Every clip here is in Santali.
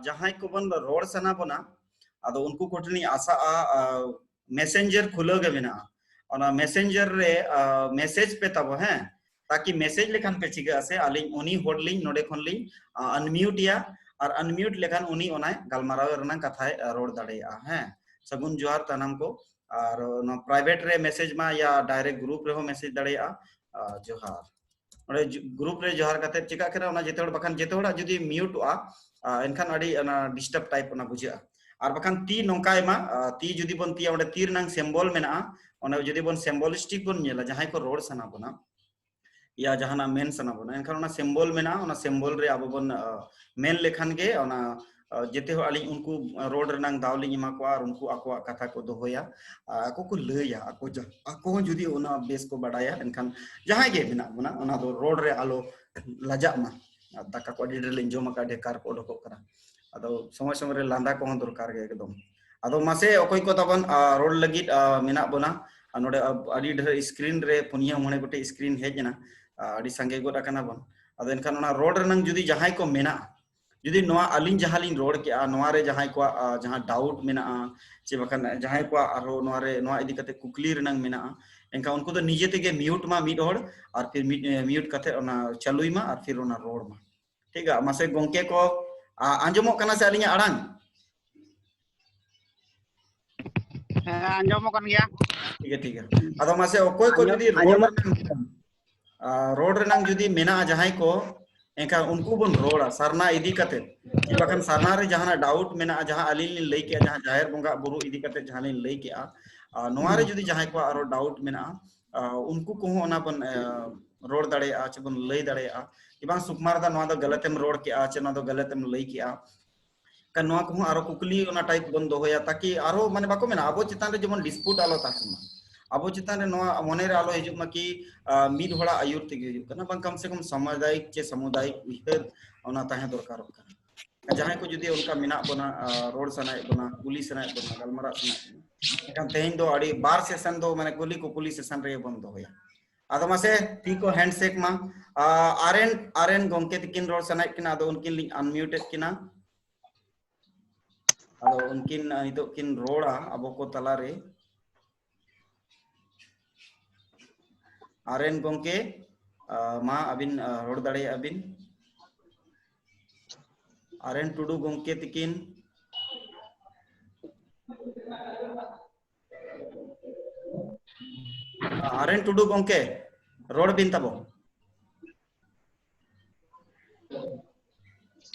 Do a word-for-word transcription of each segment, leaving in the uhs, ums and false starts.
ᱡᱟᱦᱟᱸᱭ ᱠᱚᱵᱚᱱ ᱨᱚᱲ ᱥᱟᱱᱟ ᱵᱚᱱᱟ, ᱟᱫᱚ ᱩᱱᱠᱩ ᱠᱚᱴᱷᱮᱱᱤᱧ ᱟᱥᱟᱜᱼᱟ, ᱟ, Messenger ᱠᱷᱩᱞᱟᱹᱣ ᱜᱮ ᱢᱮᱱᱟᱜᱼᱟ, ᱚᱱᱟ Messenger ᱨᱮ, ᱟ, message ᱯᱮ ᱛᱟᱵᱚ, ᱦᱮᱸ, ᱛᱟᱠᱤ message ᱞᱮᱠᱷᱟᱱ ᱯᱮ ᱪᱤᱠᱟᱹᱜᱼᱟ ᱥᱮ, ᱟᱹᱞᱤᱧ ᱩᱱᱤ ᱦᱚᱲ ᱞᱤᱧ ᱱᱚᱰᱮ ᱠᱷᱚᱱ ᱞᱤᱧ, ᱟ, unmute ᱮᱭᱟ, ᱟᱨ unmute ᱞᱮᱠᱷᱟᱱ ᱩᱱᱤ ᱚᱱᱟᱭ ᱜᱟᱞᱢᱟᱨᱟᱣ ᱨᱮᱱᱟᱜ ᱠᱟᱛᱷᱟᱭ, ᱟ, ᱨᱚᱲ ᱫᱟᱲᱮᱭᱟᱜᱼᱟ᱾ ᱦᱮᱸ, ᱥᱟᱹᱜᱩᱱ ᱡᱚᱦᱟᱨ ᱥᱟᱱᱟᱢ ᱠᱚ, ᱟᱨ ᱱᱚᱣᱟ private ᱨᱮ message ᱢᱟ ᱭᱟ direct group ᱨᱮᱦᱚᱸ message ᱫᱟᱲᱮᱭᱟᱜᱼᱟ᱾ ᱟ, ᱡᱚᱦᱟᱨ᱾ ᱚᱸᱰᱮ ᱡᱩ-, group ᱨᱮ ᱡᱚᱦᱟᱨ ᱠᱟᱛᱮ ᱪᱮᱠᱟᱜ ᱠᱟᱱᱟ ᱚᱱᱟ ᱡᱮᱛᱮ ᱦᱚᱲ, ᱵᱟᱠᱷᱟᱱ ᱡᱮᱛᱮ ᱦᱚᱲᱟᱜ ᱡᱩᱫᱤ muteᱚᱜᱼᱟ, ᱟ, ᱮᱱᱠᱷᱟᱱ ᱟᱹᱰᱤ ᱚᱱᱟ disturb type ᱚᱱᱟ ᱵᱩᱡᱷᱟᱹᱜᱼᱟ᱾ ᱟᱨ ᱵᱟᱠᱷᱟᱱ ᱛᱤ ᱱᱚᱝᱠᱟᱭ ᱢᱟ, ᱟ, ᱛᱤ ᱡᱩᱫᱤ ᱵᱚᱱ ᱛᱤᱭᱟ, ᱚᱸᱰᱮ ᱛᱤ ᱨᱮᱱᱟᱝ symbol ᱢᱮᱱᱟᱜᱼᱟ, ᱚᱱᱟ ᱡᱩᱫᱤ ᱵᱚᱱ symbolistic ᱵᱚᱱ ᱧᱮᱞᱟ, ᱡᱟᱦᱟᱸᱭ ᱠᱚ ᱨᱚᱲ ᱥᱟᱱᱟ ᱵᱚᱱᱟ, ᱭᱟ ᱡᱟᱦᱟᱱᱟᱜ ᱢᱮᱱ ᱥᱟᱱᱟ ᱵᱚᱱᱟ, ᱮᱱᱠᱷᱟᱱ ᱚᱱᱟ symbol ᱢᱮᱱᱟᱜᱼᱟ, ᱚᱱᱟ symbol ᱨᱮ ᱟᱵᱚ ᱵᱚᱱ, ᱟ, ᱢᱮᱱ ᱞᱮᱠᱷᱟᱱ ᱜᱮ ᱚᱱᱟ, ᱟ, ᱡᱮᱛᱮ ᱦᱚᱲ ᱟᱹᱞᱤᱧ ᱩᱱᱠᱩ, ᱟ, ᱨᱚᱲ ᱨᱮᱱᱟᱝ ᱫᱟᱣ ᱞᱤᱧ ᱮᱢᱟ ᱠᱚᱣᱟ ᱟᱨ ᱩᱱᱠᱩ ᱟᱠᱚᱣᱟᱜ ᱠᱟᱛᱷᱟ ᱠᱚ ᱫᱚᱦᱚᱭᱟ᱾ ᱟ, ᱟᱠᱚ ᱠᱚ ᱞᱟᱹᱭᱟ, ᱟᱠᱚ ᱡᱟ-, ᱟᱠᱚ ᱦᱚᱸ ᱡᱩᱫᱤ ᱚᱱᱟ ᱵᱮᱥ ᱠᱚ ᱵᱟᱰᱟᱭᱟ, ᱮᱱᱠᱷᱟᱱ ᱡᱟᱦᱟᱸᱭ ᱜᱮ ᱢᱮᱱᱟᱜ ᱵᱚᱱᱟ, ᱚᱱᱟ ᱫᱚ ᱨᱚᱲ ᱨᱮ ᱟᱞᱚ ᱞᱟᱡᱟᱜ ᱢᱟ᱾ ᱟᱨ ᱫᱟᱠᱟ ᱠᱚ ᱟᱹᱰᱤ ᱰᱷᱮᱨ ᱞᱤᱧ ᱡᱚᱢ ᱟᱠᱟᱫ, ᱰᱷᱮᱠᱟᱨ ᱠᱚ ᱚᱰᱚᱠᱚᱜ ᱠᱟᱱᱟ᱾ ᱟᱫᱚ ᱥᱚᱢᱚᱭ ᱥᱚᱢᱚᱭ ᱨᱮ ᱞᱟᱸᱫᱟ ᱠᱚᱦᱚᱸ ᱫᱚᱨᱠᱟᱨ ᱜᱮ ᱮᱠᱫᱚᱢ᱾ ᱟᱫᱚ ᱢᱟᱥᱮ ᱚᱠᱚᱭ ᱠᱚ ᱛᱟᱵᱚᱱ, ᱟ, ᱨᱚᱲ ᱞᱟᱹᱜᱤᱫ, ᱟ, ᱢᱮᱱᱟᱜ ᱵᱚᱱᱟ, ᱟ, ᱱᱚᱰᱮ ᱟ-, ᱟᱹᱰᱤ ᱰᱷᱮᱨ screen ᱨᱮ ᱯᱩᱱᱭᱟᱹ ᱢᱚᱬᱮ ᱜᱚᱴᱮᱡ screen ᱦᱮᱡ ᱮᱱᱟ, ᱟ, ᱟᱹᱰᱤ ᱥᱟᱸᱜᱮ ᱜᱚᱫ ᱟᱠᱟᱱᱟ ᱵᱚᱱ᱾ ᱟᱫᱚ ᱮᱱᱠᱷᱟᱱ ᱚᱱᱟ ᱨᱚᱲ ᱨᱮᱱᱟᱝ ᱡᱩᱫᱤ ᱡᱟᱦᱟᱸᱭ ᱠᱚ ᱢᱮᱱᱟᱜᱼᱟ, ᱡᱩᱫᱤ ᱱᱚᱣᱟ ᱟᱹᱞᱤᱧ ᱡᱟᱦᱟᱸ ᱞᱤᱧ ᱨᱚᱲ ᱠᱮᱜᱼᱟ, ᱱᱚᱣᱟ ᱨᱮ ᱡᱟᱦᱟᱸᱭ ᱠᱚᱣᱟᱜ, ᱟ, ᱡᱟᱦᱟᱸ doubt ᱢᱮᱱᱟᱜᱼᱟ, ᱪᱮ ᱵᱟᱠᱷᱟᱱ ᱡᱟᱦᱟᱸᱭ ᱠᱚᱣᱟᱜ ᱟᱨᱦᱚᱸ ᱱᱚᱣᱟ ᱨᱮ, ᱱᱚᱣᱟ ᱤᱫᱤ ᱠᱟᱛᱮ ᱠᱩᱠᱞᱤ ᱨᱮᱱᱟᱝ ᱢᱮᱱᱟᱜᱼᱟ, ᱮᱱᱠᱷᱟᱱ ᱩᱱᱠᱩ ᱫᱚ ᱱᱤᱡᱮ ᱛᱮᱜᱮ mute ᱢᱟ ᱢᱤᱫ ᱦᱚᱲ, ᱟᱨ ᱯᱷᱤᱨ ᱢᱤᱫ, ᱮ, mute ᱠᱟᱛᱮ ᱚᱱᱟ ᱪᱟᱹᱞᱩᱭ ᱢᱟ, ᱟᱨ ᱯᱷᱤᱨ ᱚᱱᱟ ᱨᱚᱲ ᱢᱟ᱾ ᱴᱷᱤᱠ ᱜᱮᱭᱟ, ᱢᱟᱥᱮ ᱜᱚᱝᱠᱮ ᱠᱚ, ᱟ, ᱟᱸᱡᱚᱢᱚᱜ ᱠᱟᱱᱟ ᱥᱮ ᱟᱹᱞᱤᱧᱟᱜ ᱟᱲᱟᱝ? ᱦᱮᱸ, ᱟᱸᱡᱚᱢᱚᱜ ᱠᱟᱱ ᱜᱮᱭᱟ᱾ ᱴᱷᱤᱠ ᱜᱮᱭᱟ, ᱴᱷᱤᱠ ᱜᱮᱭᱟ᱾ ᱟᱫᱚ ᱢᱟᱥᱮ ᱚᱠᱚᱭ ᱠᱚ ᱟᱸᱡᱚᱢ-, ᱡᱩᱫᱤ ᱨᱚᱲ ᱟᱸᱡᱚᱢᱚᱜ ᱨᱮᱱᱟᱝ, ᱟ, ᱨᱚᱲ ᱨᱮᱱᱟᱝ ᱡᱩᱫᱤ ᱢᱮᱱᱟᱜᱼᱟ ᱡᱟᱦᱟᱸᱭ ᱠᱚ, ᱮᱱᱠᱷᱟᱱ ᱩᱱᱠᱩ ᱵᱚᱱ ᱨᱚᱲᱟ ᱥᱟᱨᱱᱟ ᱤᱫᱤ ᱠᱟᱛᱮ᱾ ᱪᱮ ᱵᱟᱠᱷᱟᱱ ᱥᱟᱨᱱᱟ ᱨᱮ ᱡᱟᱦᱟᱱᱟᱜ doubt ᱢᱮᱱᱟᱜᱼᱟ, ᱡᱟᱦᱟᱸ ᱟᱹᱞᱤᱧ ᱞᱤᱧ ᱞᱟᱹᱭ ᱠᱮᱜᱼᱟ, ᱡᱟᱦᱟᱸ ᱡᱟᱦᱮᱨ ᱵᱚᱸᱜᱟ ᱵᱩᱨᱩ ᱤᱫᱤ ᱠᱟᱛᱮ ᱡᱟᱦᱟᱸ ᱞᱤᱧ ᱞᱟᱹᱭ ᱠᱮᱜᱼᱟ, ᱟ, ᱱᱚᱣᱟ ᱨᱮ ᱦᱩᱸ᱾ ᱡᱩᱫᱤ ᱡᱟᱦᱟᱸᱭ ᱠᱚᱣᱟᱜ ᱟᱨᱚ doubt ᱢᱮᱱᱟᱜᱼᱟ, ᱟ, ᱩᱱᱠᱩ ᱠᱚᱦᱚᱸ ᱚᱱᱟ ᱵᱚᱱ, ᱟ, ᱨᱚᱲ ᱫᱟᱲᱮᱭᱟᱜᱼᱟ, ᱪᱮ ᱵᱚᱱ ᱞᱟᱹᱭ ᱫᱟᱲᱮᱭᱟᱜᱼᱟ᱾ ᱠᱤ ᱵᱟᱝ ᱥᱩᱠᱢᱟᱨ ᱫᱟ, ᱱᱚᱣᱟ ᱫᱚ ᱜᱟᱞᱟᱛ ᱮᱢ ᱨᱚᱲ ᱠᱮᱜᱼᱟ, ᱪᱮ ᱱᱚᱣᱟ ᱫᱚ ᱜᱟᱞᱟᱛ ᱮᱢ ᱞᱟᱹᱭ ᱠᱮᱜᱼᱟ᱾ ᱠᱷᱟᱱ ᱱᱚᱣᱟ ᱠᱚᱦᱚᱸ ᱟᱨᱚ ᱠᱩᱠᱞᱤ ᱚᱱᱟ type ᱵᱚᱱ ᱫᱚᱦᱚᱭᱟ, ᱛᱟᱠᱤ ᱟᱨᱚ ᱢᱟᱱᱮ ᱵᱟᱠᱚ ᱢᱮᱱᱟ, ᱟᱵᱚ ᱪᱮᱛᱟᱱ ᱨᱮ ᱡᱮᱢᱚᱱ dispute ᱟᱞᱚ ᱛᱟᱦᱮᱱ ᱢᱟ᱾ ᱟᱵᱚ ᱪᱮᱛᱟᱱ ᱨᱮ ᱱᱚᱣᱟ ᱢᱚᱱᱮ ᱨᱮ ᱟᱞᱚ ᱦᱤᱡᱩᱜ ᱢᱟ ᱠᱤ, ᱟ, ᱢᱤᱫ ᱦᱚᱲᱟᱜ ᱟᱹᱭᱩᱨ ᱛᱮᱜᱮ ᱦᱩᱭᱩᱜ ᱠᱟᱱᱟ, ᱵᱟᱝ ᱠᱟᱢ ᱥᱮ ᱠᱟᱢ ᱥᱟᱢᱩᱫᱟᱭᱤᱠ ᱪᱮ ᱥᱟᱢᱩᱫᱟᱭᱤᱠ ᱩᱭᱦᱟᱹᱨ ᱚᱱᱟ ᱛᱟᱦᱮᱸ ᱫᱚᱨᱠᱟᱨᱚᱜ ᱠᱟᱱᱟ᱾ ᱡᱟᱦᱟᱸᱭ ᱠᱚ ᱡᱩᱫᱤ ᱚᱱᱠᱟ ᱢᱮᱱᱟᱜ ᱵᱚᱱᱟ, ᱟ, ᱨᱚᱲ ᱥᱟᱱᱟᱭᱮᱫ ᱵᱚᱱᱟ, ᱠᱩᱞᱤ ᱥᱟᱱᱟᱭᱮᱫ ᱵᱚᱱᱟ, ᱜᱟᱞᱢᱟᱨᱟᱣ ᱥᱟᱱᱟᱭᱮᱫ ᱵᱚᱱᱟ, ᱮᱱᱠᱷᱟᱱ ᱛᱮᱦᱮᱧ ᱫᱚ ᱟᱹᱰᱤ ᱵᱟᱨ session ᱫᱚ ᱢᱟᱱᱮ ᱠᱩᱞᱤ ᱠᱩᱯᱩᱞᱤ session ᱨᱮᱜᱮ ᱵᱚᱱ ᱫᱚᱦᱚᱭᱟ᱾ ᱟᱫᱚ ᱢᱟᱥᱮ ᱛᱤ ᱠᱚ handshake ᱢᱟ᱾ ᱟ, ᱟᱨ ᱮᱱ, ᱟᱨ ᱮᱱ ᱜᱚᱢᱠᱮ ᱛᱤᱠᱤᱱ ᱨᱚᱲ ᱥᱟᱱᱟᱭᱮᱫ ᱠᱤᱱᱟ, ᱟᱫᱚ ᱩᱱᱠᱤᱱ ᱞᱤᱧ unmuteᱮᱫ ᱠᱤᱱᱟ᱾ ᱟᱫᱚ ᱩᱱᱠᱤᱱ ᱱᱤᱛᱚᱜ ᱠᱤᱱ ᱨᱚᱲᱟ ᱟᱵᱚ ᱠᱚ ᱛᱟᱞᱟᱨᱮ᱾ ᱟᱨ ᱮᱱ ᱜᱚᱢᱠᱮ, ᱟ, ᱢᱟ ᱟᱹᱵᱤᱱ, ᱟ, ᱨᱚᱲ ᱫᱟᱲᱮᱭᱟᱜᱼᱟ ᱵᱤᱱ᱾ ᱟᱨ ᱮᱱ ᱴᱩᱰᱩ ᱜᱚᱢᱠᱮ ᱛᱤᱠᱤᱱ᱾ ᱟᱨ ᱮᱱ ᱴᱩᱰᱩ ᱜᱚᱢᱠᱮ, ᱨᱚᱲ ᱵᱤᱱ ᱛᱟᱵᱚ᱾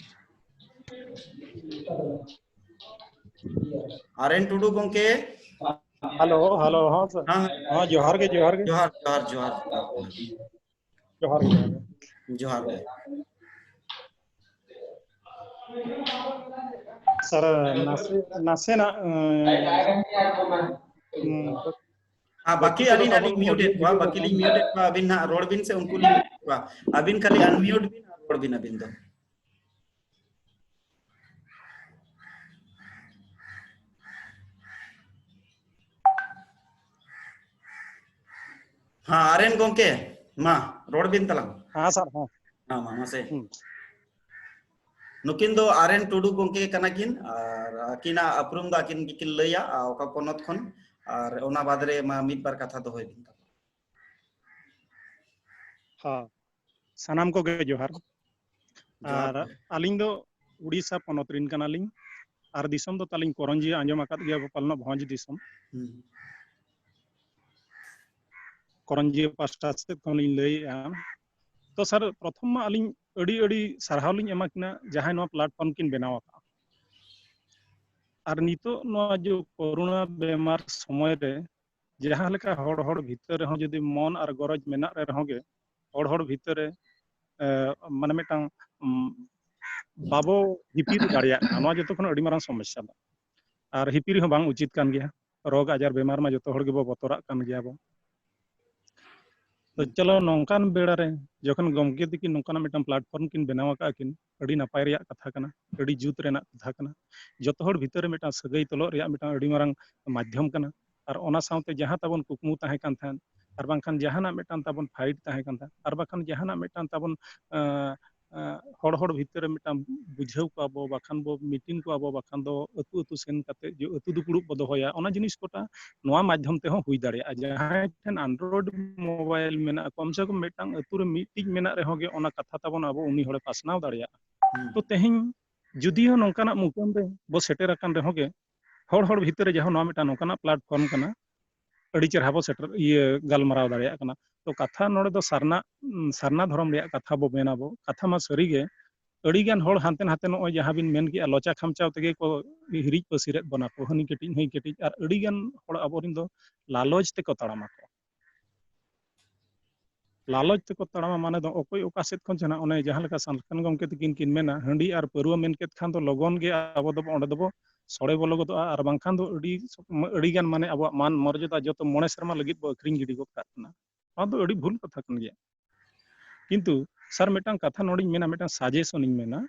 ᱟᱨ ᱮᱱ ᱴᱩᱰᱩ ᱜᱚᱢᱠᱮ᱾ ᱦᱮᱞᱳ, ᱦᱮᱞᱳ, ᱦᱚᱸ ᱥᱟᱨ᱾ ᱦᱮᱸ, ᱦᱮᱸ᱾ ᱦᱚᱸ, ᱡᱚᱦᱟᱨ ᱜᱮ, ᱡᱚᱦᱟᱨ ᱜᱮ᱾ ᱡᱚᱦᱟᱨ, ᱡᱚᱦᱟᱨ, ᱡᱚᱦᱟᱨ, ᱡᱚᱦᱟᱨ᱾ ᱡᱚᱦᱟᱨ ᱜᱮ, ᱡᱚᱦᱟᱨ ᱜᱮ᱾ ᱡᱚᱦᱟᱨ ᱜᱮ᱾ ᱥᱟᱨ, ᱱᱟᱥᱮ, ᱱᱟᱥᱮᱱᱟᱜ, ᱩᱸ, ᱩᱸ, ᱦᱮᱸ, ᱵᱟᱹᱠᱤ ᱵᱟᱹᱠᱤ ᱠᱚᱫᱚ ᱟᱹᱞᱤᱧ ᱱᱟᱜ ᱛᱟᱵᱚᱱ ᱞᱤᱧ mute ᱮᱫ audio ᱠᱚᱣᱟ, video ᱵᱟᱹᱠᱤ ᱞᱤᱧ ᱢᱮᱱᱟᱜᱼᱟ᱾ Mute ᱮᱫ ᱠᱚᱣᱟ, ᱟᱹᱵᱤᱱ ᱱᱟᱜ ᱨᱚᱲ ᱵᱤᱱ ᱥᱮ ᱩᱱᱠᱩ ᱞᱤᱧ mute ᱮᱫ ᱠᱚᱣᱟ? ᱟᱹᱵᱤᱱ ᱠᱷᱟᱹᱞᱤ unmute ᱵᱤᱱ ᱟᱨ ᱨᱚᱲ ᱵᱤᱱ ᱟᱹᱵᱤᱱ ᱫᱚ᱾ ᱦᱮᱸ, ᱟᱨ ᱮᱱ ᱜᱚᱢᱠᱮ, ᱢᱟ ᱨᱚᱲ ᱵᱤᱱ ᱛᱟᱞᱟᱝ᱾ ᱦᱮᱸ ᱥᱟᱨ, ᱦᱮᱸ᱾ ᱦᱮᱸ, ᱢᱟ, ᱢᱟᱥᱮ᱾ ᱦᱩᱸ᱾ ᱱᱩᱠᱤᱱ ᱫᱚ ᱟᱨ ᱮᱱ ᱴᱩᱰᱩ ᱜᱚᱢᱠᱮ ᱠᱟᱱᱟ ᱠᱤᱱ, ᱟᱨ ᱟᱹᱠᱤᱱᱟᱜ ᱩᱯᱨᱩᱢ ᱫᱚ ᱟᱹᱠᱤᱱ ᱜᱮᱠᱤᱱ ᱞᱟᱹᱭᱟ, ᱟᱨ ᱚᱠᱟ ᱯᱚᱱᱚᱛ ᱠᱷᱚᱱ, ᱟᱨ ᱚᱱᱟ ᱵᱟᱫᱽ ᱨᱮ ᱢᱟ ᱢᱤᱫ ᱵᱟᱨ ᱠᱟᱛᱷᱟ ᱫᱚᱦᱚᱭ ᱵᱤᱱ ᱛᱟᱵᱚᱱ᱾ ᱦᱮᱸ, ᱥᱟᱱᱟᱢ ᱠᱚᱜᱮ ᱡᱚᱦᱟᱨ᱾ ᱡᱚᱦᱟᱨ ᱟᱨ ᱜᱮ᱾ ᱟᱹᱞᱤᱧ ᱫᱚ ᱩᱲᱤᱥᱥᱟ ᱯᱚᱱᱚᱛ ᱨᱮᱱ ᱠᱟᱱᱟᱞᱤᱧ, ᱟᱨ ᱫᱤᱥᱚᱢ ᱫᱚ ᱛᱟᱹᱞᱤᱧ ᱠᱚᱨᱚᱧᱡᱤᱭᱟᱹ, ᱟᱸᱡᱚᱢ ᱟᱠᱟᱫ ᱜᱮᱭᱟ ᱵᱚ ᱯᱟᱞᱮᱱᱚᱜ ᱵᱷᱚᱸᱡᱽ ᱫᱤᱥᱚᱢ᱾ ᱦᱩᱸ᱾ ᱠᱚᱨᱚᱧᱡᱤᱭᱟᱹ ᱯᱟᱥᱴᱟ ᱥᱮᱫ ᱠᱷᱚᱱ ᱞᱤᱧ ᱞᱟᱹᱭᱮᱫᱼᱟ᱾ ᱛᱚ ᱥᱟᱨ, ᱯᱨᱚᱛᱷᱚᱢ ᱢᱟ ᱟᱹᱞᱤᱧ ᱟᱹᱰᱤ ᱟᱹᱰᱤ ᱥᱟᱨᱦᱟᱣ ᱞᱤᱧ ᱮᱢᱟ ᱠᱤᱱᱟ, ᱡᱟᱦᱟᱸᱭ ᱱᱚᱣᱟ platform ᱠᱤᱱ ᱵᱮᱱᱟᱣ ᱟᱠᱟᱫᱼᱟ᱾ ᱟᱨ ᱱᱤᱛᱚᱜ ᱱᱚᱣᱟ ᱡᱮ ᱠᱳᱨᱳᱱᱟ ᱵᱮᱢᱟᱨ ᱥᱚᱢᱚᱭ ᱨᱮ ᱡᱟᱦᱟᱸ ᱞᱮᱠᱟ ᱦᱚᱲ ᱦᱚᱲ ᱵᱷᱤᱛᱟᱹᱨ ᱨᱮᱦᱚᱸ ᱡᱩᱫᱤ ᱢᱚᱱ ᱟᱨ ᱜᱚᱨᱚᱡᱽ ᱢᱮᱱᱟᱜ ᱨᱮ ᱨᱮᱦᱚᱸ ᱜᱮ, ᱦᱚᱲ ᱦᱚᱲ ᱵᱷᱤᱛᱟᱹᱨ ᱨᱮ, ᱮ, ᱢᱟᱱᱮ ᱢᱤᱫᱴᱟᱝ, ᱩᱢ, ᱵᱟᱵᱚ ᱦᱤᱯᱤᱨ ᱫᱟᱲᱮᱭᱟᱜ ᱠᱟᱱᱟ, ᱱᱚᱣᱟ ᱡᱚᱛᱚ ᱠᱷᱚᱱ ᱟᱹᱰᱤ ᱢᱟᱨᱟᱝ ᱥᱚᱢᱚᱥᱥᱟ ᱫᱚ᱾ ᱟᱨ ᱦᱤᱯᱤᱨ ᱦᱚᱸ ᱵᱟᱝ ᱩᱪᱤᱛ ᱠᱟᱱ ᱜᱮᱭᱟ᱾ ᱨᱳᱜᱽ ᱟᱡᱟᱨ ᱵᱮᱢᱟᱨ ᱢᱟ ᱡᱚᱛᱚ ᱦᱚᱲ ᱜᱮᱵᱚ ᱵᱚᱛᱚᱨᱟᱜ ᱠᱟᱱ ᱜᱮᱭᱟ ᱵᱚ᱾ ᱛᱚ ᱦᱩᱸ᱾ ᱪᱚᱞᱚ, ᱱᱚᱝᱠᱟᱱ ᱵᱮᱲᱟ ᱨᱮ ᱡᱚᱠᱷᱚᱱ ᱜᱚᱢᱠᱮ ᱛᱤᱠᱤᱱ ᱱᱚᱝᱠᱟᱱᱟᱜ ᱢᱤᱫᱴᱟᱝ platform ᱠᱤᱱ ᱵᱮᱱᱟᱣ ᱟᱠᱟᱫᱼᱟ ᱠᱤᱱ, ᱟᱹᱰᱤ ᱱᱟᱯᱟᱭ ᱨᱮᱭᱟᱜ ᱠᱟᱛᱷᱟ ᱠᱟᱱᱟ, ᱟᱹᱰᱤ ᱡᱩᱛ ᱨᱮᱱᱟᱜ ᱠᱟᱛᱷᱟ ᱠᱟᱱᱟ᱾ ᱡᱚᱛᱚ ᱦᱚᱲ ᱵᱷᱤᱛᱟᱹᱨ ᱨᱮ ᱢᱤᱫᱴᱟᱝ ᱥᱟᱹᱜᱟᱹᱭ ᱛᱚᱞᱚᱜ ᱨᱮᱭᱟᱜ ᱢᱤᱫᱴᱟᱝ ᱟᱹᱰᱤ ᱢᱟᱨᱟᱝ ᱢᱟᱫᱽᱫᱷᱚᱢ ᱠᱟᱱᱟ᱾ ᱟᱨ ᱚᱱᱟ ᱥᱟᱶᱛᱮ ᱡᱟᱦᱟᱸ ᱛᱟᱵᱚᱱ ᱠᱩᱠᱢᱩ ᱛᱟᱦᱮᱸ ᱠᱟᱱ ᱛᱟᱦᱮᱸᱫ, ᱟᱨ ᱵᱟᱝᱠᱷᱟᱱ ᱡᱟᱦᱟᱱᱟᱜ ᱢᱤᱫᱴᱟᱝ ᱛᱟᱵᱚᱱ fight ᱛᱟᱦᱮᱸ ᱠᱟᱱ ᱛᱟᱦᱮᱸᱫ, ᱟᱨ ᱵᱟᱝᱠᱷᱟᱱ ᱡᱟᱦᱟᱱᱟᱜ ᱢᱤᱫᱴᱟᱝ ᱛᱟᱵᱚᱱ, ᱟᱸ, ᱮᱸ, ᱦᱚᱲ ᱦᱚᱲ ᱵᱷᱤᱛᱤᱨ ᱨᱮ ᱢᱤᱫᱴᱟᱝ ᱵᱩᱡᱷᱟᱹᱣ ᱠᱚᱣᱟ ᱵᱚ, ᱵᱟᱠᱷᱟᱱ ᱵᱚ meeting ᱠᱚᱣᱟ ᱵᱚ, ᱵᱟᱠᱷᱟᱱ ᱫᱚ ᱟᱹᱛᱩ ᱟᱹᱛᱩ ᱥᱮᱱ ᱠᱟᱛᱮ ᱡᱮ ᱟᱹᱛᱩ ᱫᱩᱯᱲᱩᱵ ᱵᱚ ᱫᱚᱦᱚᱭᱟ, ᱚᱱᱟ ᱡᱤᱱᱤᱥ ᱠᱚᱴᱟ ᱱᱚᱣᱟ ᱢᱟᱫᱽᱫᱷᱚᱢ ᱛᱮᱦᱚᱸ ᱦᱩᱭ ᱫᱟᱲᱮᱭᱟᱜᱼᱟ᱾ ᱡᱟᱦᱟᱸᱭ ᱴᱷᱮᱱ Android mobile ᱢᱮᱱᱟᱜᱼᱟ, ᱠᱚᱢ ᱥᱮ ᱠᱚᱢ ᱢᱤᱫᱴᱟᱝ ᱟᱹᱛᱩ ᱨᱮ ᱢᱤᱫᱴᱤᱡ ᱢᱮᱱᱟᱜ ᱨᱮᱦᱚᱸ ᱜᱮ ᱚᱱᱟ ᱠᱟᱛᱷᱟ ᱛᱟᱵᱚᱱ ᱟᱵᱚ ᱩᱱᱤ ᱦᱚᱲᱮ ᱯᱟᱥᱱᱟᱣ ᱫᱟᱲᱮᱭᱟᱜᱼᱟ᱾ ᱦᱩᱸ᱾ ᱛᱚ ᱛᱮᱦᱮᱧ ᱡᱩᱫᱤᱭᱳ ᱱᱚᱝᱠᱟᱱᱟᱜ ᱢᱩᱠᱟᱹᱢ ᱨᱮ ᱵᱚ ᱥᱮᱴᱮᱨ ᱟᱠᱟᱱ ᱨᱮᱦᱚᱸ ᱜᱮ, ᱦᱚᱲ ᱦᱚᱲ ᱵᱷᱤᱛᱤᱨ ᱨᱮ ᱡᱟᱦᱟᱸ ᱱᱚᱣᱟ ᱢᱤᱫᱴᱟᱝ ᱱᱚᱝᱠᱟᱱᱟᱜ platform ᱠᱟᱱᱟ, ᱟᱹᱰᱤ ᱪᱮᱨᱦᱟ ᱵᱚ ᱥᱮᱴᱮᱨ, ᱤᱭᱟᱹ, ᱜᱟᱞᱢᱟᱨᱟᱣ ᱫᱟᱲᱮᱭᱟᱜ ᱠᱟᱱᱟ᱾ ᱛᱚ ᱠᱟᱛᱷᱟ ᱱᱚᱰᱮ ᱫᱚ ᱥᱟᱨᱱᱟ, ᱩᱸ, ᱥᱟᱨᱱᱟ ᱫᱷᱚᱨᱚᱢ ᱨᱮᱭᱟᱜ ᱠᱟᱛᱷᱟ ᱵᱚ ᱢᱮᱱᱟᱵᱚ, ᱠᱟᱛᱷᱟ ᱢᱟ ᱥᱟᱹᱨᱤ ᱜᱮ, ᱟᱹᱰᱤ ᱜᱟᱱ ᱦᱚᱲ ᱦᱟᱱᱛᱮ ᱱᱟᱛᱮ ᱱᱚᱜᱼᱚᱭ ᱡᱟᱦᱟᱸ ᱵᱤᱱ ᱢᱮᱱ ᱠᱮᱜᱼᱟ, ᱞᱚᱪᱟ ᱠᱷᱟᱢᱪᱟᱣ ᱛᱮᱜᱮ ᱠᱚ ᱦᱤᱨᱤᱡ ᱯᱟᱹᱥᱤᱨᱮᱫ ᱵᱚᱱᱟ ᱠᱚ, ᱦᱟᱹᱱᱤ ᱠᱟᱹᱴᱤᱡ ᱱᱟᱹᱭ ᱠᱟᱹᱴᱤᱡ, ᱟᱨ ᱟᱹᱰᱤ ᱜᱟᱱ ᱦᱚᱲ ᱟᱵᱚᱨᱮᱱ ᱫᱚ ᱞᱟᱞᱚᱪ ᱛᱮᱠᱚ ᱛᱟᱲᱟᱢᱟᱠᱚ᱾ ᱞᱟᱞᱚᱪ ᱛᱮᱠᱚ ᱛᱟᱲᱟᱢᱟ ᱢᱟᱱᱮ ᱫᱚ ᱚᱠᱚᱭ ᱚᱠᱟ ᱥᱮᱫ ᱠᱷᱚᱱ ᱪᱚ ᱱᱟᱜ, ᱚᱱᱮ ᱡᱟᱦᱟᱸ ᱞᱮᱠᱟ ᱥᱟᱞᱠᱷᱟᱱ ᱜᱚᱢᱠᱮ ᱛᱟᱹᱠᱤᱱ ᱠᱤᱱ ᱢᱮᱱᱟ, ᱦᱟᱺᱰᱤ ᱟᱨ ᱯᱟᱹᱨᱣᱟᱹ ᱢᱮᱱ ᱠᱮᱫ ᱠᱷᱟᱱ ᱫᱚ ᱞᱚᱜᱚᱱ ᱜᱮ ᱟᱵᱚ ᱫᱚᱵᱚ ᱚᱸᱰᱮ ᱫᱚᱵᱚ ᱥᱚᱲᱮ ᱵᱚᱞᱚ ᱜᱚᱫᱚᱜᱼᱟ, ᱟᱨ ᱵᱟᱝᱠᱷᱟᱱ ᱫᱚ ᱟᱹᱰᱤ, ᱟᱹᱰᱤ ᱜᱟᱱ ᱢᱟᱱᱮ ᱟᱵᱚᱣᱟᱜ ᱢᱟᱱ ᱢᱚᱨᱡᱟᱫᱟ ᱡᱚᱛᱚ ᱢᱚᱬᱮ ᱥᱮᱨᱢᱟ ᱞᱟᱹᱜᱤᱫ ᱵᱚ ᱟᱹᱠᱷᱨᱤᱧ ᱜᱤᱰᱤ ᱜᱚᱫ ᱠᱟᱜ ᱠᱟᱱᱟ᱾ ᱱᱚᱣᱟ ᱫᱚ ᱟᱹᱰᱤ ᱵᱷᱩᱞ ᱠᱟᱛᱷᱟ ᱠᱟᱱ ᱜᱮᱭᱟ᱾ ᱠᱤᱱᱛᱩ ᱥᱟᱨ, ᱢᱤᱫᱴᱟᱝ ᱠᱟᱛᱷᱟ ᱱᱚᱰᱮᱧ ᱢᱮᱱᱟ, ᱢᱤᱫᱴᱟᱝ suggestion ᱤᱧ ᱢᱮᱱᱟ,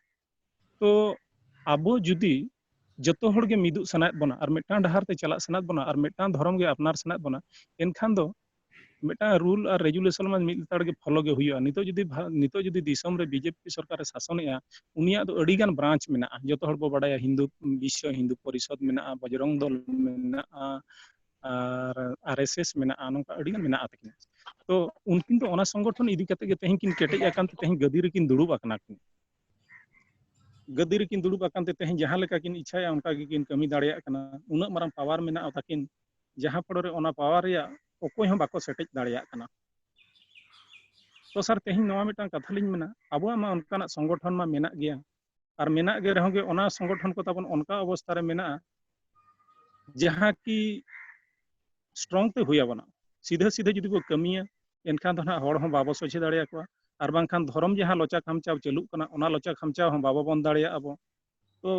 ᱛᱚ ᱟᱵᱚ ᱡᱩᱫᱤ ᱡᱚᱛᱚ ᱦᱚᱲ ᱜᱮ ᱢᱤᱫᱚᱜ ᱥᱟᱱᱟᱭᱮᱫ ᱵᱚᱱᱟ ᱟᱨ ᱢᱤᱫᱴᱟᱝ ᱰᱟᱦᱟᱨ ᱛᱮ ᱪᱟᱞᱟᱜ ᱥᱟᱱᱟᱭᱮᱫ ᱵᱚᱱᱟ ᱟᱨ ᱢᱤᱫᱴᱟᱝ ᱫᱷᱚᱨᱚᱢ ᱜᱮ ᱟᱯᱱᱟᱨ ᱥᱟᱱᱟᱭᱮᱫ ᱵᱚᱱᱟ, ᱮᱱᱠᱷᱟᱱ ᱫᱚ ᱢᱤᱫᱴᱟᱝ rule ᱟᱨ regulation ᱢᱟ ᱢᱤᱫ ᱞᱮᱛᱟᱲ ᱜᱮ follow ᱜᱮ ᱦᱩᱭᱩᱜᱼᱟ᱾ ᱱᱤᱛᱚᱜ ᱡᱩᱫᱤ ᱵᱷᱟ-, ᱱᱤᱛᱚᱜ ᱡᱩᱫᱤ ᱫᱤᱥᱚᱢ ᱨᱮ BJP ᱥᱚᱨᱠᱟᱨᱮ ᱥᱟᱥᱚᱱᱮᱜᱼᱟ, ᱩᱱᱤᱭᱟᱜ ᱫᱚ ᱟᱹᱰᱤ ᱜᱟᱱ branch ᱢᱮᱱᱟᱜᱼᱟ᱾ ᱡᱚᱛᱚ ᱦᱚᱲ ᱵᱚ ᱵᱟᱰᱟᱭᱟ, ᱦᱤᱱᱫᱩ, ᱵᱤᱥᱥᱚ ᱦᱤᱱᱫᱩ ᱯᱚᱨᱤᱥᱚᱫᱽ ᱢᱮᱱᱟᱜᱼᱟ, ᱵᱚᱡᱽᱨᱚᱝ ᱫᱚᱞ ᱢᱮᱱᱟᱜᱼᱟ, ᱟᱨ RSS ᱢᱮᱱᱟᱜᱼᱟ, ᱱᱚᱝᱠᱟ ᱟᱹᱰᱤ ᱜᱟᱱ ᱢᱮᱱᱟᱜᱼᱟ ᱛᱟᱹᱠᱤᱱ᱾ ᱛᱚ ᱩᱱᱠᱤᱱ ᱫᱚ ᱚᱱᱟ ᱥᱚᱝᱜᱚᱴᱷᱚᱱ ᱤᱫᱤ ᱠᱟᱛᱮ ᱜᱮ ᱛᱮᱦᱮᱧ ᱠᱤᱱ ᱠᱮᱴᱮᱡ ᱟᱠᱟᱱ ᱛᱮ ᱛᱮᱦᱮᱧ ᱜᱟᱹᱫᱤ ᱨᱮᱠᱤᱱ ᱫᱩᱲᱩᱵ ᱟᱠᱟᱱᱟ ᱠᱤᱱ᱾ ᱜᱟᱹᱫᱤ ᱨᱮᱠᱤᱱ ᱫᱩᱲᱩᱵ ᱟᱠᱟᱱ ᱛᱮ ᱛᱮᱦᱮᱧ ᱡᱟᱦᱟᱸ ᱞᱮᱠᱟ ᱠᱤᱱ ᱤᱪᱪᱷᱟᱭᱟ ᱚᱱᱠᱟ ᱜᱮᱠᱤᱱ ᱠᱟᱹᱢᱤ ᱫᱟᱲᱮᱭᱟᱜ ᱠᱟᱱᱟ᱾ ᱩᱱᱟᱹᱜ ᱢᱟᱨᱟᱝ power ᱢᱮᱱᱟᱜᱼᱟ ᱛᱟᱹᱠᱤᱱ, ᱡᱟᱦᱟᱸ ᱯᱚᱨᱮ ᱨᱮ ᱚᱱᱟ power ᱨᱮᱭᱟᱜ ᱚᱠᱚᱭ ᱦᱚᱸ ᱵᱟᱠᱚ ᱥᱮᱴᱮᱡ ᱫᱟᱲᱮᱭᱟᱜ ᱠᱟᱱᱟ᱾ ᱛᱚ ᱥᱟᱨ, ᱛᱮᱦᱮᱧ ᱱᱚᱣᱟ ᱢᱤᱫᱴᱟᱝ ᱠᱟᱛᱷᱟ ᱞᱤᱧ ᱢᱮᱱᱟ, ᱟᱵᱚᱣᱟᱜ ᱢᱟ ᱚᱱᱠᱟᱱᱟᱜ ᱥᱚᱝᱜᱚᱴᱷᱚᱱ ᱢᱟ ᱢᱮᱱᱟᱜ ᱜᱮᱭᱟ, ᱟᱨ ᱢᱮᱱᱟᱜ ᱜᱮ ᱨᱮᱦᱚᱸ ᱜᱮ ᱚᱱᱟ ᱥᱚᱝᱜᱚᱴᱷᱚᱱ ᱠᱚ ᱛᱟᱵᱚᱱ ᱚᱱᱠᱟ ᱚᱵᱚᱥᱛᱷᱟ ᱨᱮ ᱢᱮᱱᱟᱜᱼᱟ, ᱡᱟᱦᱟᱸ ᱠᱤ strong ᱛᱮ ᱦᱩᱭ ᱟᱵᱚᱱᱟ᱾ ᱥᱤᱫᱷᱟᱹ ᱥᱤᱫᱷᱟᱹ ᱡᱩᱫᱤ ᱵᱚ ᱠᱟᱹᱢᱤᱭᱟ, ᱮᱱᱠᱷᱟᱱ ᱫᱚ ᱱᱟᱦᱟᱜ ᱦᱚᱲ ᱦᱚᱸ ᱵᱟᱵᱚ ᱥᱚᱡᱷᱮ ᱫᱟᱲᱮᱭᱟᱠᱚᱣᱟ᱾ ᱟᱨ ᱵᱟᱝᱠᱷᱟᱱ ᱫᱷᱚᱨᱚᱢ ᱡᱟᱦᱟᱸ ᱞᱚᱪᱟ ᱠᱷᱟᱢᱪᱟᱣ ᱪᱟᱹᱞᱩᱜ ᱠᱟᱱᱟ, ᱚᱱᱟ ᱞᱚᱪᱟ ᱠᱷᱟᱢᱪᱟᱣ ᱦᱚᱸ ᱵᱟᱵᱚ ᱵᱚᱱᱫ ᱫᱟᱲᱮᱭᱟᱜᱼᱟ ᱵᱚ᱾ ᱛᱚ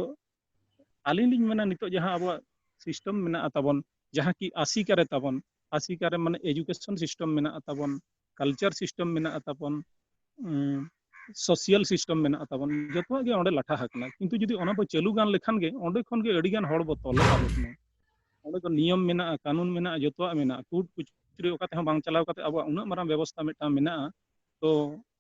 ᱟᱹᱞᱤᱧ ᱞᱤᱧ ᱢᱮᱱᱟ, ᱱᱤᱛᱚᱜ ᱡᱟᱦᱟᱸ ᱟᱵᱚᱣᱟᱜ system ᱢᱮᱱᱟᱜᱼᱟ ᱛᱟᱵᱚᱱ, ᱡᱟᱦᱟᱸ ᱠᱤ ᱟᱥᱤᱠᱟ ᱨᱮ ᱛᱟᱵᱚᱱ, ᱟᱥᱤᱠᱟ ᱨᱮ ᱢᱟᱱᱮ education system ᱢᱮᱱᱟᱜᱼᱟ ᱛᱟᱵᱚᱱ, culture system ᱢᱮᱱᱟᱜᱼᱟ ᱛᱟᱵᱚᱱ, ᱩᱸ, social system ᱢᱮᱱᱟᱜᱼᱟ ᱛᱟᱵᱚᱱ, ᱡᱚᱛᱚᱣᱟᱜ ᱜᱮ ᱚᱸᱰᱮ ᱞᱟᱴᱷᱟ ᱟᱠᱟᱱᱟ᱾ ᱠᱤᱱᱛᱩ ᱡᱩᱫᱤ ᱚᱱᱟ ᱵᱚ ᱪᱟᱹᱞᱩ ᱜᱟᱱ ᱞᱮᱠᱷᱟᱱ ᱜᱮ, ᱚᱸᱰᱮ ᱠᱷᱚᱱ ᱜᱮ ᱟᱹᱰᱤ ᱜᱟᱱ ᱦᱚᱲ ᱵᱚ ᱛᱚᱞᱚᱜᱼᱟ ᱵᱚ᱾ ᱚᱸᱰᱮ ᱫᱚ ᱱᱤᱭᱚᱢ ᱢᱮᱱᱟᱜᱼᱟ, ᱠᱟᱹᱱᱩᱱ ᱢᱮᱱᱟᱜᱼᱟ, ᱡᱚᱛᱚᱣᱟᱜ ᱢᱮᱱᱟᱜᱼᱟ᱾ ᱠᱳᱨᱴ ᱠᱚᱪᱟᱹᱨᱤ ᱚᱠᱟ ᱛᱮᱦᱚᱸ ᱵᱟᱝ ᱪᱟᱞᱟᱣ ᱠᱟᱛᱮ ᱟᱵᱚᱣᱟᱜ ᱩᱱᱟᱹᱜ ᱢᱟᱨᱟᱝ ᱵᱮᱵᱚᱥᱛᱷᱟ ᱢᱤᱫᱴᱟᱝ ᱢᱮᱱᱟᱜᱼᱟ, ᱛᱚ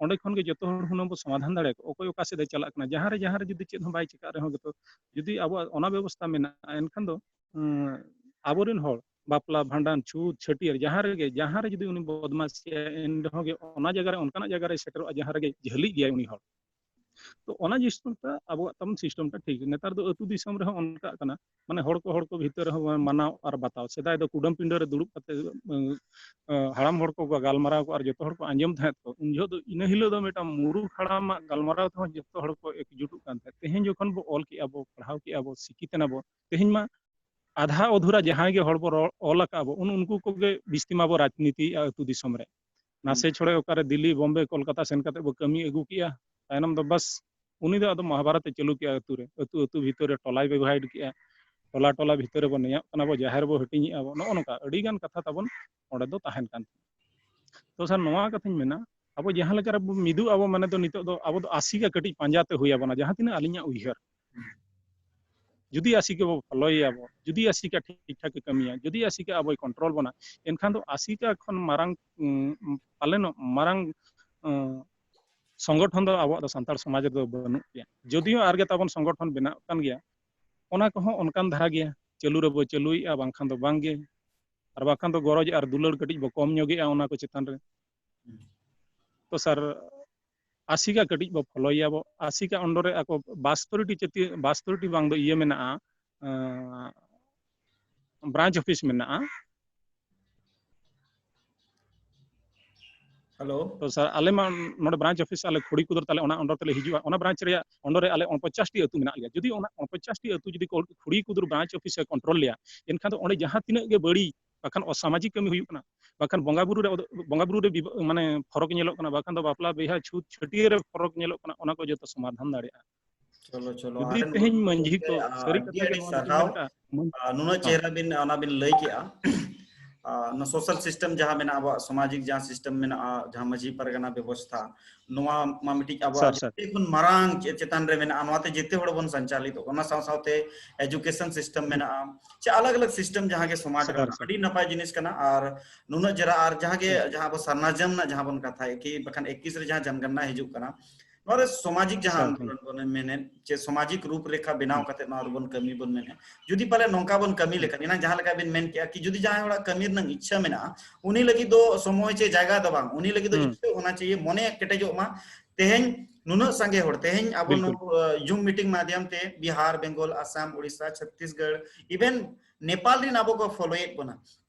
ᱚᱸᱰᱮ ᱠᱷᱚᱱ ᱜᱮ ᱡᱚᱛᱚ ᱦᱚᱲ ᱦᱩᱱᱟᱹᱝ ᱵᱚ ᱥᱚᱢᱟᱫᱷᱟᱱ ᱫᱟᱲᱮᱭᱟᱠᱚᱣᱟ, ᱚᱠᱚᱭ ᱚᱠᱟ ᱥᱮᱫ ᱮ ᱪᱟᱞᱟᱜ ᱠᱟᱱᱟ᱾ ᱡᱟᱦᱟᱸ ᱨᱮ ᱡᱟᱦᱟᱸ ᱨᱮ ᱡᱩᱫᱤ ᱪᱮᱫ ᱦᱚᱸ ᱵᱟᱭ ᱪᱤᱠᱟᱹᱜ ᱨᱮᱦᱚᱸ ᱜᱮᱛᱚ, ᱡᱩᱫᱤ ᱟᱵᱚᱣᱟᱜ ᱚᱱᱟ ᱵᱮᱵᱚᱥᱛᱷᱟ ᱢᱮᱱᱟᱜᱼᱟ, ᱮᱱᱠᱷᱟᱱ ᱫᱚ ᱩᱸ, ᱟᱵᱚᱨᱮᱱ ᱦᱚᱲ ᱵᱟᱯᱞᱟ, ᱵᱷᱟᱸᱰᱟᱱ, ᱪᱷᱩᱛ, ᱪᱷᱟᱹᱴᱭᱟᱹᱨ, ᱡᱟᱦᱟᱸ ᱨᱮᱜᱮ ᱡᱟᱦᱟᱸ ᱨᱮ ᱡᱩᱫᱤ ᱩᱱᱤ ᱵᱚᱫᱢᱟᱥᱤᱭᱟ, ᱮᱱ ᱨᱮᱦᱚᱸ ᱜᱮ ᱚᱱᱟ ᱡᱟᱭᱜᱟ ᱨᱮ, ᱚᱱᱠᱟᱱᱟᱜ ᱡᱟᱭᱜᱟ ᱨᱮ ᱥᱮᱴᱮᱨᱚᱜᱼᱟ ᱡᱟᱦᱟᱸ ᱨᱮᱜᱮ ᱡᱷᱟᱹᱞᱤᱜ ᱜᱮᱭᱟᱭ ᱩᱱᱤ ᱦᱚᱲ᱾ ᱛᱚ ᱚᱱᱟ system ᱴᱟ ᱟᱵᱚᱣᱟᱜ ᱛᱟᱵᱚᱱ system ᱴᱟ ᱴᱷᱤᱠ᱾ ᱱᱮᱛᱟᱨ ᱫᱚ ᱟᱹᱛᱩ ᱫᱤᱥᱚᱢ ᱨᱮᱦᱚᱸ ᱚᱱᱠᱟᱜ ᱠᱟᱱᱟ, ᱢᱟᱱᱮ ᱦᱚᱲ ᱠᱚ ᱦᱚᱲ ᱠᱚ ᱵᱷᱤᱛᱟᱹᱨ ᱨᱮᱦᱚᱸ ᱢᱟᱱᱟᱣ ᱟᱨ ᱵᱟᱛᱟᱣ᱾ ᱥᱮᱫᱟᱭ ᱫᱚ ᱠᱩᱰᱟᱹᱢ ᱯᱤᱸᱰᱟᱹ ᱨᱮ ᱫᱩᱲᱩᱵ ᱠᱟᱛᱮ, ᱮᱸ, ᱮᱸ, ᱦᱟᱲᱟᱢ ᱦᱚᱲ ᱠᱚ ᱜᱟᱞᱢᱟᱨᱟᱣ ᱠᱚ ᱟᱨ ᱡᱚᱛᱚ ᱦᱚᱲ ᱠᱚ ᱟᱸᱡᱚᱢ ᱛᱟᱦᱮᱸᱫ ᱠᱚ, ᱩᱱ ᱡᱚᱦᱚᱜ ᱫᱚ ᱤᱱᱟᱹ ᱦᱤᱞᱳᱜ ᱫᱚ ᱢᱤᱫᱴᱟᱝ ᱢᱩᱨᱩᱠ ᱦᱟᱲᱟᱢᱟᱜ ᱜᱟᱞᱢᱟᱨᱟᱣ ᱛᱮᱦᱚᱸ ᱡᱚᱛᱚ ᱦᱚᱲ ᱠᱚ ᱮᱠᱡᱩᱴᱚᱜ ᱠᱟᱱ ᱛᱟᱦᱮᱸᱫ᱾ ᱛᱮᱦᱮᱧ ᱡᱚᱠᱷᱚᱱ ᱵᱚ ᱚᱞ ᱠᱮᱜᱼᱟ ᱵᱚ, ᱯᱟᱲᱦᱟᱣ ᱠᱮᱜᱼᱟ ᱵᱚ, ᱥᱤᱠᱷᱤᱛ ᱮᱱᱟ ᱵᱚ, ᱛᱮᱦᱮᱧ ᱢᱟ ᱟᱫᱷᱟ ᱚᱫᱷᱩᱨᱟ ᱡᱟᱦᱟᱸᱭ ᱜᱮ ᱦᱚᱲ ᱵᱚ ᱨᱚᱲ, ᱚᱞ ᱟᱠᱟᱫ ᱵᱚ, ᱩᱱ ᱩᱱᱠᱩ ᱠᱚᱜᱮ ᱵᱤᱥᱛᱤ ᱢᱟᱵᱚ ᱨᱟᱡᱽᱱᱤᱛᱤᱭᱮᱫᱼᱟ ᱟᱹᱛᱩ ᱫᱤᱥᱚᱢ ᱨᱮ᱾ ᱱᱟᱥᱮ ᱪᱷᱚᱲᱮ ᱚᱠᱟᱨᱮ ᱫᱤᱞᱞᱤ, ᱵᱚᱢᱵᱮ, ᱠᱳᱞᱠᱟᱛᱟ ᱥᱮᱱ ᱠᱟᱛᱮ ᱵᱚ ᱠᱟᱹᱢᱤ ᱟᱹᱜᱩ ᱠᱮᱜᱼᱟ, ᱛᱟᱭᱱᱚᱢ ᱫᱚ ᱵᱟᱥ ᱩᱱᱤ ᱫᱚ ᱟᱫᱚ ᱢᱚᱦᱟᱵᱷᱟᱨᱚᱛ ᱮ ᱪᱟᱹᱞᱩ ᱠᱮᱜᱼᱟ ᱟᱹᱛᱩ ᱨᱮ, ᱟᱹᱛᱩ ᱟᱹᱛᱩ ᱵᱷᱤᱛᱟᱹᱨ ᱨᱮ ᱴᱚᱞᱟᱭ divide ᱠᱮᱜᱼᱟ, ᱴᱚᱞᱟ ᱴᱚᱞᱟ ᱵᱷᱤᱛᱟᱹᱨ ᱨᱮᱵᱚ ᱱᱮᱭᱟᱜ ᱠᱟᱱᱟ ᱵᱚ, ᱡᱟᱦᱮᱨ ᱵᱚ ᱦᱟᱹᱴᱤᱧᱮᱜᱼᱟ ᱵᱚ, ᱱᱚᱜᱼᱚ ᱱᱚᱝᱠᱟ ᱟᱹᱰᱤ ᱜᱟᱱ ᱠᱟᱛᱷᱟ ᱛᱟᱵᱚᱱ ᱚᱸᱰᱮ ᱫᱚ ᱛᱟᱦᱮᱱ ᱠᱟᱱ ᱛᱟᱵᱚᱱᱟ᱾ ᱛᱚ ᱥᱟᱨ, ᱱᱚᱣᱟ ᱠᱟᱛᱷᱟᱧ ᱢᱮᱱᱟ, ᱟᱵᱚ ᱡᱟᱦᱟᱸ ᱞᱮᱠᱟ ᱨᱮᱵᱚ ᱢᱤᱫᱚᱜ ᱟᱵᱚ, ᱢᱟᱱᱮ ᱫᱚ ᱱᱤᱛᱚᱜ ᱫᱚ ᱟᱵᱚ ᱫᱚ ᱟᱥᱤᱠᱟ ᱠᱟᱹᱴᱤᱡ ᱯᱟᱸᱡᱟ ᱛᱮ ᱦᱩᱭ ᱟᱵᱚᱱᱟ, ᱡᱟᱦᱟᱸ ᱛᱤᱱᱟᱹᱜ ᱟᱹᱞᱤᱧᱟᱜ ᱩᱭᱦᱟᱹᱨ᱾ ᱡᱩᱫᱤ ᱟᱥᱤᱠᱟ ᱵᱚ ᱯᱷᱚᱞᱚᱭᱮᱭᱟ ᱵᱚ, ᱡᱩᱫᱤ ᱟᱥᱤᱠᱟ ᱴᱷᱤᱠ ᱴᱷᱟᱠ ᱮ ᱠᱟᱹᱢᱤᱭᱟ, ᱡᱩᱫᱤ ᱟᱥᱤᱠᱟ ᱟᱵᱚᱭ control ᱵᱚᱱᱟ, ᱮᱱᱠᱷᱟᱱ ᱫᱚ ᱟᱥᱤᱠᱟ ᱠᱷᱚᱱ ᱢᱟᱨᱟᱝ, ᱩᱸ, ᱯᱟᱞᱮᱱᱚᱜ ᱢᱟᱨᱟᱝ, ᱩᱸ, ᱥᱚᱝᱜᱚᱴᱷᱚᱱ ᱫᱚ ᱟᱵᱚᱣᱟᱜ ᱫᱚ ᱥᱟᱱᱛᱟᱲ ᱥᱚᱢᱟᱡᱽ ᱨᱮᱫᱚ ᱵᱟᱹᱱᱩᱜ ᱜᱮᱭᱟ᱾ ᱡᱩᱫᱤᱭᱳ ᱟᱨᱜᱮ ᱛᱟᱵᱚᱱ ᱥᱚᱝᱜᱚᱴᱷᱚᱱ ᱵᱮᱱᱟᱜ ᱠᱟᱱ ᱜᱮᱭᱟ, ᱚᱱᱟ ᱠᱚᱦᱚᱸ ᱚᱱᱠᱟᱱ ᱫᱷᱟᱨᱟ ᱜᱮᱭᱟ, ᱪᱟᱹᱞᱩ ᱨᱮᱵᱚ ᱪᱟᱹᱞᱩᱭᱮᱜᱼᱟ, ᱵᱟᱝᱠᱷᱟᱱ ᱫᱚ ᱵᱟᱝ ᱜᱮ, ᱟᱨ ᱵᱟᱝᱠᱷᱟᱱ ᱫᱚ ᱜᱚᱨᱚᱡᱽ ᱟᱨ ᱫᱩᱞᱟᱹᱲ ᱠᱟᱹᱴᱤᱡ ᱵᱚ ᱠᱚᱢ ᱧᱚᱜᱮᱜᱼᱟ ᱚᱱᱟ ᱠᱚ ᱪᱮᱛᱟᱱ ᱨᱮ᱾ ᱛᱚ ᱥᱟᱨ, ᱟᱥᱤᱠᱟ ᱠᱟᱹᱴᱤᱡ ᱵᱚ ᱯᱷᱚᱞᱚᱭᱮᱭᱟ ᱵᱚ, ᱟᱥᱤᱠᱟ under ᱨᱮ ᱟᱠᱚ ᱵᱟᱥᱛᱳᱨᱤ ᱴᱤ ᱪᱮᱛᱤ-, ᱵᱟᱥᱛᱳᱨᱤ ᱴᱤ ᱵᱟᱝ ᱫᱚ ᱤᱭᱟᱹ ᱢᱮᱱᱟᱜᱼᱟ, ᱟᱸ, branch office ᱢᱮᱱᱟᱜᱼᱟ᱾ ᱦᱮᱞᱳ᱾ ᱛᱚ ᱥᱟᱨ, ᱟᱞᱮ ᱢᱟ ᱱᱚᱰᱮ branch office ᱟᱞᱮ ᱠᱷᱩᱲᱤ ᱠᱩᱫᱩᱨ ᱛᱟᱞᱮ, ᱚᱱᱟ under ᱛᱮᱞᱮ ᱦᱤᱡᱩᱜᱼᱟ᱾ ᱚᱱᱟ branch ᱨᱮᱭᱟᱜ under ᱨᱮ ᱟᱞᱮ ᱯᱚᱧᱪᱟᱥ ᱴᱤ ᱟᱹᱛᱩ ᱢᱮᱱᱟᱜ ᱞᱮᱭᱟ᱾ ᱡᱩᱫᱤ ᱚᱱᱟ ᱯᱚᱧᱪᱟᱥ ᱴᱤ ᱟᱹᱛᱩ ᱡᱩᱫᱤ ᱠᱚ ᱠᱷᱩᱲᱤ ᱠᱩᱫᱩᱨ branch office ᱮ control ᱞᱮᱭᱟ, ᱮᱱᱠᱷᱟᱱ ᱫᱚ ᱚᱸᱰᱮ ᱡᱟᱦᱟᱸ ᱛᱤᱱᱟᱹᱜ ᱜᱮ ᱵᱟᱹᱲᱤᱡ, ᱵᱟᱠᱷᱟᱱ ᱚᱥᱟᱢᱟᱡᱤᱠ ᱠᱟᱹᱢᱤ ᱦᱩᱭᱩᱜ ᱠᱟᱱᱟ, ᱵᱟᱠᱷᱟᱱ ᱵᱚᱸᱜᱟ ᱵᱩᱨᱩ ᱨᱮ, ᱵᱚᱸᱜᱟ ᱵᱩᱨᱩ ᱨᱮ ᱵᱤᱵᱟ-, ᱢᱟᱱᱮ ᱯᱷᱚᱨᱚᱠ ᱧᱮᱞᱚᱜ ᱠᱟᱱᱟ, ᱵᱟᱠᱷᱟᱱ ᱫᱚ ᱵᱟᱯᱞᱟ ᱵᱤᱦᱟ ᱪᱷᱩᱛ ᱪᱷᱟᱹᱴᱭᱟᱹᱨ ᱨᱮ ᱯᱷᱚᱨᱚᱠ ᱧᱮᱞᱚᱜ ᱠᱟᱱᱟ, ᱚᱱᱟ ᱠᱚ ᱡᱚᱛᱚ ᱥᱚᱢᱟᱫᱷᱟᱱ ᱫᱟᱲᱮᱭᱟᱜᱼᱟ᱾ ᱪᱚᱞᱚ, ᱪᱚᱞᱚ, ᱡᱩᱫᱤ ᱟᱹᱰᱤ ᱛᱮᱦᱮᱧ ᱢᱚᱡᱽ ᱢᱟᱹᱡᱷᱤ ᱠᱚ ᱜᱚᱢᱠᱮ, ᱟᱨ ᱥᱟᱹᱨᱤ ᱟᱹᱰᱤ ᱠᱟᱛᱷᱟ ᱜᱮ ᱟᱹᱰᱤ ᱱᱚᱣᱟ ᱫᱚ ᱥᱟᱨᱦᱟᱣ᱾ ᱢᱮᱱ ᱠᱟᱜᱼᱟ, ᱟᱨ ᱱᱩᱱᱟᱹᱜ ᱦᱮᱸ᱾ ᱪᱮᱦᱨᱟ ᱵᱤᱱ ᱚᱱᱟ ᱵᱤᱱ ᱞᱟᱹᱭ ᱠᱮᱜᱼᱟ᱾ ᱟᱨ ᱱᱚᱣᱟ social system ᱡᱟᱦᱟᱸ ᱢᱮᱱᱟᱜᱼᱟ, ᱟᱵᱚᱣᱟᱜ ᱥᱟᱢᱟᱡᱤᱠ ᱡᱟᱦᱟᱸ system ᱢᱮᱱᱟᱜᱼᱟ, ᱡᱟᱦᱟᱸ ᱢᱟᱹᱡᱷᱤ ᱯᱟᱨᱜᱟᱱᱟ ᱵᱮᱵᱚᱥᱛᱷᱟ, ᱱᱚᱣᱟ ᱢᱟ ᱢᱤᱫᱴᱤᱡ ᱟᱵᱚᱣᱟᱜ ᱥᱟᱨ, ᱥᱟᱨ᱾ ᱡᱚᱛᱚ ᱠᱷᱚᱱ ᱢᱟᱨᱟᱝ ᱪᱮ-, ᱪᱮᱛᱟᱱ ᱨᱮ ᱢᱮᱱᱟᱜᱼᱟ᱾ ᱱᱚᱣᱟᱛᱮ ᱡᱮᱛᱮ ᱦᱚᱲ ᱵᱚᱱ ᱥᱚᱧᱪᱟᱞᱤᱛᱚᱜ ᱠᱟᱱᱟ᱾ ᱚᱱᱟ ᱥᱟᱶ ᱥᱟᱶᱛᱮ education system ᱢᱮᱱᱟᱜᱼᱟ, ᱥᱮ ᱟᱞᱟᱜᱽ ᱟᱞᱟᱜᱽ system ᱡᱟᱦᱟᱸ ᱜᱮ ᱥᱚᱢᱟᱡᱽ ᱥᱟᱨ, ᱨᱮᱱᱟᱜ ᱥᱟᱨ᱾ ᱟᱹᱰᱤ ᱱᱟᱯᱟᱭ ᱡᱤᱱᱤᱥ ᱠᱟᱱᱟ᱾ ᱟᱨ ᱱᱩᱱᱟᱹᱜ ᱪᱮᱦᱨᱟ, ᱟᱨ ᱡᱟᱦᱟᱸ ᱜᱮ ᱦᱩᱸ᱾ ᱡᱟᱦᱟᱸ ᱟᱵᱚ ᱥᱟᱨᱱᱟᱡᱚᱢ ᱨᱮᱱᱟᱜ ᱡᱟᱦᱟᱸ ᱵᱚᱱ ᱠᱟᱛᱷᱟᱭᱮᱫ ᱠᱤ ᱵᱟᱠᱷᱟᱱ ᱮᱠᱤᱥ ᱨᱮ ᱡᱟᱦᱟᱸ ᱡᱚᱱᱜᱚᱱᱱᱟ ᱦᱤᱡᱩᱜ ᱠᱟᱱᱟ, ᱱᱚᱣᱟ ᱨᱮ ᱥᱟᱢᱟᱡᱤᱠ ᱡᱟᱦᱟᱸ ᱥᱟᱨ, ᱦᱩᱸ᱾ ᱟᱱᱫᱳᱞᱚᱱ ᱵᱚᱱ ᱢᱮᱱᱮᱫ, ᱪᱮ ᱥᱟᱢᱟᱡᱤᱠ ᱨᱩᱯ ᱨᱮᱠᱷᱟ ᱵᱮᱱᱟᱣ ᱦᱩᱸ᱾ ᱠᱟᱛᱮ ᱱᱚᱣᱟ ᱨᱮᱵᱚᱱ ᱠᱟᱹᱢᱤ ᱵᱚᱱ ᱢᱮᱱᱮᱫ, ᱡᱩᱫᱤ ᱯᱟᱞᱮ ᱱᱚᱝᱠᱟ ᱵᱚᱱ ᱠᱟᱹᱢᱤ ᱦᱩᱸ᱾ ᱞᱮᱠᱷᱟᱱ, ᱮᱱᱟᱝ ᱡᱟᱦᱟᱸ ᱞᱮᱠᱟ ᱵᱤᱱ ᱢᱮᱱ ᱠᱮᱜᱼᱟ ᱠᱤ ᱡᱩᱫᱤ ᱡᱟᱦᱟᱸᱭ ᱦᱚᱲᱟᱜ ᱠᱟᱹᱢᱤ ᱨᱮᱱᱟᱜ ᱤᱪᱪᱷᱟᱹ ᱢᱮᱱᱟᱜᱼᱟ, ᱩᱱᱤ ᱞᱟᱹᱜᱤᱫ ᱫᱚ ᱥᱚᱢᱚᱭ ᱪᱮ ᱡᱟᱭᱜᱟ ᱫᱚ ᱵᱟᱝ, ᱩᱱᱤ ᱞᱟᱹᱜᱤᱫ ᱫᱚ ᱦᱩᱸ᱾ ᱤᱪᱪᱷᱟᱹ ᱦᱳᱱᱟ ᱪᱟᱦᱤᱭᱮ, ᱢᱚᱱᱮ ᱠᱮᱴᱮᱡᱚᱜ ᱢᱟ᱾ ᱛᱮᱦᱮᱧ ᱱᱩᱱᱟᱹᱜ ᱥᱟᱸᱜᱮ ᱦᱚᱲ, ᱛᱮᱦᱮᱧ ᱟᱵᱚ ᱵᱤᱞᱠᱩᱞ᱾ ᱱᱚᱣᱟ, ᱟᱸ, Zoom meeting ᱢᱟᱫᱷᱭᱚᱢ ᱛᱮ ᱵᱤᱦᱟᱨ, ᱵᱮᱝᱜᱚᱞ, ᱟᱥᱟᱢ, ᱳᱰᱤᱥᱟ, ᱪᱷᱚᱛᱤᱥᱜᱚᱲ, even ᱱᱮᱯᱟᱞ ᱨᱮᱱ ᱟᱵᱚ ᱠᱚ ᱯᱷᱚᱞᱳᱭᱮᱫ ᱵᱚᱱᱟ,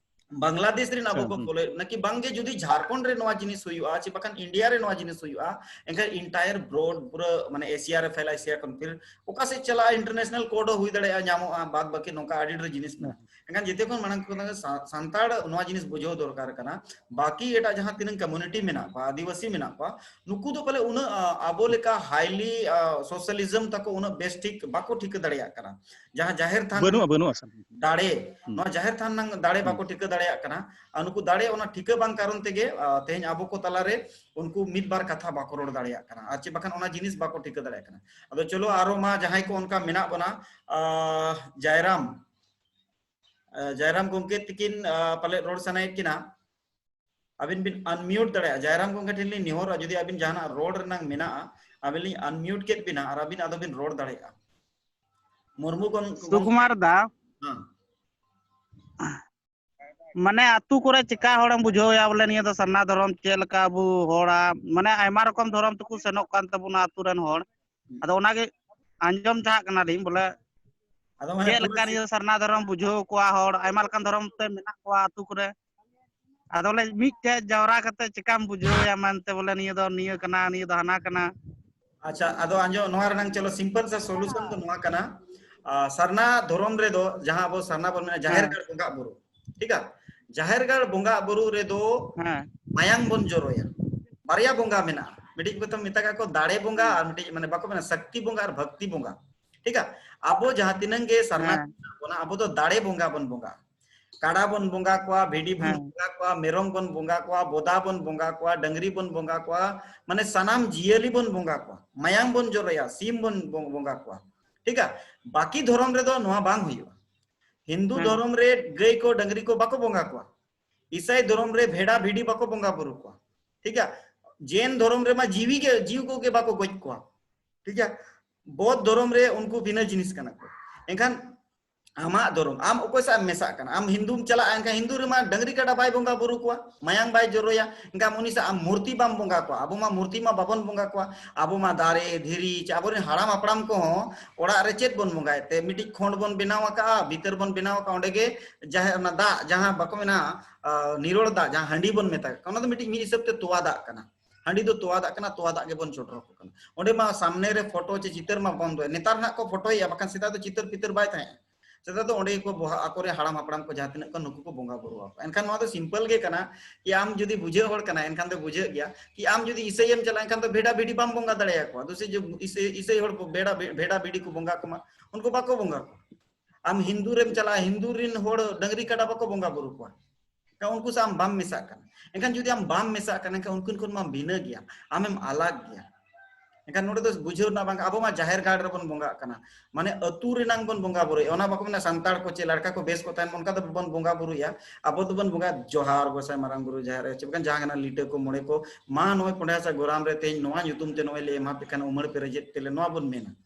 ᱵᱟᱝᱞᱟᱫᱮᱥ ᱨᱮᱱ ᱟᱵᱚ ᱟᱪᱪᱷᱟ, ᱠᱚ ᱦᱩᱸ᱾ ᱯᱷᱚᱞᱳᱭᱮᱫ ᱵᱚᱱᱟ ᱠᱤ ᱵᱟᱝᱜᱮ ᱡᱩᱫᱤ ᱡᱷᱟᱲᱠᱷᱚᱸᱰ ᱨᱮ ᱱᱚᱣᱟ ᱡᱤᱱᱤᱥ ᱦᱩᱭᱩᱜᱼᱟ ᱪᱮ ᱵᱟᱠᱷᱟᱱ ᱤᱱᱰᱤᱭᱟ ᱨᱮ ᱱᱚᱣᱟ ᱡᱤᱱᱤᱥ ᱦᱩᱭᱩᱜᱼᱟ, ᱮᱱᱠᱷᱟᱱ entire broad ᱯᱩᱨᱟᱹ ᱢᱟᱱᱮ ᱮᱥᱤᱭᱟ ᱨᱮ ᱯᱷᱮᱞᱟ, ᱮᱥᱤᱭᱟ ᱠᱷᱚᱱ ᱯᱷᱤᱨ ᱚᱠᱟ ᱥᱮᱫ ᱪᱟᱞᱟᱜᱼᱟ, international code ᱦᱚᱸ ᱦᱩᱭ ᱫᱟᱲᱮᱭᱟᱜᱼᱟ, ᱧᱟᱢᱚᱜᱼᱟ, ᱵᱟᱫ ᱵᱟᱹᱠᱤ ᱱᱚᱝᱠᱟ ᱟᱹᱰᱤ ᱰᱷᱮᱨ ᱡᱤᱱᱤᱥ ᱢᱮᱱᱟᱜᱼᱟ᱾ ᱦᱩᱸ᱾ ᱮᱱᱠᱷᱟᱱ ᱡᱮᱛᱮ ᱠᱷᱚᱱ ᱢᱟᱲᱟᱝ ᱠᱟᱛᱷᱟ ᱥᱟ-, ᱥᱟᱱᱛᱟᱲ ᱱᱚᱣᱟ ᱡᱤᱱᱤᱥ ᱵᱩᱡᱷᱟᱹᱣ ᱫᱚᱨᱠᱟᱨ ᱠᱟᱱᱟ᱾ ᱵᱟᱹᱠᱤ ᱮᱴᱟᱜ ᱡᱟᱦᱟᱸ ᱛᱤᱱᱟᱹᱜ community ᱢᱮᱱᱟᱜ ᱠᱚᱣᱟ, ᱟᱹᱫᱤᱵᱟᱹᱥᱤ ᱢᱮᱱᱟᱜ ᱠᱚᱣᱟ, ᱱᱩᱠᱩ ᱫᱚ ᱯᱟᱞᱮ ᱩᱱᱟᱹᱜ, ᱟ, ᱟᱵᱚ ᱞᱮᱠᱟ highly, ᱟ, socialism ᱛᱟᱠᱚ ᱩᱱᱟᱹᱜ ᱵᱮᱥ ᱴᱷᱤᱠ ᱵᱟᱠᱚ ᱴᱷᱤᱠᱟᱹ ᱫᱟᱲᱮᱭᱟᱜ ᱠᱟᱱᱟ᱾ ᱡᱟᱦᱟᱸ ᱡᱟᱦᱮᱨ ᱛᱷᱟᱱ ᱵᱟᱹᱱᱩᱜᱼᱟ, ᱵᱟᱹᱱᱩᱜᱼᱟ, ᱥᱟᱨ᱾ ᱫᱟᱲᱮ, ᱦᱩᱸ᱾ ᱱᱚᱣᱟ ᱡᱟᱦᱮᱨ ᱛᱷᱟᱱ ᱨᱮᱱᱟᱜ ᱫᱟᱲᱮ ᱦᱩᱸ᱾ ᱵᱟᱠᱚ ᱴᱷᱤᱠᱟᱹ ᱫᱟᱲᱮᱭᱟᱜ ᱠᱟᱱᱟ᱾ ᱟᱨ ᱱᱩᱠᱩ ᱫᱟᱲᱮ ᱚᱱᱟ ᱴᱷᱤᱠᱟᱹ ᱵᱟᱝ ᱠᱟᱨᱚᱱ ᱛᱮᱜᱮ, ᱟ, ᱛᱮᱦᱮᱧ ᱟᱵᱚ ᱠᱚ ᱛᱟᱞᱟᱨᱮ ᱩᱱᱠᱩ ᱢᱤᱫ ᱵᱟᱨ ᱠᱟᱛᱷᱟ ᱵᱟᱠᱚ ᱨᱚᱲ ᱫᱟᱲᱮᱭᱟᱜ ᱠᱟᱱᱟ, ᱟᱨ ᱪᱮ ᱵᱟᱠᱷᱟᱱ ᱚᱱᱟ ᱡᱤᱱᱤᱥ ᱵᱟᱠᱚ ᱴᱷᱤᱠᱟᱹ ᱫᱟᱲᱮᱭᱟᱜ ᱠᱟᱱᱟ᱾ ᱟᱫᱚ ᱪᱚᱞᱚ ᱟᱨᱚ ᱢᱟ ᱡᱟᱦᱟᱸᱭ ᱠᱚ ᱚᱱᱠᱟ ᱢᱮᱱᱟᱜ ᱵᱚᱱᱟ, ᱟ, ᱡᱟᱭᱨᱟᱢ, ᱟ, ᱡᱟᱭᱨᱟᱢ ᱜᱚᱢᱠᱮ ᱛᱤᱠᱤᱱ, ᱟ, ᱯᱟᱞᱮ ᱨᱚᱲ ᱥᱟᱱᱟᱭᱮᱫ ᱠᱤᱱᱟ, ᱟᱹᱵᱤᱱ ᱵᱤᱱ unmute ᱫᱟᱲᱮᱭᱟᱜᱼᱟ᱾ ᱡᱟᱭᱨᱟᱢ ᱜᱚᱢᱠᱮ ᱴᱷᱮᱱ ᱞᱤᱧ ᱱᱮᱦᱚᱨᱟ, ᱡᱩᱫᱤ ᱟᱹᱵᱤᱱ ᱡᱟᱦᱟᱱᱟᱜ ᱨᱚᱲ ᱨᱮᱱᱟᱜ ᱢᱮᱱᱟᱜᱼᱟ, ᱟᱹᱵᱤᱱ ᱞᱤᱧ unmute ᱠᱮᱫ ᱵᱤᱱᱟ ᱟᱨ ᱟᱹᱵᱤᱱ ᱟᱫᱚ ᱵᱤᱱ ᱨᱚᱲ ᱫᱟᱲᱮᱭᱟᱜᱼᱟ᱾ ᱢᱩᱨᱢᱩ ᱜᱚᱢ-, ᱜᱚᱢᱠᱮ᱾ ᱥᱩᱠᱩᱢᱟᱨ ᱫᱟ, ᱦᱮᱸ᱾ ᱢᱟᱱᱮ ᱟᱛᱩ ᱠᱚᱨᱮ ᱪᱮᱠᱟ ᱦᱚᱲᱮᱢ ᱵᱩᱡᱷᱟᱹᱣ ᱮᱭᱟ ᱵᱚᱞᱮ ᱱᱤᱭᱟᱹ ᱫᱚ ᱥᱟᱨᱱᱟ ᱫᱷᱚᱨᱚᱢ ᱪᱮᱫ ᱞᱮᱠᱟ ᱟᱵᱚ ᱦᱚᱲᱟᱜ, ᱢᱟᱱᱮ ᱟᱭᱢᱟ ᱨᱚᱠᱚᱢ ᱫᱷᱚᱨᱚᱢ ᱛᱮᱠᱚ ᱥᱮᱱᱚᱜ ᱠᱟᱱ ᱛᱟᱵᱚᱱᱟ ᱟᱛᱩ ᱨᱮᱱ ᱦᱚᱲ᱾ ᱦᱩᱸ᱾ ᱟᱫᱚ ᱚᱱᱟᱜᱮ ᱟᱸᱡᱚᱢ ᱪᱟᱦᱟᱜ ᱠᱟᱱᱟᱞᱤᱧ ᱵᱚᱞᱮ ᱟᱫᱚ ᱢᱟᱱᱮ ᱪᱮᱫ ᱯᱩᱨᱟᱹ ᱞᱮᱠᱟ ᱥᱤ- ᱱᱤᱭᱟᱹ ᱥᱟᱨᱱᱟ ᱫᱷᱚᱨᱚᱢ ᱵᱩᱡᱷᱟᱹᱣ ᱠᱚᱣᱟ ᱦᱚᱲ, ᱟᱭᱢᱟ ᱞᱮᱠᱟᱱ ᱫᱷᱚᱨᱚᱢ ᱛᱮ ᱢᱮᱱᱟᱜ ᱠᱚᱣᱟ ᱟᱛᱩ ᱠᱚᱨᱮ᱾ ᱟᱫᱚ ᱵᱚᱞᱮ ᱢᱤᱫᱴᱷᱮᱡ ᱡᱟᱣᱨᱟ ᱠᱟᱛᱮ ᱪᱮᱠᱟᱢ ᱵᱩᱡᱷᱟᱹᱣ ᱮᱭᱟ ᱢᱮᱱᱛᱮ ᱵᱚᱞᱮ ᱱᱤᱭᱟᱹ ᱫᱚ ᱱᱤᱭᱟᱹ ᱠᱟᱱᱟ, ᱱᱤᱭᱟᱹ ᱫᱚ ᱦᱟᱱᱟ ᱠᱟᱱᱟ? ᱟᱪᱪᱷᱟ, ᱟᱫᱚ ᱟᱸᱡᱚᱢ, ᱱᱚᱣᱟ ᱨᱮᱱᱟᱝ ᱪᱚᱞᱚ simple ᱥᱮ solution ᱫᱚ ᱱᱚᱣᱟ ᱠᱟᱱᱟ᱾ ᱟ, ᱥᱟᱨᱱᱟ ᱫᱷᱚᱨᱚᱢ ᱨᱮᱫᱚ ᱡᱟᱦᱟᱸ ᱟᱵᱚ ᱥᱟᱨᱱᱟ ᱵᱚᱱ ᱢᱮᱱᱟ ᱡᱟᱦᱮᱨ ᱦᱮᱸ᱾ ᱜᱟᱲ ᱵᱚᱸᱜᱟ ᱵᱩᱨᱩ, ᱴᱷᱤᱠᱟ? ᱡᱟᱦᱮᱨ ᱜᱟᱲ ᱵᱚᱸᱜᱟ ᱵᱩᱨᱩ ᱨᱮᱫᱚ ᱦᱮᱸ᱾ ᱢᱟᱭᱟᱝ ᱵᱚᱱ ᱡᱚᱨᱚᱭᱟ᱾ ᱵᱟᱨᱭᱟ ᱵᱚᱸᱜᱟ ᱢᱮᱱᱟᱜᱼᱟ, ᱢᱤᱫᱴᱤᱡ ᱠᱚ ᱢᱮᱛᱟ ᱠᱚ ᱫᱟᱲᱮ ᱵᱚᱸᱜᱟ ᱦᱮᱸ᱾ ᱟᱨ ᱢᱤᱫᱴᱤᱡ ᱢᱟᱱᱮ ᱵᱟᱠᱚ ᱢᱮᱱᱟ ᱥᱚᱠᱛᱤ ᱵᱚᱸᱜᱟ ᱟᱨ ᱵᱷᱚᱠᱛᱤ ᱵᱚᱸᱜᱟ, ᱴᱷᱤᱠᱟ? ᱟᱵᱚ ᱡᱟᱦᱟᱸ ᱛᱤᱱᱟᱹᱝ ᱜᱮ ᱥᱟᱨᱱᱟ ᱦᱮᱸ᱾ ᱢᱮᱱᱟᱜ ᱵᱚᱱᱟ, ᱟᱵᱚ ᱫᱚ ᱫᱟᱲᱮ ᱵᱚᱸᱜᱟ ᱵᱚᱱ ᱵᱚᱸᱜᱟ᱾ ᱠᱟᱰᱟ ᱵᱚᱱ ᱵᱚᱸᱜᱟ ᱠᱚᱣᱟ, ᱵᱷᱤᱰᱤ ᱵᱚᱱ ᱦᱮᱸ᱾ ᱵᱚᱸᱜᱟ ᱠᱚᱣᱟ, ᱢᱮᱨᱚᱢ ᱵᱚᱱ ᱵᱚᱸᱜᱟ ᱠᱚᱣᱟ, ᱵᱚᱫᱟ ᱵᱚᱱ ᱵᱚᱸᱜᱟ ᱠᱚᱣᱟ, ᱰᱟᱹᱝᱨᱤ ᱵᱚᱱ ᱵᱚᱸᱜᱟ ᱠᱚᱣᱟ, ᱢᱟᱱᱮ ᱥᱟᱱᱟᱢ ᱡᱤᱭᱟᱹᱞᱤ ᱵᱚᱱ ᱵᱚᱸᱜᱟ ᱠᱚᱣᱟ, ᱢᱟᱭᱟᱢ ᱵᱚᱱ ᱡᱚᱨᱚᱭᱟ, ᱥᱤᱢ ᱵᱚᱱ ᱵᱚᱸ-, ᱵᱚᱸᱜᱟ ᱠᱚᱣᱟ᱾ ᱴᱷᱤᱠᱟ? ᱵᱟᱹᱠᱤ ᱫᱷᱚᱨᱚᱢ ᱨᱮᱫᱚ ᱱᱚᱣᱟ ᱵᱟᱝ ᱦᱩᱭᱩᱜᱼᱟ᱾ ᱦᱤᱱᱫᱩ ᱦᱮᱸ᱾ ᱫᱷᱚᱨᱚᱢ ᱨᱮ ᱜᱟᱹᱭ ᱠᱚ ᱰᱟᱹᱝᱨᱤ ᱠᱚ ᱵᱟᱠᱚ ᱵᱚᱸᱜᱟ ᱠᱚᱣᱟ᱾ ᱤᱥᱟᱹᱭ ᱫᱷᱚᱨᱚᱢ ᱨᱮ ᱵᱷᱮᱰᱟ ᱵᱷᱤᱰᱤ ᱵᱟᱠᱚ ᱵᱚᱸᱜᱟ ᱵᱩᱨᱩ ᱠᱚᱣᱟ᱾ ᱴᱷᱤᱠᱟ? ᱡᱮᱱ ᱫᱷᱚᱨᱚᱢ ᱨᱮᱢᱟ ᱡᱤᱣᱤ ᱜᱮ, ᱡᱤᱣᱤ ᱠᱚᱜᱮ ᱵᱟᱠᱚ ᱜᱚᱡ ᱠᱚᱣᱟ᱾ ᱴᱷᱤᱠᱟ? ᱵᱚᱫ ᱫᱷᱚᱨᱚᱢ ᱨᱮ ᱩᱱᱠᱩ ᱵᱷᱤᱱᱟᱹ ᱡᱤᱱᱤᱥ ᱠᱟᱱᱟ ᱠᱚ᱾ ᱮᱱᱠᱷᱟᱱ ᱟᱢᱟᱜ ᱫᱷᱚᱨᱚᱢ, ᱟᱢ ᱚᱠᱚᱭ ᱥᱟᱶ ᱮᱢ ᱢᱮᱥᱟᱜ ᱠᱟᱱᱟ? ᱟᱢ ᱦᱤᱱᱫᱩᱢ ᱪᱟᱞᱟᱜᱼᱟ, ᱮᱱᱠᱷᱟᱱ ᱦᱤᱱᱫᱩ ᱨᱮᱢᱟ ᱰᱟᱹᱝᱨᱤ ᱠᱟᱰᱟ ᱵᱟᱭ ᱵᱚᱸᱜᱟ ᱵᱩᱨᱩ ᱠᱚᱣᱟ, ᱢᱟᱭᱟᱝ ᱵᱟᱭ ᱡᱚᱨᱚᱭᱟ, ᱮᱱᱠᱷᱟᱱ ᱩᱱᱤ ᱥᱟᱶ ᱟᱢ ᱢᱩᱨᱛᱤ ᱵᱟᱢ ᱵᱚᱸᱜᱟ ᱠᱚᱣᱟ᱾ ᱟᱵᱚ ᱢᱟ ᱢᱩᱨᱛᱤ ᱢᱟ ᱵᱟᱵᱚᱱ ᱵᱚᱸᱜᱟ ᱠᱚᱣᱟ, ᱟᱵᱚ ᱢᱟ ᱫᱟᱨᱮ, ᱫᱷᱤᱨᱤ, ᱪᱮ ᱟᱵᱚᱨᱮᱱ ᱦᱟᱲᱟᱢ ᱦᱟᱯᱲᱟᱢ ᱠᱚᱦᱚᱸ ᱚᱲᱟᱜ ᱨᱮ ᱪᱮᱫ ᱵᱚᱱ ᱵᱚᱸᱜᱟᱭᱮᱫ ᱛᱮ? ᱢᱤᱫᱴᱤᱡ ᱠᱷᱚᱸᱰ ᱵᱚᱱ ᱵᱮᱱᱟᱣ ᱟᱠᱟᱜᱼᱟ, ᱵᱷᱤᱛᱟᱹᱨ ᱵᱚᱱ ᱵᱮᱱᱟᱣ ᱟᱠᱟᱜᱼᱟ, ᱚᱸᱰᱮ ᱜᱮ ᱡᱟᱦᱮᱨ, ᱚᱱᱟ ᱫᱟᱜ ᱡᱟᱦᱟᱸ ᱵᱟᱠᱚ ᱢᱮᱱᱟ, ᱟ, ᱱᱤᱨᱚᱲ ᱫᱟᱜ, ᱡᱟᱦᱟᱸ ᱦᱟᱺᱰᱤ ᱵᱚᱱ ᱢᱮᱛᱟᱜ ᱠᱟᱱᱟ, ᱚᱱᱟ ᱫᱚ ᱢᱤᱫᱴᱤᱡ ᱢᱤᱫ ᱦᱤᱥᱟᱹᱵ ᱛᱮ ᱛᱚᱣᱟ ᱫᱟᱜ ᱠᱟᱱᱟ᱾ ᱦᱟᱺᱰᱤ ᱫᱚ ᱛᱚᱣᱟ ᱫᱟᱜ ᱠᱟᱱᱟ, ᱛᱚᱣᱟ ᱫᱟᱜ ᱜᱮᱵᱚᱱ ᱪᱚᱰᱚᱨ ᱟᱠᱚ ᱠᱟᱱᱟ᱾ ᱚᱸᱰᱮ ᱢᱟ ᱥᱟᱢᱱᱮ ᱨᱮ ᱯᱷᱳᱴᱳ ᱪᱮ ᱪᱤᱛᱟᱹᱨ ᱢᱟ ᱵᱚᱱᱫᱚ᱾ ᱱᱮᱛᱟᱨ ᱱᱟᱜ ᱠᱚ ᱯᱷᱳᱴᱳᱭᱮᱫᱼᱟ, ᱵᱟᱠᱷᱟᱱ ᱥᱮᱫᱟᱭ ᱫᱚ ᱪᱤᱛᱟᱹᱨ ᱯᱤᱛᱟᱹᱨ ᱵᱟᱭ ᱛᱟᱦᱮᱸᱜᱼᱟ᱾ ᱥᱮᱫᱟᱭ ᱫᱚ ᱚᱸᱰᱮ ᱜᱮᱠᱚ ᱵᱚᱦᱟ-, ᱟᱠᱚᱨᱮ ᱦᱟᱲᱟᱢ ᱦᱟᱯᱲᱟᱢ ᱠᱚ ᱡᱟᱦᱟᱸ ᱛᱤᱱᱟᱹᱜ ᱠᱚ, ᱱᱩᱠᱩ ᱠᱚ ᱵᱚᱸᱜᱟ ᱵᱩᱨᱩ ᱟᱠᱚ᱾ ᱮᱱᱠᱷᱟᱱ ᱱᱚᱣᱟ ᱫᱚ simple ᱜᱮ ᱠᱟᱱᱟ, ᱠᱤ ᱟᱢ ᱡᱩᱫᱤ ᱵᱩᱡᱷᱟᱹᱜ ᱦᱚᱲ ᱠᱟᱱᱟ, ᱮᱱᱠᱷᱟᱱ ᱫᱚ ᱵᱩᱡᱷᱟᱹᱜ ᱜᱮᱭᱟ ᱠᱤ ᱟᱢ ᱡᱩᱫᱤ ᱤᱥᱟᱹᱭᱮᱢ ᱪᱟᱞᱟᱜᱼᱟ, ᱮᱱᱠᱷᱟᱱ ᱫᱚ ᱵᱷᱮᱰᱟ ᱵᱷᱤᱰᱤ ᱵᱟᱢ ᱵᱚᱸᱜᱟ ᱫᱟᱲᱮᱭᱟᱠᱚᱣᱟ᱾ ᱫᱩᱥᱤ ᱡᱩ-, ᱤᱥᱟᱹᱭ, ᱤᱥᱟᱹᱭ ᱦᱚᱲ ᱠᱚ ᱵᱷᱮᱰᱟ ᱵᱷᱤ-, ᱵᱷᱮᱰᱟ ᱵᱷᱤᱰᱤ ᱠᱚ ᱵᱚᱸᱜᱟ ᱠᱚᱢᱟ, ᱩᱱᱠᱩ ᱵᱟᱠᱚ ᱵᱚᱸᱜᱟ ᱠᱚᱣᱟ᱾ ᱟᱢ ᱦᱤᱱᱫᱩ ᱨᱮᱢ ᱪᱟᱞᱟᱜᱼᱟ, ᱦᱤᱱᱫᱩ ᱨᱮᱱ ᱦᱚᱲ ᱰᱟᱹᱝᱨᱤ ᱠᱟᱰᱟ ᱵᱟᱠᱚ ᱵᱚᱸᱜᱟ ᱵᱩᱨᱩ ᱠᱚᱣᱟ᱾ ᱮᱱᱠᱷᱟᱱ ᱩᱱᱠᱩ ᱥᱟᱶ ᱟᱢ ᱵᱟᱢ ᱢᱮᱥᱟᱜ ᱠᱟᱱᱟ᱾ ᱮᱱᱠᱷᱟᱱ ᱡᱩᱫᱤ ᱟᱢ ᱵᱟᱢ ᱢᱮᱥᱟᱜ ᱠᱟᱱᱟ, ᱮᱱᱠᱷᱟᱱ ᱩᱱᱠᱩ ᱠᱷᱚᱱ ᱢᱟᱢ ᱵᱷᱤᱱᱟᱹ ᱜᱮᱭᱟ, ᱟᱢᱮᱢ ᱟᱞᱟᱜᱽ ᱜᱮᱭᱟ᱾ ᱮᱱᱠᱷᱟᱱ ᱱᱚᱰᱮ ᱫᱚ ᱵᱩᱡᱷᱟᱹᱣ ᱨᱮᱱᱟᱜ ᱵᱟᱝ, ᱟᱵᱚ ᱢᱟ ᱡᱟᱦᱮᱨ ᱜᱟᱲ ᱨᱮᱵᱚᱱ ᱵᱚᱸᱜᱟᱜ ᱠᱟᱱᱟ, ᱢᱟᱱᱮ ᱟᱹᱛᱩ ᱨᱮᱱᱟᱝ ᱵᱚᱱ ᱵᱚᱸᱜᱟ ᱵᱩᱨᱩᱭᱟ᱾ ᱚᱱᱟ ᱵᱟᱠᱚ ᱢᱮᱱᱟ ᱥᱟᱱᱛᱟᱲ ᱠᱚ ᱪᱮ ᱞᱟᱲᱠᱟ ᱠᱚ ᱵᱮᱥ ᱠᱚ ᱛᱟᱦᱮᱱ, ᱚᱱᱠᱟ ᱫᱚ ᱵᱟᱵᱚᱱ ᱵᱚᱸᱜᱟ ᱵᱩᱨᱩᱭᱟ᱾ ᱟᱵᱚ ᱫᱚᱵᱚᱱ ᱵᱚᱸᱜᱟ ᱡᱚᱦᱟᱨ ᱜᱚᱸᱥᱟᱭ ᱢᱟᱨᱟᱝ ᱵᱩᱨᱩ ᱡᱟᱦᱮᱨ ᱟᱭᱳ, ᱪᱮ ᱵᱟᱠᱷᱟᱱ ᱡᱟᱦᱟᱸ ᱠᱟᱱᱟ ᱞᱤᱴᱟᱹ ᱠᱚ ᱢᱚᱬᱮ ᱠᱚ, ᱢᱟ ᱱᱚᱜᱼᱚᱭ ᱯᱚᱸᱰᱮ ᱦᱟᱥᱟ ᱜᱚᱨᱟᱢ ᱨᱮ ᱛᱮᱦᱮᱧ ᱱᱚᱣᱟ ᱧᱩᱛᱩᱢ ᱛᱮ ᱱᱚᱜᱼᱚᱭ ᱞᱮ ᱮᱢᱟ ᱯᱮ ᱠᱟᱱᱟ, ᱩᱢᱟᱹᱲ ᱯᱮᱨᱮᱡᱮᱫ ᱛᱮᱞᱮ, ᱱᱚᱣᱟ ᱵᱚᱱ ᱢᱮᱱᱟ᱾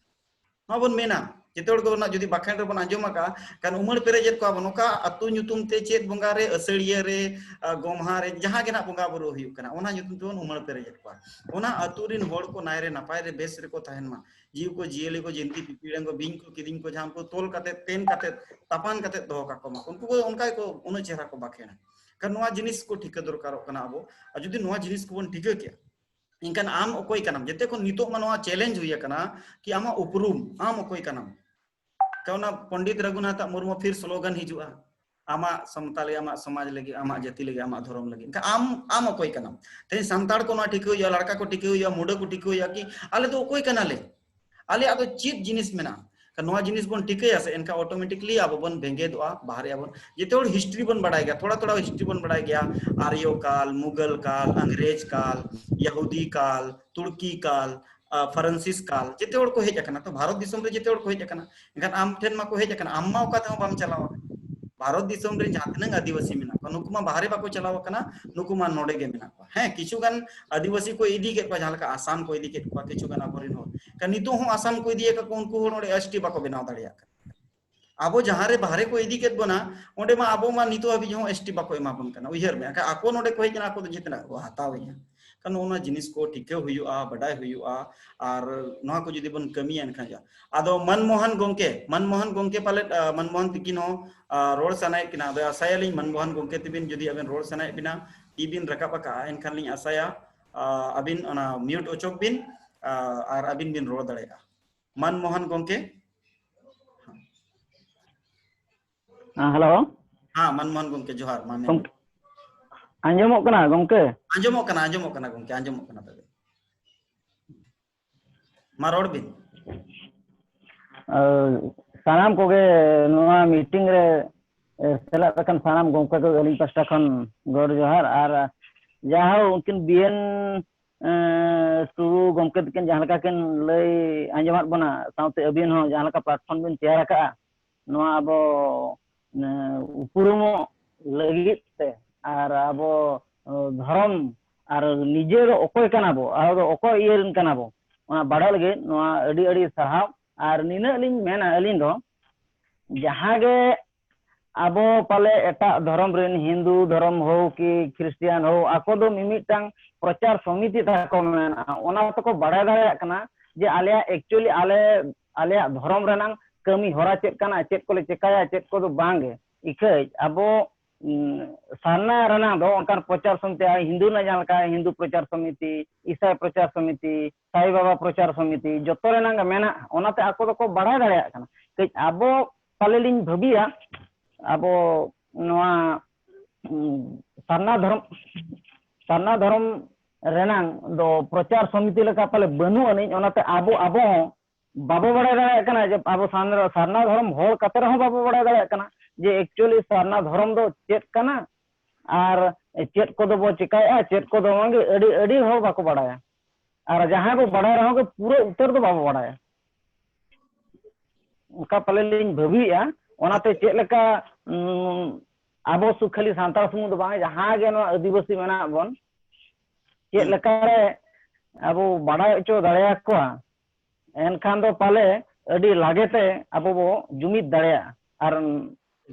ᱱᱚᱣᱟ ᱵᱚᱱ ᱢᱮᱱᱟ, ᱡᱮᱛᱮ ᱦᱚᱲ ᱜᱮ ᱚᱱᱟ ᱡᱩᱫᱤ ᱵᱟᱠᱷᱮᱲ ᱨᱮᱵᱚᱱ ᱟᱸᱡᱚᱢ ᱟᱠᱟᱫᱼᱟ, ᱠᱷᱟᱱ ᱩᱢᱟᱹᱲ ᱯᱮᱨᱮᱡᱮᱫ ᱠᱚᱣᱟ ᱵᱚᱱ᱾ ᱱᱚᱝᱠᱟ ᱟᱹᱛᱩ ᱧᱩᱛᱩᱢ ᱛᱮ ᱪᱮᱫ ᱵᱚᱸᱜᱟ ᱨᱮ, ᱟᱹᱥᱟᱹᱲᱤᱭᱟᱹ ᱨᱮ, ᱟ, ᱜᱚᱢᱦᱟ ᱨᱮ, ᱡᱟᱦᱟᱸ ᱜᱮ ᱱᱟᱜ ᱵᱚᱸᱜᱟ ᱵᱩᱨᱩ ᱦᱩᱭᱩᱜ ᱠᱟᱱᱟ, ᱚᱱᱟ ᱧᱩᱛᱩᱢ ᱛᱮᱵᱚᱱ ᱩᱢᱟᱹᱲ ᱯᱮᱨᱮᱡᱮᱫ ᱠᱚᱣᱟ᱾ ᱚᱱᱟ ᱟᱹᱛᱩ ᱨᱤᱱ ᱦᱚᱲ ᱠᱚ ᱱᱟᱭ ᱨᱮ ᱱᱟᱯᱟᱭ ᱨᱮ ᱵᱮᱥ ᱨᱮᱠᱚ ᱛᱟᱦᱮᱱ ᱢᱟ᱾ ᱡᱤᱣᱤ ᱠᱚ, ᱡᱤᱭᱟᱹᱞᱤ ᱠᱚ, ᱡᱤᱱᱛᱤ ᱯᱤᱯᱤᱲᱤ ᱠᱚ, ᱵᱤᱧ ᱠᱚ, ᱠᱤᱫᱤᱧ ᱠᱚ, ᱡᱟᱦᱟᱸ ᱠᱚ ᱛᱚᱞ ᱠᱟᱛᱮ, ᱛᱮᱱ ᱠᱟᱛᱮ, ᱛᱟᱯᱟᱱ ᱠᱟᱛᱮ ᱫᱚᱦᱚ ᱠᱟᱠᱚ ᱢᱟ, ᱩᱱᱠᱩ ᱠᱚ ᱚᱱᱠᱟ ᱜᱮᱠᱚ, ᱩᱱᱟᱹᱜ ᱪᱮᱦᱨᱟ ᱠᱚ ᱵᱟᱠᱷᱮᱲᱟ᱾ ᱠᱷᱟᱱ ᱱᱚᱣᱟ ᱡᱤᱱᱤᱥ ᱠᱚ ᱴᱷᱤᱠᱟᱹ ᱫᱚᱨᱠᱟᱨᱚᱜ ᱠᱟᱱᱟ ᱟᱵᱚ᱾ ᱟᱨ ᱡᱩᱫᱤ ᱱᱚᱣᱟ ᱡᱤᱱᱤᱥ ᱠᱚᱵᱚᱱ ᱴᱷᱤᱠᱟᱹ ᱠᱮᱭᱟ, ᱮᱱᱠᱷᱟᱱ ᱟᱢ ᱚᱠᱚᱭ ᱠᱟᱱᱟᱢ? ᱡᱮᱛᱮ ᱠᱷᱚᱱ ᱱᱤᱛᱚᱜ ᱢᱟ ᱱᱚᱣᱟ challenge ᱦᱩᱭ ᱟᱠᱟᱱᱟ ᱠᱤ ᱟᱢᱟᱜ ᱩᱯᱨᱩᱢ, ᱟᱢ ᱚᱠᱚᱭ ᱠᱟᱱᱟᱢ? ᱠᱟᱨᱚᱱ ᱚᱱᱟ ᱯᱚᱱᱰᱤᱛ ᱨᱚᱜᱷᱩᱱᱟᱛᱷ ᱢᱩᱨᱢᱩ ᱯᱷᱤᱨ slogan ᱦᱤᱡᱩᱜᱼᱟ, "ᱟᱢᱟᱜ ᱥᱟᱱᱛᱟᱞᱤ, ᱟᱢᱟᱜ ᱥᱚᱢᱟᱡᱽ ᱞᱟᱹᱜᱤᱫ, ᱟᱢᱟᱜ ᱡᱟᱹᱛᱤ ᱞᱟᱹᱜᱤᱫ, ᱟᱢᱟᱜ ᱫᱷᱚᱨᱚᱢ ᱞᱟᱹᱜᱤᱫ᱾" ᱮᱱᱠᱷᱟᱱ ᱟᱢ, ᱟᱢ ᱚᱠᱚᱭ ᱠᱟᱱᱟᱢ? ᱛᱮᱦᱮᱧ ᱥᱟᱱᱛᱟᱲ ᱠᱚ ᱱᱚᱣᱟ ᱴᱷᱤᱠᱟᱹ ᱦᱩᱭᱩᱜᱼᱟ, ᱞᱟᱲᱠᱟ ᱠᱚ ᱴᱷᱤᱠᱟᱹ ᱦᱩᱭᱩᱜᱼᱟ, ᱢᱩᱰᱟᱹ ᱠᱚ ᱴᱷᱤᱠᱟᱹ ᱦᱩᱭᱩᱜᱼᱟ ᱠᱤ ᱟᱞᱮ ᱫᱚ ᱚᱠᱚᱭ ᱠᱟᱱᱟᱞᱮ? ᱟᱞᱮᱭᱟᱜ ᱫᱚ ᱪᱮᱫ ᱡᱤᱱᱤᱥ ᱢᱮᱱᱟᱜᱼᱟ? ᱱᱚᱣᱟ ᱡᱤᱱᱤᱥ ᱵᱚᱱ ᱴᱷᱤᱠᱟᱹᱭᱟ ᱥᱮ, ᱮᱱᱠᱷᱟᱱ automatically ᱟᱵᱚ ᱵᱚᱱ ᱵᱷᱮᱸᱜᱮᱫᱚᱜᱼᱟ, ᱵᱟᱦᱨᱮᱜᱼᱟ ᱵᱚᱱ᱾ ᱡᱮᱛᱮ ᱦᱚᱲ history ᱵᱚᱱ ᱵᱟᱲᱟᱭ ᱜᱮᱭᱟ, ᱛᱷᱚᱲᱟ ᱛᱷᱚᱲᱟ history ᱵᱚᱱ ᱵᱟᱲᱟᱭ ᱜᱮᱭᱟ, ᱟᱨᱭᱚ ᱠᱟᱞ, ᱢᱩᱜᱟᱞ ᱠᱟᱞ, ᱟᱝᱨᱮᱡᱽ ᱠᱟᱞ, ᱭᱟᱦᱩᱫᱤ ᱠᱟᱞ, ᱛᱩᱨᱠᱤ ᱠᱟᱞ, ᱯᱷᱨᱟᱱᱥᱤᱥ ᱠᱟᱞ, ᱡᱮᱛᱮ ᱦᱚᱲ ᱠᱚ ᱦᱮᱡ ᱟᱠᱟᱱᱟ᱾ ᱛᱚ ᱵᱷᱟᱨᱚᱛ ᱫᱤᱥᱚᱢ ᱨᱮ ᱡᱮᱛᱮ ᱦᱚᱲ ᱠᱚ ᱦᱮᱡ ᱟᱠᱟᱱᱟ, ᱮᱱᱠᱷᱟᱱ ᱟᱢ ᱴᱷᱮᱱ ᱢᱟᱠᱚ ᱦᱮᱡ ᱟᱠᱟᱱᱟ, ᱟᱢ ᱢᱟ ᱚᱠᱟ ᱛᱮᱦᱚᱸ ᱵᱟᱢ ᱪᱟᱞᱟᱣ ᱟᱠᱟᱱᱟ᱾ ᱵᱷᱟᱨᱚᱛ ᱫᱤᱥᱚᱢ ᱨᱮ ᱡᱟᱦᱟᱸ ᱛᱤᱱᱟᱹᱜ ᱟᱹᱫᱤᱵᱟᱹᱥᱤ ᱢᱮᱱᱟᱜ ᱠᱚᱣᱟ, ᱱᱩᱠᱩ ᱢᱟ ᱵᱟᱦᱨᱮ ᱵᱟᱠᱚ ᱪᱟᱞᱟᱣ ᱟᱠᱟᱱᱟ, ᱱᱩᱠᱩ ᱢᱟ ᱱᱚᱰᱮ ᱜᱮ ᱢᱮᱱᱟᱜ ᱠᱚᱣᱟ᱾ ᱦᱮᱸ, ᱠᱤᱪᱷᱩ ᱜᱟᱱ ᱟᱹᱫᱤᱵᱟᱹᱥᱤ ᱠᱚ ᱤᱫᱤ ᱠᱮᱫ ᱠᱚᱣᱟ, ᱡᱟᱦᱟᱸ ᱞᱮᱠᱟ ᱟᱥᱟᱢ ᱠᱚ ᱤᱫᱤ ᱠᱮᱫ ᱠᱚᱣᱟ ᱠᱤᱪᱷᱩ ᱜᱟᱱ ᱟᱵᱚᱨᱮᱱ ᱦᱚᱲ᱾ ᱮᱱᱠᱷᱟᱱ ᱱᱤᱛᱚᱜ ᱦᱚᱸ ᱟᱥᱟᱢ ᱠᱚ ᱤᱫᱤᱭᱟᱠᱟᱫ ᱠᱚ, ᱩᱱᱠᱩ ᱦᱚᱲ ᱱᱚᱰᱮ ST ᱵᱟᱠᱚ ᱵᱮᱱᱟᱣ ᱫᱟᱲᱮᱭᱟᱜ ᱠᱟᱱᱟ᱾ ᱟᱵᱚ ᱡᱟᱦᱟᱸ ᱨᱮ ᱵᱟᱦᱨᱮ ᱠᱚ ᱤᱫᱤ ᱠᱮᱫ ᱵᱚᱱᱟ, ᱚᱸᱰᱮ ᱢᱟ ᱟᱵᱚ ᱢᱟ ᱱᱤᱛᱚᱜ ᱦᱟᱹᱵᱤᱡ ᱦᱚᱸ ST ᱵᱟᱠᱚ ᱮᱢᱟ ᱵᱚᱱ ᱠᱟᱱᱟ᱾ ᱩᱭᱦᱟᱹᱨ ᱢᱮ, ᱮᱱᱠᱷᱟᱱ ᱟᱠᱚ ᱱᱚᱰᱮ ᱠᱚ ᱦᱮᱡ ᱮᱱᱟ, ᱟᱠᱚ ᱫᱚ ᱪᱮᱫ ᱨᱮᱱᱟᱜ ᱠᱚ ᱦᱟᱛᱟᱣᱮᱫᱼᱟ? ᱠᱷᱟᱱ ᱱᱚᱜᱼᱚ ᱱᱚᱣᱟ ᱡᱤᱱᱤᱥ ᱠᱚ ᱴᱷᱤᱠᱟᱹ ᱦᱩᱭᱩᱜᱼᱟ, ᱵᱟᱰᱟᱭ ᱦᱩᱭᱩᱜᱼᱟ, ᱟᱨ ᱱᱚᱣᱟ ᱠᱚ ᱡᱩᱫᱤ ᱵᱚᱱ ᱠᱟᱹᱢᱤᱭᱟ ᱮᱱᱠᱷᱟᱱ ᱡᱟ-, ᱟᱫᱚ ᱢᱟᱱᱢᱳᱦᱚᱱ ᱜᱚᱝᱠᱮ, ᱢᱟᱱᱢᱳᱦᱚᱱ ᱜᱚᱝᱠᱮ ᱯᱟᱞᱮᱫ, ᱟ, ᱢᱟᱱᱢᱳᱦᱚᱱ ᱛᱤᱠᱤᱱ ᱦᱚᱸ, ᱟ, ᱨᱚᱲ ᱥᱟᱱᱟᱭᱮᱫ ᱠᱤᱱᱟ᱾ ᱟᱫᱚ ᱟᱥᱟᱭᱟᱞᱤᱧ ᱢᱟᱱᱢᱳᱦᱚᱱ ᱜᱚᱝᱠᱮ ᱛᱤᱵᱤᱱ ᱡᱩᱫᱤ ᱟᱵᱮᱱ ᱨᱚᱲ ᱥᱟᱱᱟᱭᱮᱫ ᱵᱤᱱᱟ, ᱛᱤ ᱵᱤᱱ ᱨᱟᱠᱟᱵ ᱟᱠᱟᱜᱼᱟ, ᱮᱱᱠᱷᱟᱱ ᱞᱤᱧ ᱟᱥᱟᱭᱟ, ᱟ, ᱟᱹᱵᱤᱱ ᱚᱱᱟ mute ᱚᱪᱚᱜ ᱵᱤᱱ, ᱟ, ᱟᱨ ᱟᱹᱵᱤᱱ ᱵᱤᱱ ᱨᱚᱲ ᱫᱟᱲᱮᱭᱟᱜᱼᱟ᱾ ᱢᱟᱱᱢᱳᱦᱚᱱ ᱜᱚᱝᱠᱮ᱾ ᱦᱮᱸ, ᱦᱮᱞᱳ᱾ ᱦᱮᱸ, ᱢᱟᱱᱢᱳᱦᱚᱱ ᱜᱚᱝᱠᱮ, ᱡᱚᱦᱟᱨ, ᱢᱟ ᱢᱮᱱ ᱜᱚᱝᱠᱮ, ᱟᱸᱡᱚᱢᱚᱜ ᱠᱟᱱᱟ ᱜᱚᱝᱠᱮ? ᱟᱸᱡᱚᱢᱚᱜ ᱠᱟᱱᱟ, ᱟᱸᱡᱚᱢᱚᱜ ᱠᱟᱱᱟ ᱜᱚᱝᱠᱮ, ᱟᱸᱡᱚᱢᱚᱜ ᱠᱟᱱᱟ ᱛᱚᱵᱮ᱾ ᱢᱟ ᱨᱚᱲ ᱵᱤᱱ᱾ ᱟᱨ ᱥᱟᱱᱟᱢ ᱠᱚᱜᱮ ᱱᱚᱣᱟ meeting ᱨᱮ, ᱮ, ᱥᱮᱞᱮᱫ ᱟᱠᱟᱱ ᱥᱟᱱᱟᱢ ᱜᱚᱝᱠᱮ ᱠᱚ ᱟᱹᱞᱤᱧ ᱯᱟᱥᱴᱟ ᱠᱷᱚᱱ ᱜᱚᱰ ᱡᱚᱦᱟᱨ᱾ ᱟᱨ ᱡᱟᱦᱟᱸ ᱩᱱᱠᱤᱱ ᱵᱤ ᱮᱱ, ᱮ, ᱴᱩᱰᱩ ᱜᱚᱝᱠᱮ ᱛᱟᱹᱠᱤᱱ ᱡᱟᱦᱟᱸ ᱞᱮᱠᱟ ᱠᱤᱱ ᱞᱟᱹᱭ ᱟᱸᱡᱚᱢᱟᱫ ᱵᱚᱱᱟ, ᱥᱟᱶᱛᱮ ᱟᱹᱵᱤᱱ ᱦᱚᱸ ᱡᱟᱦᱟᱸ ᱞᱮᱠᱟ platform ᱵᱤᱱ ᱛᱮᱭᱟᱨ ᱟᱠᱟᱫᱼᱟ, ᱱᱚᱣᱟ ᱟᱵᱚ, ᱮ, ᱩᱯᱨᱩᱢᱚᱜ ᱞᱟᱹᱜᱤᱫ ᱛᱮ ᱟᱨ ᱟᱵᱚ, ᱮ, ᱫᱷᱚᱨᱚᱢ ᱟᱨ ᱱᱤᱡᱮ ᱫᱚ ᱚᱠᱚᱭ ᱠᱟᱱᱟ ᱵᱚ, ᱟᱵᱚ ᱫᱚ ᱚᱠᱚᱭ ᱤᱭᱟᱹ ᱨᱮᱱ ᱠᱟᱱᱟ ᱵᱚ, ᱚᱱᱟ ᱵᱟᱲᱟᱭ ᱞᱟᱹᱜᱤᱫ ᱱᱚᱣᱟ ᱟᱹᱰᱤ ᱟᱹᱰᱤ ᱥᱟᱨᱦᱟᱣ᱾ ᱟᱨ ᱱᱤᱱᱟᱹᱜ ᱞᱤᱧ ᱢᱮᱱᱟ, ᱟᱹᱞᱤᱧ ᱫᱚ ᱡᱟᱦᱟᱸ ᱜᱮ ᱟᱵᱚ ᱯᱟᱞᱮ ᱮᱴᱟᱜ ᱫᱷᱚᱨᱚᱢ ᱨᱮᱱ, ᱦᱤᱱᱫᱩ ᱫᱷᱚᱨᱚᱢ ᱦᱳ ᱠᱤ ᱠᱷᱨᱤᱥᱴᱤᱭᱟᱱ ᱦᱳ, ᱟᱠᱚ ᱫᱚ ᱢᱤᱢᱤᱫᱴᱟᱝ ᱯᱨᱚᱪᱟᱨ ᱥᱚᱢᱤᱛᱤ ᱛᱟᱠᱚ ᱢᱮᱱᱟᱜᱼᱟ, ᱚᱱᱟ ᱛᱮᱠᱚ ᱵᱟᱲᱟᱭ ᱫᱟᱲᱮᱭᱟᱜ ᱠᱟᱱᱟ ᱡᱮ ᱟᱞᱮᱭᱟᱜ actually ᱟᱞᱮ, ᱟᱞᱮᱭᱟᱜ ᱫᱷᱚᱨᱚᱢ ᱨᱮᱱᱟᱝ ᱠᱟᱹᱢᱤ ᱦᱚᱨᱟ ᱪᱮᱫ ᱠᱟᱱᱟ, ᱪᱮᱫ ᱠᱚᱞᱮ ᱪᱮᱠᱟᱭᱟ, ᱪᱮᱫ ᱠᱚᱫᱚ ᱵᱟᱝ ᱜᱮ᱾ ᱤᱠᱷᱟᱹᱡ ᱟᱵᱚ, ᱩᱸ, ᱥᱟᱨᱱᱟ ᱨᱮᱱᱟᱜ ᱫᱚ ᱚᱱᱠᱟᱱ ᱯᱨᱚᱪᱟᱨ ᱥᱚᱢᱤᱛᱤ, ᱦᱤᱱᱫᱩ ᱨᱮᱱᱟᱜ ᱡᱟᱦᱟᱸ ᱞᱮᱠᱟ ᱦᱤᱱᱫᱩ ᱯᱨᱚᱪᱟᱨ ᱥᱚᱢᱤᱛᱤ, ᱤᱥᱟᱭ ᱯᱨᱚᱪᱟᱨ ᱥᱚᱢᱤᱛᱤ, ᱥᱟᱭ ᱵᱟᱵᱟ ᱯᱨᱚᱪᱟᱨ ᱥᱚᱢᱤᱛᱤ, ᱡᱚᱛᱚ ᱨᱮᱱᱟᱜ ᱜᱮ ᱢᱮᱱᱟᱜᱼᱟ᱾ ᱚᱱᱟᱛᱮ ᱟᱠᱚ ᱫᱚᱠᱚ ᱵᱟᱲᱟᱭ ᱫᱟᱲᱮᱭᱟᱜ ᱠᱟᱱᱟ᱾ ᱠᱟᱹᱡ ᱟᱵᱚ ᱯᱟᱞᱮ ᱞᱤᱧ ᱵᱷᱟᱹᱵᱤᱭᱟ, ᱟᱵᱚ ᱱᱚᱣᱟ, ᱩᱸ, ᱥᱟᱨᱱᱟ ᱫᱷᱚᱨᱚᱢ, ᱥᱟᱨᱱᱟ ᱫᱷᱚᱨᱚᱢ ᱨᱮᱱᱟᱝ ᱫᱚ ᱯᱨᱚᱪᱟᱨ ᱥᱚᱢᱤᱛᱤ ᱞᱮᱠᱟ ᱯᱟᱞᱮ ᱵᱟᱹᱱᱩᱜ ᱟᱹᱱᱤᱡ, ᱚᱱᱟᱛᱮ ᱟᱵᱚ, ᱟᱵᱚ ᱦᱚᱸ ᱵᱟᱵᱚ ᱵᱟᱲᱟᱭ ᱫᱟᱲᱮᱭᱟᱜ ᱠᱟᱱᱟ ᱡᱮ ᱟᱵᱚ ᱥᱟᱨᱱᱟ, ᱥᱟᱨᱱᱟ ᱫᱷᱚᱨᱚᱢ ᱦᱚᱲ ᱠᱟᱛᱮ ᱨᱮᱦᱚᱸ ᱵᱟᱵᱚ ᱵᱟᱲᱟᱭ ᱫᱟᱲᱮᱭᱟᱜ ᱠᱟᱱᱟ ᱡᱮ actually ᱥᱟᱨᱱᱟ ᱫᱷᱚᱨᱚᱢ ᱫᱚ ᱪᱮᱫ ᱠᱟᱱᱟ ᱟᱨ ᱪᱮᱫ ᱠᱚᱫᱚ ᱵᱚ ᱪᱮᱠᱟᱭᱮᱫᱼᱟ, ᱪᱮᱫ ᱠᱚᱫᱚ ᱵᱟᱝᱜᱮ᱾ ᱟᱹᱰᱤ, ᱟᱹᱰᱤ ᱦᱚᱲ ᱵᱟᱠᱚ ᱵᱟᱲᱟᱭᱟ᱾ ᱟᱨ ᱡᱟᱦᱟᱸᱭ ᱵᱚ ᱵᱟᱲᱟᱭ ᱨᱮᱦᱚᱸ ᱜᱮ ᱯᱩᱨᱟᱹ ᱩᱛᱟᱹᱨ ᱫᱚ ᱵᱟᱵᱚ ᱵᱟᱲᱟᱭᱟ᱾ ᱚᱱᱠᱟ ᱯᱟᱞᱮ ᱞᱤᱧ ᱵᱷᱟᱹᱵᱤᱭᱮᱫᱼᱟ᱾ ᱚᱱᱟᱛᱮ ᱪᱮᱫ ᱞᱮᱠᱟ, ᱩᱢ, ᱟᱵᱚ ᱥᱩ-, ᱠᱷᱟᱹᱞᱤ ᱥᱟᱱᱛᱟᱲ ᱥᱩᱢᱩᱝ ᱫᱚ ᱵᱟᱝ, ᱡᱟᱦᱟᱸ ᱜᱮ ᱱᱚᱣᱟ ᱟᱹᱫᱤᱵᱟᱹᱥᱤ ᱢᱮᱱᱟᱜ ᱵᱚᱱ, ᱪᱮᱫ ᱦᱩᱸ᱾ ᱞᱮᱠᱟᱨᱮ ᱟᱵᱚ ᱵᱟᱲᱟᱭ ᱦᱚᱪᱚ ᱫᱟᱲᱮᱭᱟᱠᱚᱣᱟ, ᱮᱱᱠᱷᱟᱱ ᱫᱚ ᱯᱟᱞᱮ ᱟᱹᱰᱤ ᱞᱟᱜᱮ ᱛᱮ ᱟᱵᱚ ᱵᱚ ᱡᱩᱢᱤᱫ ᱫᱟᱲᱮᱭᱟᱜᱼᱟ᱾ ᱟᱨ,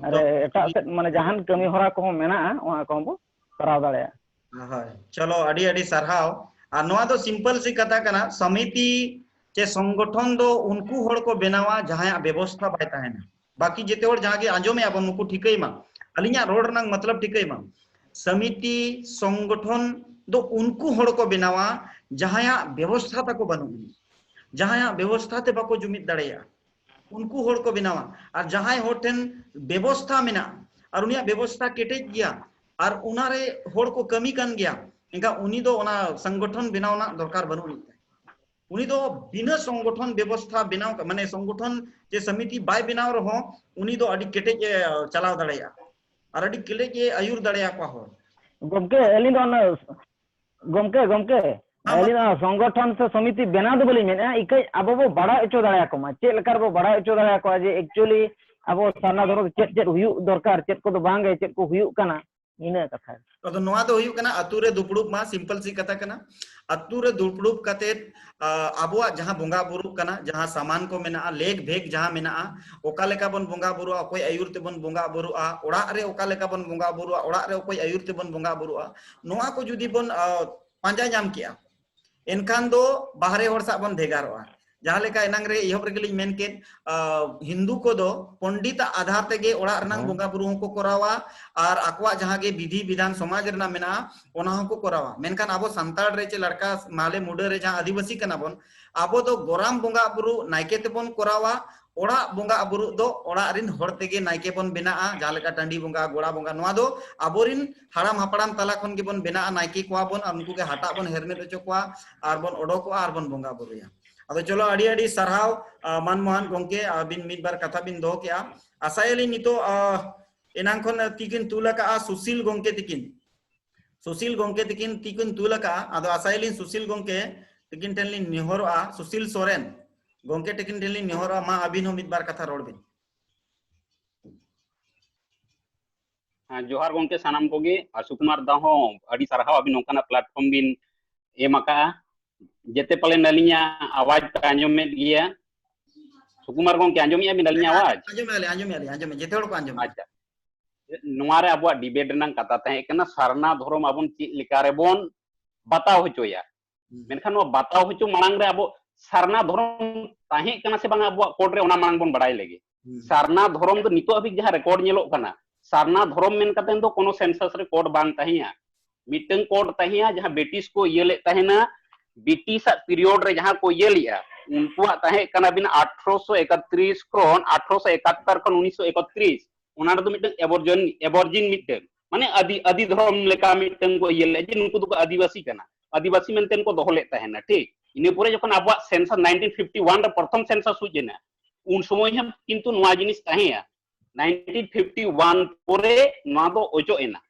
ᱟᱨ ᱮᱠᱫᱚᱢ᱾ ᱮᱴᱟᱜ ᱥᱮᱫ, ᱢᱟᱱᱮ, ᱡᱟᱦᱟᱱ ᱠᱟᱹᱢᱤ ᱦᱚᱨᱟ ᱠᱚᱦᱚᱸ ᱢᱮᱱᱟᱜᱼᱟ, ᱚᱱᱟ ᱠᱚᱦᱚᱸ ᱵᱚ ᱠᱚᱨᱟᱣ ᱫᱟᱲᱮᱭᱟᱜᱼᱟ᱾ ᱦᱳᱭ, ᱪᱚᱞᱚ, ᱟᱹᱰᱤ ᱟᱹᱰᱤ ᱥᱟᱨᱦᱟᱣ᱾ ᱟᱨ ᱱᱚᱣᱟ ᱫᱚ simple ᱥᱤ ᱠᱟᱛᱷᱟ ᱠᱟᱱᱟ, ᱥᱚᱢᱤᱛᱤ ᱪᱮ ᱥᱚᱝᱜᱚᱴᱷᱚᱱ ᱫᱚ ᱩᱱᱠᱩ ᱦᱚᱲ ᱠᱚ ᱵᱮᱱᱟᱣᱟ ᱡᱟᱦᱟᱸᱭᱟᱜ ᱵᱮᱵᱚᱥᱛᱷᱟ ᱵᱟᱭ ᱛᱟᱦᱮᱱᱟ᱾ ᱵᱟᱹᱠᱤ ᱡᱮᱛᱮ ᱦᱚᱲ ᱡᱟᱦᱟᱸ ᱜᱮ ᱟᱸᱡᱚᱢᱮᱜᱼᱟ ᱵᱚᱱ, ᱱᱩᱠᱩ ᱴᱷᱤᱠᱟᱹᱭ ᱢᱟ, ᱟᱹᱞᱤᱧᱟᱜ ᱨᱚᱲ ᱨᱮᱱᱟᱜ ᱢᱚᱛᱞᱚᱵ ᱴᱷᱤᱠᱟᱹᱭ ᱢᱟ᱾ ᱥᱚᱢᱤᱛᱤ ᱥᱚᱝᱜᱚᱴᱷᱚᱱ ᱫᱚ ᱩᱱᱠᱩ ᱦᱚᱲ ᱠᱚ ᱵᱮᱱᱟᱣᱟ ᱡᱟᱦᱟᱸᱭᱟᱜ ᱵᱮᱵᱚᱥᱛᱷᱟ ᱛᱟᱠᱚ ᱵᱟᱹᱱᱩᱜ ᱟᱹᱱᱤᱡ, ᱡᱟᱦᱟᱸᱭᱟᱜ ᱵᱮᱵᱚᱥᱛᱷᱟ ᱛᱮ ᱵᱟᱠᱚ ᱡᱩᱢᱤᱫ ᱫᱟᱲᱮᱭᱟᱜᱼᱟ, ᱩᱱᱠᱩ ᱦᱚᱲ ᱠᱚ ᱵᱮᱱᱟᱣᱟ᱾ ᱟᱨ ᱡᱟᱦᱟᱸᱭ ᱦᱚᱲ ᱴᱷᱮᱱ ᱵᱮᱵᱚᱥᱛᱷᱟ ᱢᱮᱱᱟᱜᱼᱟ ᱟᱨ ᱩᱱᱤᱭᱟᱜ ᱵᱮᱵᱚᱥᱛᱷᱟ ᱠᱮᱴᱮᱡ ᱜᱮᱭᱟ ᱟᱨ ᱚᱱᱟᱨᱮ ᱦᱚᱲ ᱠᱚ ᱠᱟᱹᱢᱤ ᱠᱟᱱ ᱜᱮᱭᱟ, ᱮᱱᱠᱷᱟᱱ ᱩᱱᱤ ᱫᱚ ᱚᱱᱟ ᱥᱚᱝᱜᱚᱴᱷᱚᱱ ᱵᱮᱱᱟᱣ ᱨᱮᱱᱟᱜ ᱫᱚᱨᱠᱟᱨ ᱵᱟᱹᱱᱩᱜ ᱟᱹᱱᱤᱡ ᱛᱟᱭ᱾ ᱩᱱᱤ ᱫᱚ ᱵᱤᱱᱟᱹ ᱥᱚᱝᱜᱚᱴᱷᱚᱱ ᱵᱮᱵᱚᱥᱛᱷᱟ ᱵᱮᱱᱟᱣ, ᱢᱟᱱᱮ ᱥᱚᱝᱜᱚᱴᱷᱚᱱ ᱪᱮ ᱥᱚᱢᱤᱛᱤ ᱵᱟᱭ ᱵᱮᱱᱟᱣ ᱨᱮᱦᱚᱸ ᱩᱱᱤ ᱫᱚ ᱟᱹᱰᱤ ᱠᱮᱴᱮᱡ ᱮ ᱪᱟᱞᱟᱣ ᱫᱟᱲᱮᱭᱟᱜᱼᱟ ᱟᱨ ᱟᱹᱰᱤ ᱠᱮᱴᱮᱡ ᱮ ᱟᱹᱭᱩᱨ ᱫᱟᱲᱮᱭᱟᱠᱚᱣᱟ ᱦᱚᱲ᱾ ᱜᱚᱢᱠᱮ, ᱟᱹᱞᱤᱧ ᱫᱚ ᱚᱱᱟ, ᱜᱚᱢᱠᱮ, ᱜᱚᱢᱠᱮ, ᱦᱮᱸ, ᱢᱟ᱾ ᱟᱹᱞᱤᱧ ᱫᱚ ᱚᱱᱟ ᱥᱚᱝᱜᱚᱴᱷᱚᱱ ᱥᱮ ᱥᱚᱢᱤᱛᱤ ᱵᱮᱱᱟᱣ ᱫᱚ ᱵᱟᱹᱞᱤᱧ ᱢᱮᱱᱮᱫᱼᱟ, ᱤᱠᱟᱹ ᱟᱵᱚ ᱵᱚ ᱵᱟᱲᱟᱭ ᱦᱚᱪᱚ ᱫᱟᱲᱮᱭᱟᱠᱚ ᱢᱟ᱾ ᱪᱮᱫ ᱞᱮᱠᱟ ᱨᱮᱵᱚ ᱵᱟᱲᱟᱭ ᱦᱚᱪᱚ ᱫᱟᱲᱮᱭᱟᱠᱚᱣᱟ ᱡᱮ actually ᱟᱵᱚ ᱥᱟᱨᱱᱟ ᱫᱷᱚᱨᱚᱢ ᱨᱮ ᱪᱮᱫ ᱪᱮᱫ ᱦᱩᱭᱩᱜ ᱫᱚᱨᱠᱟᱨ, ᱪᱮᱫ ᱠᱚᱫᱚ ᱵᱟᱝ ᱜᱮ, ᱪᱮᱫ ᱠᱚ ᱦᱩᱭᱩᱜ ᱠᱟᱱᱟ, ᱤᱱᱟᱹ ᱠᱟᱛᱷᱟ᱾ ᱟᱫᱚ ᱱᱚᱣᱟ ᱫᱚ ᱦᱩᱭᱩᱜ ᱠᱟᱱᱟ, ᱟᱹᱛᱩ ᱨᱮ ᱫᱩᱯᱲᱩᱵ ᱢᱟ, simple ᱥᱤ ᱠᱟᱛᱷᱟ ᱠᱟᱱᱟ᱾ ᱟᱹᱛᱩ ᱨᱮ ᱫᱩᱯᱲᱩᱵ ᱠᱟᱛᱮ, ᱟ, ᱟᱵᱚᱣᱟᱜ ᱡᱟᱦᱟᱸ ᱵᱚᱸᱜᱟ ᱵᱩᱨᱩᱜ ᱠᱟᱱᱟ, ᱡᱟᱦᱟᱸ ᱥᱟᱢᱟᱱ ᱠᱚ ᱢᱮᱱᱟᱜᱼᱟ, ᱞᱮᱠ ᱵᱷᱮᱠ ᱡᱟᱦᱟᱸ ᱢᱮᱱᱟᱜᱼᱟ, ᱚᱠᱟ ᱞᱮᱠᱟ ᱵᱚᱱ ᱵᱚᱸᱜᱟ ᱵᱩᱨᱩᱜᱼᱟ, ᱚᱠᱚᱭ ᱟᱹᱭᱩᱨ ᱛᱮᱵᱚᱱ ᱵᱚᱸᱜᱟ ᱵᱩᱨᱩᱜᱼᱟ, ᱚᱲᱟᱜ ᱨᱮ ᱚᱠᱟ ᱞᱮᱠᱟ ᱵᱚᱱ ᱵᱚᱸᱜᱟ ᱵᱩᱨᱩᱜᱼᱟ, ᱚᱲᱟᱜ ᱨᱮ ᱚᱠᱚᱭ ᱟᱹᱭᱩᱨ ᱛᱮᱵᱚᱱ ᱵᱚᱸᱜᱟ ᱵᱩᱨᱩᱜᱼᱟ, ᱱᱚᱣᱟ ᱠᱚ ᱡᱩᱫᱤ ᱵᱚᱱ, ᱟ, ᱯᱟᱸᱡᱟ ᱧᱟᱢ ᱠᱮᱜᱼᱟ, ᱮᱱᱠᱷᱟᱱ ᱫᱚ ᱵᱟᱦᱨᱮ ᱦᱚᱲ ᱥᱟᱶ ᱵᱚᱱ ᱵᱷᱮᱜᱟᱨᱚᱜᱼᱟ᱾ ᱡᱟᱦᱟᱸ ᱞᱮᱠᱟ ᱮᱱᱟᱝ ᱨᱮ ᱮᱦᱚᱵ ᱨᱮᱜᱮ ᱞᱤᱧ ᱢᱮᱱ ᱠᱮᱫ, ᱟ, ᱦᱤᱱᱫᱩ ᱠᱚᱫᱚ ᱯᱚᱱᱰᱤᱛᱟᱜ ᱟᱫᱷᱟᱨ ᱛᱮᱜᱮ ᱚᱲᱟᱜ ᱨᱮᱱᱟᱜ ᱦᱮᱸ᱾ ᱵᱚᱸᱜᱟ ᱵᱩᱨᱩ ᱦᱚᱸᱠᱚ ᱠᱚᱨᱟᱣᱟ ᱟᱨ ᱟᱠᱚᱣᱟᱜ ᱡᱟᱦᱟᱸ ᱜᱮ ᱵᱤᱫᱷᱤ ᱵᱤᱫᱷᱟᱱ ᱥᱚᱢᱟᱡᱽ ᱨᱮᱱᱟᱜ ᱢᱮᱱᱟᱜᱼᱟ, ᱚᱱᱟ ᱦᱚᱸᱠᱚ ᱠᱚᱨᱟᱣᱟ᱾ ᱢᱮᱱᱠᱷᱟᱱ ᱟᱵᱚ ᱥᱟᱱᱛᱟᱲ ᱨᱮ ᱪᱮ ᱞᱟᱲᱠᱟ ᱢᱟᱦᱞᱮ ᱢᱩᱰᱟᱹ ᱨᱮ ᱡᱟᱦᱟᱸ ᱟᱹᱫᱤᱵᱟᱹᱥᱤ ᱠᱟᱱᱟ ᱵᱚᱱ, ᱟᱵᱚ ᱫᱚ ᱜᱚᱨᱟᱢ ᱵᱚᱸᱜᱟ ᱵᱩᱨᱩ ᱱᱟᱭᱠᱮ ᱛᱮᱵᱚᱱ ᱠᱚᱨᱟᱣᱟ, ᱚᱲᱟᱜ ᱵᱚᱸᱜᱟ ᱵᱩᱨᱩ ᱫᱚ ᱚᱲᱟᱜ ᱨᱤᱱ ᱦᱚᱲ ᱛᱮᱜᱮ ᱱᱟᱭᱠᱮ ᱵᱚᱱ ᱵᱮᱱᱟᱜᱼᱟ᱾ ᱡᱟᱦᱟᱸ ᱞᱮᱠᱟ ᱴᱟᱺᱰᱤ ᱵᱚᱸᱜᱟ, ᱜᱚᱲᱟ ᱵᱚᱸᱜᱟ, ᱱᱚᱣᱟ ᱫᱚ ᱟᱵᱚᱨᱤᱱ ᱦᱟᱲᱟᱢ ᱦᱟᱯᱲᱟᱢ ᱛᱟᱞᱟ ᱠᱷᱚᱱ ᱜᱮᱵᱚᱱ ᱵᱮᱱᱟᱜᱼᱟ, ᱱᱟᱭᱠᱮ ᱠᱚᱣᱟ ᱵᱚᱱ ᱟᱨ ᱩᱱᱠᱩ ᱜᱮ ᱦᱟᱴᱟᱜ ᱵᱚᱱ ᱦᱮᱨᱢᱮᱫ ᱦᱚᱪᱚ ᱠᱚᱣᱟ ᱟᱨ ᱵᱚᱱ ᱚᱰᱚᱠᱚᱜᱼᱟ ᱟᱨ ᱵᱚᱱ ᱵᱚᱸᱜᱟ ᱵᱩᱨᱩᱭᱟ᱾ ᱟᱫᱚ ᱪᱚᱞᱚ, ᱟᱹᱰᱤ ᱟᱹᱰᱤ ᱥᱟᱨᱦᱟᱣ, ᱟ, ᱢᱟᱱ ᱢᱚᱦᱟᱱ ᱜᱚᱝᱠᱮ, ᱟᱹᱵᱤᱱ ᱢᱤᱫ ᱵᱟᱨ ᱠᱟᱛᱷᱟ ᱵᱤᱱ ᱫᱚᱦᱚ ᱠᱮᱜᱼᱟ᱾ ᱟᱥᱟᱭᱟᱞᱤᱧ ᱱᱤᱛᱚᱜ, ᱟ, ᱮᱱᱟᱝ ᱠᱷᱚᱱ ᱛᱤᱠᱤᱱ ᱛᱩᱞ ᱟᱠᱟᱜᱼᱟ ᱥᱩᱥᱤᱞ ᱜᱚᱝᱠᱮ ᱛᱤᱠᱤᱱ᱾ ᱥᱩᱥᱤᱞ ᱜᱚᱝᱠᱮ ᱛᱤᱠᱤᱱ ᱛᱤᱠᱤᱱ ᱛᱩᱞ ᱟᱠᱟᱜᱼᱟ᱾ ᱟᱫᱚ ᱟᱥᱟᱭᱟᱞᱤᱧ ᱥᱩᱥᱤᱞ ᱜᱚᱝᱠᱮ ᱛᱤᱠᱤᱱ ᱴᱷᱮᱱ ᱞᱤᱧ ᱱᱮᱦᱚᱨᱚᱜᱼᱟ, ᱥᱩᱥᱤᱞ ᱥᱚᱨᱮᱱ ᱜᱚᱝᱠᱮ ᱛᱤᱠᱤᱱ ᱴᱷᱮᱱ ᱞᱤᱧ ᱱᱮᱦᱚᱨᱚᱜᱼᱟ, ᱢᱟ ᱟᱹᱵᱤᱱ ᱦᱚᱸ ᱢᱤᱫ ᱵᱟᱨ ᱠᱟᱛᱷᱟ ᱨᱚᱲ ᱵᱤᱱ᱾ ᱦᱮᱸ, ᱡᱚᱦᱟᱨ ᱜᱚᱝᱠᱮ ᱥᱟᱱᱟᱢ ᱠᱚᱜᱮ, ᱟᱨ ᱥᱩᱠᱩᱢᱟᱨ ᱫᱟ ᱦᱚᱸ ᱟᱹᱰᱤ ᱥᱟᱨᱦᱟᱣ, ᱟᱹᱵᱤᱱ ᱱᱚᱝᱠᱟᱱᱟᱜ platform ᱵᱤᱱ ᱮᱢ ᱟᱠᱟᱜᱼᱟ᱾ ᱡᱮᱛᱮ ᱯᱟᱞᱮᱱ ᱟᱹᱞᱤᱧᱟᱜ ᱟᱣᱟᱡᱽ ᱯᱮ ᱟᱸᱡᱚᱢᱮᱫ ᱜᱮᱭᱟ? ᱥᱩᱠᱩᱢᱟᱨ ᱜᱚᱝᱠᱮ, ᱟᱸᱡᱚᱢᱮᱫᱼᱟ ᱵᱤᱱ ᱟᱹᱞᱤᱧᱟᱜ ᱟᱣᱟᱡᱽ? ᱟᱸᱡᱚᱢᱮᱫᱼᱟ ᱞᱤᱧ, ᱟᱸᱡᱚᱢᱮᱫᱼᱟ ᱞᱤᱧ, ᱟᱸᱡᱚᱢᱮᱫᱼᱟ, ᱡᱮᱛᱮ ᱦᱚᱲ ᱠᱚ ᱟᱸᱡᱚᱢᱮᱫᱼᱟ᱾ ᱟᱪᱪᱷᱟ, ᱱᱚᱣᱟ ᱨᱮ ᱟᱵᱚᱣᱟᱜ debate ᱨᱮᱱᱟᱜ ᱠᱟᱛᱷᱟ ᱛᱟᱦᱮᱸ ᱠᱟᱱᱟ, ᱥᱟᱨᱱᱟ ᱫᱷᱚᱨᱚᱢ ᱟᱵᱚᱱ ᱪᱮᱫ ᱞᱮᱠᱟ ᱨᱮᱵᱚᱱ ᱵᱟᱛᱟᱣ ᱦᱚᱪᱚᱭᱟ᱾ ᱦᱩᱸ᱾ ᱢᱮᱱᱠᱷᱟᱱ ᱱᱚᱣᱟ ᱵᱟᱛᱟᱣ ᱦᱚᱪᱚ ᱢᱟᱲᱟᱝ ᱨᱮ ᱟᱵᱚ ᱥᱟᱨᱱᱟ ᱫᱷᱚᱨᱚᱢ ᱛᱟᱦᱮᱸ ᱠᱟᱱᱟ ᱥᱮ ᱵᱟᱝᱟ ᱟᱵᱚᱣᱟᱜ code ᱨᱮ, ᱚᱱᱟ ᱢᱟᱲᱟᱝ ᱵᱚᱱ ᱵᱟᱲᱟᱭ ᱞᱮᱜᱮ᱾ ᱦᱩᱸ᱾ ᱥᱟᱨᱱᱟ ᱫᱷᱚᱨᱚᱢ ᱫᱚ ᱱᱤᱛᱚᱜ ᱦᱟᱹᱵᱤᱡ ᱡᱟᱦᱟᱸ record ᱧᱮᱞᱚᱜ ᱠᱟᱱᱟ, ᱥᱟᱨᱱᱟ ᱫᱷᱚᱨᱚᱢ ᱢᱮᱱ ᱠᱟᱛᱮ ᱫᱚ ᱠᱳᱱᱳ census ᱨᱮ code ᱵᱟᱝ ᱛᱟᱦᱮᱸᱭᱟ᱾ ᱢᱤᱫᱴᱟᱝ code ᱛᱟᱦᱮᱸᱭᱟ ᱡᱟᱦᱟᱸ ᱵᱨᱤᱴᱤᱥ ᱠᱚ ᱤᱭᱟᱹ ᱞᱮᱫ ᱛᱟᱦᱮᱱᱟ, ᱵᱨᱤᱴᱤᱥ ᱟᱜ period ᱨᱮ ᱡᱟᱦᱟᱸ ᱠᱚ ᱤᱭᱟᱹ ᱞᱮᱜᱼᱟ, ᱩᱱᱠᱩᱣᱟᱜ ᱛᱟᱦᱮᱸ ᱠᱟᱱᱟ ᱵᱤᱱ ᱟᱴᱷᱨᱚᱥᱚ ᱮᱠᱟᱛᱨᱤᱥ ᱠᱷᱚᱱ, ᱟᱴᱷᱨᱚᱥᱚ ᱮᱠᱟᱛᱛᱚᱨ ᱠᱷᱚᱱ ᱩᱱᱤᱥᱥᱚ ᱮᱠᱟᱛᱨᱤᱥ, ᱚᱱᱟ ᱨᱮᱫᱚ ᱢᱤᱫᱴᱟᱝ aborigine, aborigine ᱢᱤᱫᱴᱟᱝ, ᱢᱟᱱᱮ ᱟᱹᱫᱤ, ᱟᱹᱫᱤ ᱫᱷᱚᱨᱚᱢ ᱞᱮᱠᱟ ᱢᱤᱫᱴᱟᱝ ᱠᱚ ᱤᱭᱟᱹ ᱞᱮᱫᱼᱟ ᱡᱮ ᱱᱩᱠᱩ ᱫᱚᱠᱚ ᱟᱹᱫᱤᱵᱟᱹᱥᱤ ᱠᱟᱱᱟ, ᱟᱹᱫᱤᱵᱟᱹᱥᱤ ᱢᱮᱱᱛᱮ ᱠᱚ ᱫᱚᱦᱚ ᱞᱮᱫ ᱛᱟᱦᱮᱱᱟ, ᱴᱷᱤᱠ᱾ ᱤᱱᱟᱹ ᱯᱚᱨᱮ ᱡᱚᱠᱷᱚᱱ ᱟᱵᱚᱣᱟᱜ census nineteen fifty one ᱨᱮ ᱯᱨᱚᱛᱷᱚᱢ census ᱦᱩᱭ ᱞᱮᱱᱟ, ᱩᱱ ᱥᱚᱢᱚᱭ ᱦᱚᱸ ᱠᱤᱱᱛᱩ ᱱᱚᱣᱟ ᱡᱤᱱᱤᱥ ᱛᱟᱦᱮᱸᱭᱟ᱾ nineteen fifty one ᱯᱚᱨᱮ ᱱᱚᱣᱟ ᱫᱚ ᱚᱪᱚᱜ ᱮᱱᱟ,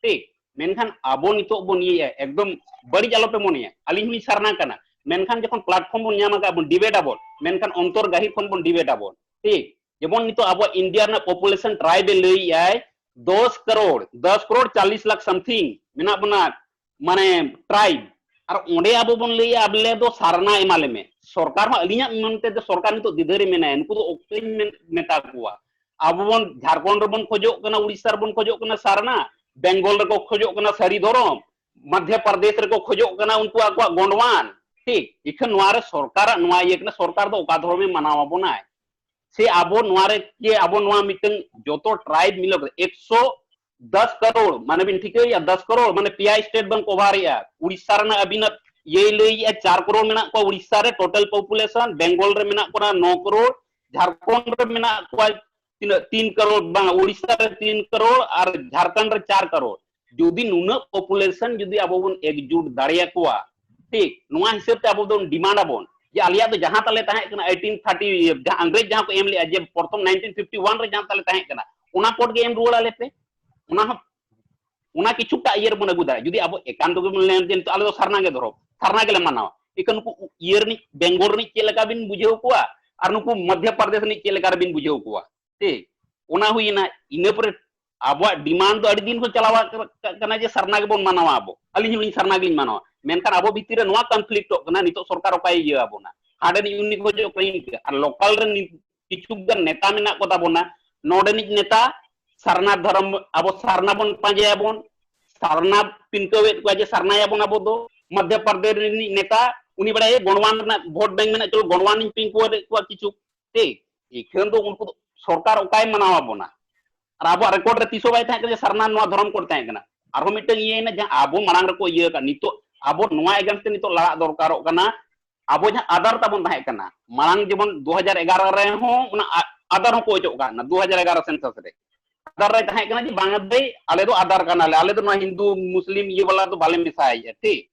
ᱴᱷᱤᱠ᱾ ᱢᱮᱱᱠᱷᱟᱱ ᱟᱵᱚ ᱱᱤᱛᱚᱜ ᱵᱚᱱ ᱤᱭᱟᱹᱭᱟ, ᱮᱠᱫᱚᱢ ᱵᱟᱹᱲᱤᱡ ᱟᱞᱚᱯᱮ ᱢᱚᱱᱮᱭᱟ, ᱟᱹᱞᱤᱧ ᱦᱚᱸᱞᱤᱧ ᱥᱟᱨᱱᱟ ᱠᱟᱱᱟ, ᱢᱮᱱᱠᱷᱟᱱ ᱡᱚᱠᱷᱚᱱ platform ᱵᱚᱱ ᱧᱟᱢ ᱟᱠᱟᱫ, ᱵᱚᱱ debate ᱟᱵᱚᱱ, ᱢᱮᱱᱠᱷᱟᱱ ᱚᱱᱛᱚᱨ ᱜᱟᱹᱦᱤᱨ ᱠᱷᱚᱱ ᱵᱚᱱ debate ᱟᱵᱚᱱ, ᱴᱷᱤᱠ᱾ ᱡᱮᱢᱚᱱ ᱱᱤᱛᱚᱜ ᱟᱵᱚᱣᱟᱜ ᱤᱱᱰᱤᱭᱟ ᱨᱮᱱᱟᱜ population tribe ᱮ ᱞᱟᱹᱭᱮᱫᱼᱟᱭ ᱫᱚᱥ ᱠᱟᱨᱳᱲ, ᱫᱚᱥ ᱠᱟᱨᱳᱲ ᱪᱟᱞᱤᱥ ᱞᱟᱠᱷ something ᱢᱮᱱᱟᱜ ᱵᱚᱱᱟ, ᱢᱟᱱᱮ tribe᱾ ᱟᱨ ᱚᱸᱰᱮ ᱟᱵᱚ ᱵᱚᱱ ᱞᱟᱹᱭᱟ ᱟᱞᱮ ᱫᱚ ᱥᱟᱨᱱᱟ ᱮᱢᱟ ᱞᱮ ᱢᱮ᱾ ᱥᱚᱨᱠᱟᱨ ᱦᱚᱸ, ᱟᱹᱞᱤᱧᱟᱜ ᱢᱮᱱᱛᱮ ᱫᱚ ᱥᱚᱨᱠᱟᱨ ᱱᱤᱛᱚᱜ ᱫᱤᱫᱷᱟᱹ ᱨᱮ ᱢᱮᱱᱟᱭᱟ, ᱱᱩᱠᱩ ᱫᱚ ᱚᱠᱚᱭᱤᱧ ᱢᱮᱱ-, ᱢᱮᱛᱟ ᱠᱚᱣᱟ? ᱟᱵᱚ ᱵᱚᱱ ᱡᱷᱟᱲᱠᱷᱚᱸᱰ ᱨᱮᱵᱚᱱ ᱠᱷᱚᱡᱚᱜ ᱠᱟᱱᱟ, ᱩᱲᱤᱥᱥᱟ ᱨᱮᱵᱚᱱ ᱠᱷᱚᱡᱚᱜ ᱠᱟᱱᱟ ᱥᱟᱨᱱᱟ, ᱵᱮᱝᱜᱚᱞ ᱨᱮᱠᱚ ᱠᱷᱚᱡᱚᱜ ᱠᱟᱱᱟ ᱥᱟᱹᱨᱤ ᱫᱷᱚᱨᱚᱢ, ᱢᱚᱫᱷᱭᱚ ᱯᱨᱚᱫᱮᱥ ᱨᱮᱠᱚ ᱠᱷᱚᱡᱚᱜ ᱠᱟᱱᱟ ᱩᱱᱠᱩ ᱟᱠᱚᱣᱟᱜ ᱜᱚᱸᱰᱣᱟᱱ, ᱴᱷᱤᱠ᱾ ᱤᱠᱷᱟᱹᱱ ᱱᱚᱣᱟ ᱨᱮ ᱥᱚᱨᱠᱟᱨᱟᱜ ᱱᱚᱣᱟ ᱤᱭᱟᱹ ᱠᱟᱱᱟ, ᱥᱚᱨᱠᱟᱨ ᱫᱚ ᱚᱠᱟ ᱫᱷᱚᱨᱚᱢᱮ ᱢᱟᱱᱟᱣ ᱟᱵᱚᱱᱟᱭ? ᱥᱮ ᱟᱵᱚ ᱱᱚᱣᱟ ᱨᱮ ᱡᱮ ᱟᱵᱚ ᱱᱚᱣᱟ ᱢᱤᱫᱴᱟᱝ ᱡᱚᱛᱚ tribe ᱢᱤᱞᱟᱹᱣ ᱠᱟᱛᱮ ᱮᱠᱥᱚ ᱫᱚᱥ ᱠᱟᱨᱳᱲ, ᱢᱟᱱᱮ ᱵᱤᱱ ᱴᱷᱤᱠᱟᱹᱭᱮᱫᱼᱟ, ᱫᱚᱥ ᱠᱟᱨᱳᱲ, ᱢᱟᱱᱮ ᱯᱮᱭᱟ state ᱵᱚᱱ cover ᱮᱫᱼᱟ᱾ ᱩᱲᱤᱥᱥᱟ ᱨᱮᱱᱟᱜ ᱟᱹᱵᱤᱱᱟᱜ ᱤᱭᱟᱹᱭ ᱞᱟᱹᱭᱮᱫᱼᱟ, ᱪᱟᱨ ᱠᱟᱨᱳᱲ ᱢᱮᱱᱟᱜ ᱠᱚᱣᱟ ᱩᱲᱤᱥᱥᱟ ᱨᱮ total population, ᱵᱮᱝᱜᱚᱞ ᱨᱮ ᱢᱮᱱᱟᱜ ᱠᱚᱣᱟ ᱱᱚ ᱠᱟᱨᱳᱲ, ᱡᱷᱟᱲᱠᱷᱚᱸᱰ ᱨᱮ ᱢᱮᱱᱟᱜ ᱠᱚᱣᱟ ᱛᱤᱱᱟᱹᱜ, ᱛᱤᱱ ᱠᱟᱨᱳᱲ, ᱵᱟᱝ, ᱩᱲᱤᱥᱥᱟ ᱨᱮ ᱛᱤᱱ ᱠᱟᱨᱳᱲ ᱟᱨ ᱡᱷᱟᱲᱠᱷᱚᱸᱰ ᱨᱮ ᱪᱟᱨ ᱠᱟᱨᱳᱲ᱾ ᱡᱩᱫᱤ ᱱᱩᱱᱟᱹᱜ population ᱡᱩᱫᱤ ᱟᱵᱚ ᱵᱚᱱ ᱮᱠᱡᱩᱴ ᱫᱟᱲᱮᱭᱟᱠᱚᱣᱟ, ᱴᱷᱤᱠ, ᱱᱚᱣᱟ ᱦᱤᱥᱟᱹᱵ ᱛᱮ ᱟᱵᱚ ᱵᱚᱱ demand ᱟᱵᱚᱱ, ᱡᱮ ᱟᱞᱮᱭᱟᱜ ᱫᱚ ᱡᱟᱦᱟᱸ ᱛᱟᱞᱮ ᱛᱟᱦᱮᱸ ᱠᱟᱱᱟ eighteen thirty, ᱡᱟᱦᱟᱸ ᱤᱝᱨᱮᱡᱽ ᱡᱟᱦᱟᱸ ᱠᱚ ᱮᱢ ᱞᱮᱜᱼᱟ, ᱡᱮ ᱯᱨᱚᱛᱷᱚᱢ nineteen fifty one ᱨᱮ ᱡᱟᱦᱟᱸ ᱛᱟᱞᱮ ᱛᱟᱦᱮᱸ ᱠᱟᱱᱟ, ᱚᱱᱟ ᱠᱳᱰ ᱜᱮ ᱮᱢ ᱨᱩᱣᱟᱹᱲ ᱟᱞᱮ ᱯᱮ᱾ ᱚᱱᱟ ᱦᱚᱸ, ᱚᱱᱟ ᱠᱤᱪᱷᱩᱴᱟ ᱤᱭᱟᱹ ᱨᱮᱵᱚᱱ ᱟᱹᱜᱩ ᱫᱟᱲᱮᱭᱟᱜᱼᱟ᱾ ᱡᱩᱫᱤ ᱟᱵᱚ ᱮᱠᱟᱱᱛᱚ ᱜᱮᱵᱚᱱ ᱞᱟᱹᱭᱟ ᱡᱮ ᱱᱤᱛᱚᱜ ᱟᱞᱮ ᱫᱚ ᱥᱟᱨᱱᱟ ᱜᱮ ᱫᱷᱚᱨᱚᱢ, ᱥᱟᱨᱱᱟ ᱜᱮᱞᱮ ᱢᱟᱱᱟᱣᱟ, ᱮᱱᱠᱷᱟᱱ ᱱᱩᱠᱩ ᱤᱭᱟᱹ ᱨᱤᱱᱤᱡ, ᱵᱮᱝᱜᱚᱞ ᱨᱤᱱᱤᱡ ᱪᱮᱫ ᱞᱮᱠᱟ ᱵᱤᱱ ᱵᱩᱡᱷᱟᱹᱣ ᱠᱚᱣᱟ ᱟᱨ ᱱᱩᱠᱩ ᱢᱚᱫᱷᱭᱚ ᱯᱨᱚᱫᱮᱥ ᱨᱤᱱᱤᱡ ᱪᱮᱫ ᱞᱮᱠᱟ ᱨᱮᱵᱤᱱ ᱵᱩᱡᱷᱟᱹᱣ ᱠᱚᱣᱟ? ᱴᱷᱤᱠ, ᱚᱱᱟ ᱦᱩᱭᱮᱱᱟ᱾ ᱤᱱᱟᱹ ᱯᱚᱨᱮ ᱟᱵᱚᱣᱟᱜ ᱰᱤᱢᱟᱱᱰ ᱫᱚ ᱟᱹᱰᱤ ᱫᱤᱱ ᱠᱷᱚᱱ ᱪᱟᱞᱟᱣ ᱠᱟᱱᱟ ᱡᱮ ᱥᱟᱨᱱᱟ ᱜᱮᱵᱚᱱ ᱢᱟᱱᱟᱣᱟ ᱟᱵᱚ, ᱟᱹᱞᱤᱧ ᱦᱚᱸᱞᱤᱧ ᱥᱟᱨᱱᱟ ᱜᱮᱞᱤᱧ ᱢᱟᱱᱟᱣᱟ᱾ ᱢᱮᱱᱠᱷᱟᱱ ᱟᱵᱚ ᱵᱷᱤᱛᱤᱨ ᱨᱮ ᱱᱚᱣᱟ ᱠᱚᱱᱯᱷᱞᱤᱠᱴᱚᱜ ᱠᱟᱱᱟ, ᱱᱤᱛᱚᱜ ᱥᱚᱨᱠᱟᱨ ᱚᱠᱟᱭ ᱤᱭᱟᱹ ᱟᱵᱚᱱᱟ, ᱦᱟᱸᱰᱮ ᱱᱤᱡ ᱩᱱᱤ ᱠᱷᱚᱡᱚᱜ ᱠᱟᱱᱟ ᱤᱱᱠᱟᱹ, ᱟᱨ ᱞᱳᱠᱟᱞ ᱨᱮ ᱱᱤ-, ᱠᱤᱪᱷᱩ ᱜᱟᱱ ᱱᱮᱛᱟ ᱢᱮᱱᱟᱜ ᱠᱚ ᱛᱟᱵᱚᱱᱟ, ᱱᱚᱰᱮᱱᱤᱡ ᱱᱮᱛᱟ ᱥᱟᱨᱱᱟ ᱫᱷᱚᱨᱚᱢ, ᱟᱵᱚ ᱥᱟᱨᱱᱟ ᱵᱚᱱ ᱯᱟᱸᱡᱟᱭᱟᱵᱚᱱ, ᱥᱟᱨᱱᱟ ᱯᱤᱱᱠᱟᱹᱣᱮᱫ ᱠᱚᱣᱟ ᱡᱮ ᱥᱟᱨᱱᱟᱭᱟᱵᱚᱱ ᱟᱵᱚ ᱫᱚ᱾ ᱢᱚᱫᱷᱭᱚ ᱯᱨᱚᱫᱮᱥ ᱨᱤᱱᱤᱡ ᱱᱮᱛᱟ ᱩᱱᱤ ᱵᱟᱲᱟᱭᱟ ᱜᱚᱬᱣᱟᱱ ᱨᱮᱱᱟᱜ ᱵᱷᱳᱴ ᱵᱮᱝᱠ ᱢᱮᱱᱟᱜ, ᱪᱚᱞᱚ ᱜᱚᱬᱣᱟᱱᱤᱧ ᱯᱤᱱᱠᱟᱹᱣᱮᱫ ᱠᱚᱣᱟ ᱠᱤᱪᱷᱩ᱾ ᱴᱷᱤᱠ, ᱤᱠᱷᱟᱹᱱ ᱫᱚ ᱩᱱᱠᱩ ᱫᱚ ᱥᱚᱨᱠᱟᱨ ᱚᱠᱟᱭ ᱢᱟᱱᱟᱣ ᱟᱵᱚᱱᱟ? ᱟᱨ ᱟᱵᱚᱣᱟᱜ ᱨᱮᱠᱚᱨᱰ ᱨᱮ ᱛᱤᱥ ᱦᱚᱸ ᱵᱟᱭ ᱛᱟᱦᱮᱸ ᱠᱟᱱᱟ ᱡᱮ ᱥᱟᱨᱱᱟ ᱱᱚᱣᱟ ᱫᱷᱚᱨᱚᱢ ᱠᱳᱰ ᱛᱟᱦᱮᱸ ᱠᱟᱱᱟ᱾ ᱟᱨᱦᱚᱸ ᱢᱤᱫᱴᱟᱝ ᱤᱭᱟᱹᱭᱮᱱᱟ, ᱡᱟᱦᱟᱸ ᱟᱵᱚ ᱢᱟᱲᱟᱝ ᱨᱮᱠᱚ ᱤᱭᱟᱹ ᱟᱠᱟᱫ, ᱱᱤᱛᱚᱜ ᱟᱵᱚ ᱱᱚᱣᱟ against ᱛᱮ ᱱᱤᱛᱚᱜ ᱞᱟᱲᱟᱜ ᱫᱚᱨᱠᱟᱨᱚᱜ ᱠᱟᱱᱟ᱾ ᱟᱵᱚ ᱡᱟᱦᱟᱸ ᱟᱫᱟᱨ ᱛᱟᱵᱚᱱ ᱛᱟᱦᱮᱸ ᱠᱟᱱᱟ ᱢᱟᱲᱟᱝ, ᱡᱮᱢᱚᱱ ᱫᱩ ᱦᱟᱡᱟᱨ ᱮᱜᱟᱨᱚ ᱨᱮᱦᱚᱸ ᱚᱱᱟ ᱟ-, ᱟᱫᱟᱨ ᱦᱚᱸᱠᱚ ᱚᱪᱚᱜ ᱠᱟᱜ ᱠᱟᱱᱟ, ᱫᱩ ᱦᱟᱡᱟᱨ ᱮᱜᱟᱨᱚ census ᱨᱮ᱾ ᱟᱫᱟᱨ ᱨᱮ ᱛᱟᱦᱮᱸ ᱠᱟᱱᱟ ᱡᱮ ᱵᱟᱝ ᱵᱷᱟᱹᱭ, ᱟᱞᱮ ᱫᱚ ᱟᱫᱟᱨ ᱠᱟᱱᱟᱞᱮ, ᱟᱞᱮ ᱫᱚ ᱱᱚᱣᱟ ᱦᱤᱱᱫᱩ ᱢᱩᱥᱞᱤᱢ ᱤᱭᱟᱹ ᱵᱟᱞᱟ ᱫᱚ ᱵᱟᱞᱮ ᱢᱮᱥᱟᱭᱮᱫᱼᱟ, ᱴᱷᱤᱠ᱾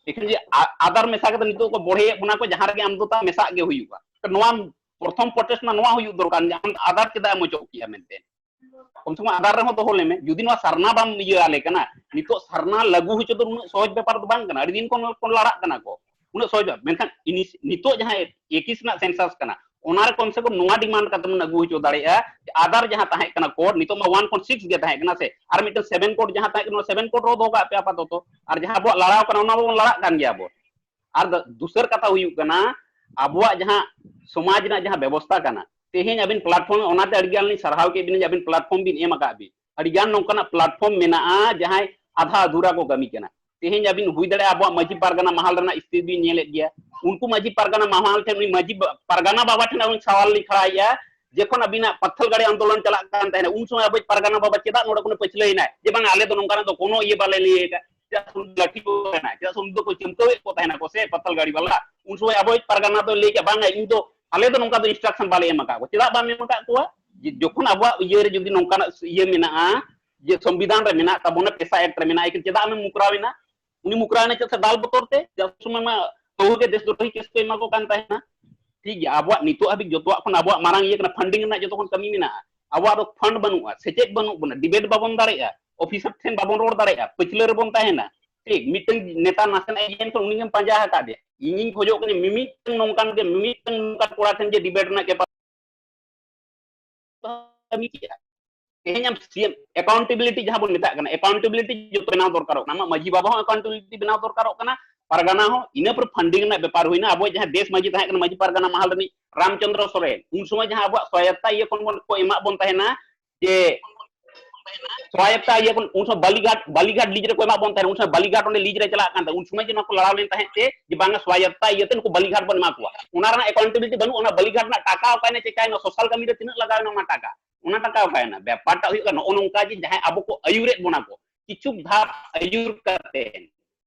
ᱮᱠᱷᱟᱱ ᱡᱮ ᱟ-, ᱟᱫᱟᱨ ᱢᱮᱥᱟ ᱠᱟᱛᱮ ᱱᱤᱛᱚᱜ ᱠᱚ ᱵᱚᱲᱦᱮᱭᱮᱫ ᱵᱚᱱᱟ ᱠᱚ, ᱡᱟᱦᱟᱸ ᱨᱮᱜᱮ ᱟᱢ ᱫᱚ ᱛᱟ ᱢᱮᱥᱟᱜ ᱜᱮ ᱦᱩᱭᱩᱜᱼᱟ᱾ ᱱᱚᱣᱟ ᱯᱨᱚᱛᱷᱚᱢ ᱯᱨᱚᱴᱮᱥᱴ ᱢᱟ ᱱᱚᱣᱟ ᱦᱩᱭᱩᱜ ᱫᱚᱨᱠᱟᱨ, ᱡᱮ ᱟᱢ ᱟᱫᱟᱨ ᱪᱮᱫᱟᱜ ᱮᱢ ᱚᱪᱚᱜ ᱠᱮᱜᱼᱟ ᱢᱮᱱᱛᱮ᱾ ᱠᱚᱢ ᱥᱮ ᱠᱚᱢ ᱟᱫᱟᱨ ᱨᱮᱦᱚᱸ ᱫᱚᱦᱚ ᱞᱮᱢᱮ᱾ ᱡᱩᱫᱤ ᱱᱚᱣᱟ ᱥᱟᱨᱱᱟ ᱵᱟᱢ ᱤᱭᱟᱹ ᱟᱞᱮ ᱠᱟᱱᱟ, ᱱᱤᱛᱚᱜ ᱥᱟᱨᱱᱟ ᱞᱟᱹᱜᱩ ᱦᱚᱪᱚ ᱫᱚ ᱩᱱᱟᱹᱜ ᱥᱚᱦᱚᱡ ᱵᱮᱯᱟᱨ ᱫᱚ ᱵᱟᱝ ᱠᱟᱱᱟ᱾ ᱟᱹᱰᱤ ᱫᱤᱱ ᱠᱷᱚᱱ ᱠᱚ ᱞᱟᱲᱟᱜ ᱠᱟᱱᱟ ᱠᱚ, ᱩᱱᱟᱹᱜ ᱥᱚᱦᱚᱡ ᱵᱟᱝ᱾ ᱢᱮᱱᱠᱷᱟᱱ ᱤᱱᱤᱥ-, ᱱᱤᱛᱚᱜ ᱡᱟᱦᱟᱸ ᱮᱠᱤᱥ ᱨᱮᱱᱟᱜ census ᱠᱟᱱᱟ, ᱚᱱᱟ ᱨᱮ ᱠᱚᱢ ᱥᱮ ᱠᱚᱢ ᱱᱚᱣᱟ ᱰᱤᱢᱟᱱᱰ ᱠᱟᱛᱮ ᱵᱚᱱ ᱟᱹᱜᱩ ᱦᱚᱪᱚ ᱫᱟᱲᱮᱭᱟᱜᱼᱟ ᱡᱮ ᱟᱫᱟᱨ ᱡᱟᱦᱟᱸ ᱛᱟᱦᱮᱸ ᱠᱟᱱᱟ ᱠᱳᱰ, ᱱᱤᱛᱚᱜ ᱢᱟ one ᱠᱷᱚᱱ six ᱜᱮ ᱛᱟᱦᱮᱸ ᱠᱟᱱᱟ ᱥᱮ, ᱟᱨ ᱢᱤᱫᱴᱮᱱ seven ᱠᱳᱰ ᱡᱟᱦᱟᱸ ᱛᱟᱦᱮᱸ ᱠᱟᱱᱟ, ᱚᱱᱟ seven ᱠᱳᱰ ᱨᱚ ᱫᱚᱦᱚ ᱠᱟᱜ ᱯᱮ ᱟᱯᱟᱛᱚᱛᱚ᱾ ᱟᱨ ᱡᱟᱦᱟᱸ ᱟᱵᱚᱣᱟᱜ ᱞᱟᱲᱟᱣ ᱠᱟᱱᱟ, ᱚᱱᱟ ᱢᱟᱵᱚᱱ ᱞᱟᱲᱟᱜ ᱠᱟᱱ ᱜᱮᱭᱟ ᱟᱵᱚ᱾ ᱟᱨ ᱫᱚ-, ᱫᱩᱥᱟᱹᱨ ᱠᱟᱛᱷᱟ ᱦᱩᱭᱩᱜ ᱠᱟᱱᱟ, ᱟᱵᱚᱣᱟᱜ ᱡᱟᱦᱟᱸ ᱥᱚᱢᱟᱡᱽ ᱨᱮᱱᱟᱜ ᱡᱟᱦᱟᱸ ᱵᱮᱵᱚᱥᱛᱷᱟ ᱠᱟᱱᱟ, ᱛᱮᱦᱮᱧ ᱟᱹᱵᱤᱱ ᱯᱞᱟᱴᱯᱷᱚᱨᱢ, ᱚᱱᱟᱛᱮ ᱟᱹᱰᱤ ᱜᱟᱱ ᱞᱤᱧ ᱥᱟᱨᱦᱟᱣ ᱠᱮᱫ ᱵᱤᱱᱟ ᱡᱮ ᱟᱹᱵᱤᱱ ᱯᱞᱟᱴᱯᱷᱚᱨᱢ ᱵᱤᱱ ᱮᱢ ᱟᱠᱟᱫ ᱵᱤᱱ᱾ ᱟᱹᱰᱤ ᱜᱟᱱ ᱱᱚᱝᱠᱟᱱᱟᱜ ᱯᱞᱟᱴᱯᱷᱚᱨᱢ ᱢᱮᱱᱟᱜᱼᱟ, ᱡᱟᱦᱟᱸᱭ ᱟᱫᱷᱟ ᱟᱫᱷᱩᱨᱟ ᱠᱚ ᱠᱟᱹᱢᱤ ᱠᱟᱱᱟ᱾ ᱛᱮᱦᱮᱧ ᱟᱹᱵᱤᱱ ᱦᱩᱭ ᱫᱟᱲᱮᱭᱟᱜᱼᱟ ᱟᱵᱚᱣᱟᱜ ᱢᱟᱹᱡᱷᱤ ᱯᱟᱨᱜᱟᱱᱟ ᱢᱟᱦᱟᱞ ᱨᱮᱱᱟᱜ ᱥᱛᱷᱤᱛᱤ ᱵᱤᱱ ᱧᱮᱞᱮᱫ ᱜᱮᱭᱟ, ᱩᱱᱠᱩ ᱢᱟᱹᱡᱷᱤ ᱯᱟᱨᱜᱟᱱᱟ ᱢᱟᱦᱟᱞ ᱴᱷᱮᱱ, ᱩᱱᱤ ᱢᱟᱹᱡᱷᱤ ᱵᱟ-, ᱯᱟᱨᱜᱟᱱᱟ ᱵᱟᱵᱟ ᱴᱷᱮᱱ ᱟᱹᱵᱤᱱ ᱥᱟᱣᱟᱞ ᱞᱤᱧ ᱠᱷᱟᱲᱟᱭᱮᱫᱼᱟ, ᱡᱚᱠᱷᱚᱱ ᱟᱹᱵᱤᱱᱟᱜ ᱯᱟᱛᱷᱟᱞᱜᱟᱲᱤ ᱟᱱᱫᱳᱞᱚᱱ ᱪᱟᱞᱟᱜ ᱠᱟᱱ ᱛᱟᱦᱮᱱᱟ, ᱩᱱ ᱥᱚᱢᱚᱭ ᱟᱵᱚᱭᱤᱡ ᱯᱟᱨᱜᱟᱱᱟ ᱵᱟᱵᱟ ᱪᱮᱫᱟᱜ ᱱᱚᱰᱮ ᱠᱷᱚᱱᱮ ᱯᱟᱹᱪᱷᱞᱟᱹᱭᱮᱱᱟ ᱡᱮ ᱵᱟᱝ, ᱟᱞᱮ ᱫᱚ ᱱᱚᱝᱠᱟᱱᱟᱜ ᱫᱚ ᱠᱳᱱᱳ ᱤᱭᱟᱹ ᱵᱟᱞᱮ ᱞᱟᱹᱭ ᱟᱠᱟᱫ? ᱪᱮᱫᱟᱜ ᱥᱮ ᱩᱱᱤ ᱫᱚ ᱞᱟᱹᱴᱷᱤ ᱠᱚ ᱛᱟᱦᱮᱱᱟ, ᱪᱮᱫᱟᱜ ᱥᱮ ᱩᱱᱤ ᱫᱚᱠᱚ ᱪᱤᱱᱛᱟᱹᱣᱮᱫ ᱠᱚ ᱛᱟᱦᱮᱱᱟ ᱠᱚ ᱥᱮ ᱯᱟᱛᱷᱟᱞᱜᱟᱲᱤ ᱵᱟᱞᱟ, ᱩᱱ ᱥᱚᱢᱚᱭ ᱟᱵᱚᱭᱤᱡ ᱯᱟᱨᱜᱟᱱᱟ ᱫᱚᱭ ᱞᱟᱹᱭ ᱠᱮᱫᱟ, ᱵᱟᱝᱟ, ᱤᱧ ᱫᱚ, ᱟᱞᱮ ᱫᱚ ᱱᱚᱝᱠᱟ ᱫᱚ instruction ᱵᱟᱞᱮ ᱮᱢ ᱟᱠᱟᱫ ᱠᱚᱣᱟ᱾ ᱪᱮᱫᱟᱜ ᱵᱟᱢ ᱮᱢ ᱟᱠᱟᱫ ᱠᱚᱣᱟ? ᱡᱮ ᱡᱚᱠᱷᱚᱱ ᱟᱵᱚᱣᱟᱜ ᱤᱭᱟᱹ ᱨᱮ ᱡᱩᱫᱤ ᱱᱚᱝᱠᱟᱱᱟᱜ ᱤᱭᱟᱹ ᱢᱮᱱᱟᱜᱼᱟ, ᱡᱮ ᱥᱚᱝᱵᱤᱫᱷᱟᱱ ᱨᱮ ᱢᱮᱱᱟᱜ ᱛᱟᱵᱚᱱᱟ, PESA Act ᱨᱮ ᱢᱮᱱᱟᱜᱼᱟ, ᱮᱱᱠᱷᱟᱱ ᱪᱮᱫᱟᱜ ᱟᱢᱮᱢ ᱢᱚᱠᱨᱟᱣ ᱮᱱᱟ? ᱩᱱᱤ ᱢᱚᱠᱨᱟᱣ ᱮᱱᱟ ᱪᱮᱫᱟᱜ ᱥᱮ ᱫᱟᱞ ᱵᱚᱛᱚᱨ ᱛᱮ, ᱡᱟᱦᱟᱸ ᱥᱚᱢᱚᱭ ᱢᱟ ᱵᱟᱹᱦᱩ ᱜᱮ ᱫᱮᱥ ᱫᱨᱳᱦᱤ ᱠᱮᱥ ᱠᱚ ᱮᱢᱟ ᱠᱚ ᱠᱟᱱ ᱛᱟᱦᱮᱱᱟ᱾ ᱴᱷᱤᱠ ᱜᱮᱭᱟ, ᱟᱵᱚᱣᱟᱜ ᱱᱤᱛᱚᱜ ᱦᱟᱹᱵᱤᱡ ᱡᱚᱛᱚᱣᱟᱜ ᱠᱷᱚᱱ ᱟᱵᱚᱣᱟᱜ ᱢᱟᱨᱟᱝ ᱤᱭᱟᱹ ᱠᱟᱱᱟ, ᱯᱷᱟᱱᱰᱤᱝ ᱨᱮᱱᱟᱜ ᱡᱚᱛᱚ ᱠᱷᱚᱱ ᱠᱟᱹᱢᱤ ᱢᱮᱱᱟᱜᱼᱟ᱾ ᱟᱵᱚᱣᱟᱜ ᱫᱚ ᱯᱷᱟᱱᱰ ᱵᱟᱹᱱᱩᱜᱼᱟ, ᱥᱮᱪᱮᱫ ᱵᱟᱹᱱᱩᱜ ᱵᱚᱱᱟ, ᱰᱤᱵᱮᱴ ᱵᱟᱵᱚᱱ ᱫᱟᱲᱮᱭᱟᱜᱼᱟ, ᱚᱯᱷᱤᱥᱟᱨ ᱴᱷᱮᱱ ᱵᱟᱵᱚᱱ ᱨᱚᱲ ᱫᱟᱲᱮᱭᱟᱜᱼᱟ, ᱯᱟᱹᱪᱷᱞᱟᱹ ᱨᱮᱵᱚᱱ ᱛᱟᱦᱮᱱᱟ᱾ ᱴᱷᱤᱠ, ᱢᱤᱫᱴᱟᱝ ᱱᱮᱛᱟ ᱱᱟᱥᱮᱱᱟᱜ ᱮ ᱤᱭᱟᱹᱭᱮᱱ ᱠᱷᱟᱱ ᱩᱱᱤ ᱜᱮᱢ ᱯᱟᱸᱡᱟ ᱟᱠᱟᱫᱮᱭᱟ᱾ ᱤᱧᱤᱧ ᱠᱷᱚᱡᱚᱜ ᱠᱟᱱᱟ ᱢᱤᱢᱤᱫᱴᱟᱝ ᱱᱚᱝᱠᱟᱱ ᱜᱮ, ᱢᱤᱢᱤᱫᱴᱟᱝ ᱱᱚᱝᱠᱟᱱ ᱠᱚᱲᱟ ᱴᱷᱮᱱ ᱡᱮ ᱰᱤᱵᱮᱴ ᱨᱮᱱᱟᱜ ᱠᱮᱯᱟ ᱠᱟᱹᱢᱤ ᱠᱮᱜᱼᱟ᱾ ᱛᱮᱦᱮᱧ ᱟᱢ ᱥᱤ ᱮᱢ ᱮᱠᱟᱣᱩᱱᱴᱮᱵᱤᱞᱤᱴᱤ ᱡᱟᱦᱟᱸ ᱵᱚᱱ ᱢᱮᱛᱟᱜ ᱠᱟᱱᱟ, ᱮᱠᱟᱣᱩᱱᱴᱮᱵᱤᱞᱤᱴᱤ ᱡᱚᱛᱚ ᱵᱮᱱᱟᱣ ᱫᱚᱨᱠᱟᱨᱚᱜ ᱠᱟᱱᱟ᱾ ᱟᱢᱟᱜ ᱢᱟᱹᱡᱷᱤ ᱵᱟᱵᱟ ᱦᱚᱸ ᱮᱠᱟᱣᱩᱱᱴᱮᱵᱤᱞᱤᱴᱤ ᱵᱮᱱᱟᱣ ᱫᱚᱨᱠᱟᱨᱚᱜ ᱠᱟᱱᱟ, ᱯᱟᱨᱜᱟᱱᱟ ᱦᱚᱸ, ᱤᱱᱟᱹ ᱯᱚᱨᱮ ᱯᱷᱟᱱᱰᱤᱝ ᱨᱮᱱᱟᱜ ᱵᱮᱯᱟᱨ ᱦᱩᱭᱱᱟ᱾ ᱟᱵᱚ ᱡᱟᱦᱟᱸ ᱫᱮᱥ ᱢᱟᱹᱡᱷᱤ ᱛᱟᱦᱮᱸ ᱠᱟᱱᱟ, ᱢᱟᱹᱡᱷᱤ ᱯᱟᱨᱜᱟᱱᱟ ᱢᱟᱦᱟᱞ ᱨᱤᱱᱤᱡ ᱨᱟᱢᱪᱚᱸᱫᱽᱨᱚ ᱥᱚᱨᱮᱱ, ᱩᱱ ᱥᱚᱢᱚᱭ ᱡᱟᱦᱟᱸ ᱟᱵᱚᱣᱟᱜ ᱥᱚᱦᱟᱭᱚᱛᱟ ᱤᱭᱟᱹ ᱠᱷᱚᱱ ᱵᱚᱱ ᱠᱚ ᱮᱢᱟᱜ ᱵᱚᱱ ᱛᱟᱦᱮᱱᱟ, ᱡᱮ ᱥᱚᱦᱟᱭᱚᱛᱟ ᱤᱭᱟᱹ ᱠᱷᱚᱱ, ᱩᱱ ᱥᱚᱢᱚᱭ ᱵᱟᱞᱤᱜᱷᱟᱴ, ᱵᱟᱞᱤᱜᱷᱟᱴ ᱞᱤᱡ ᱨᱮᱠᱚ ᱮᱢᱟᱜ ᱵᱚᱱ ᱛᱟᱦᱮᱱᱟ, ᱩᱱ ᱥᱚᱢᱚᱭ ᱵᱟᱞᱤᱜᱷᱟᱴ ᱚᱸᱰᱮ ᱞᱤᱡ ᱨᱮ ᱪᱟᱞᱟᱜ ᱠᱟᱱ ᱛᱟᱦᱮᱸᱫ, ᱩᱱ ᱥᱚᱢᱚᱭ ᱡᱮ ᱱᱚᱣᱟ ᱠᱚ ᱞᱟᱲᱟᱣ ᱞᱮᱱ ᱛᱟᱦᱮᱸᱫ ᱛᱮ ᱡᱮ ᱵᱟᱝᱟ ᱥᱚᱦᱟᱭᱚᱛᱟ ᱤᱭᱟᱹᱛᱮ ᱱᱩᱠᱩ ᱵᱟᱞᱤᱜᱷᱟᱴ ᱵᱚᱱ ᱮᱢᱟ ᱠᱚᱣᱟ, ᱚᱱᱟ ᱨᱮᱱᱟᱜ ᱮᱠᱟᱣᱩᱱᱴᱮᱵᱤᱞᱤᱴᱤ ᱵᱟᱹᱱᱩᱜᱼᱟ᱾ ᱚᱱᱟ ᱵᱟᱞᱤᱜᱷᱟᱴ ᱨᱮᱱᱟᱜ ᱴᱟᱠᱟ ᱚᱠᱟᱭᱮᱱᱟ, ᱪᱮᱠᱟᱭᱮᱱᱟ, ᱥᱳᱥᱟᱞ ᱠᱟᱹᱢᱤ ᱨᱮ ᱛᱤᱱᱟᱹᱜ ᱞᱟᱜᱟᱣᱮᱱᱟ ᱚᱱᱟ ᱴᱟᱠᱟ, ᱚᱱᱟ ᱴᱟᱠᱟ ᱚᱠᱟᱭᱮᱱᱟ? ᱵᱮᱯᱟᱨᱴᱟ ᱦᱩᱭᱩᱜ ᱠᱟᱱᱟ ᱱᱚᱜᱼᱚ ᱱᱚᱝᱠᱟ ᱡᱮ ᱡᱟᱦᱟᱸᱭ ᱟᱵᱚ ᱠᱚ ᱟᱹᱭᱩᱨᱮᱫ ᱵᱚᱱᱟ ᱠᱚ, ᱠᱤᱪᱷᱩ ᱫᱷᱟᱯ ᱟᱹᱭᱩᱨ ᱠᱟᱛᱮ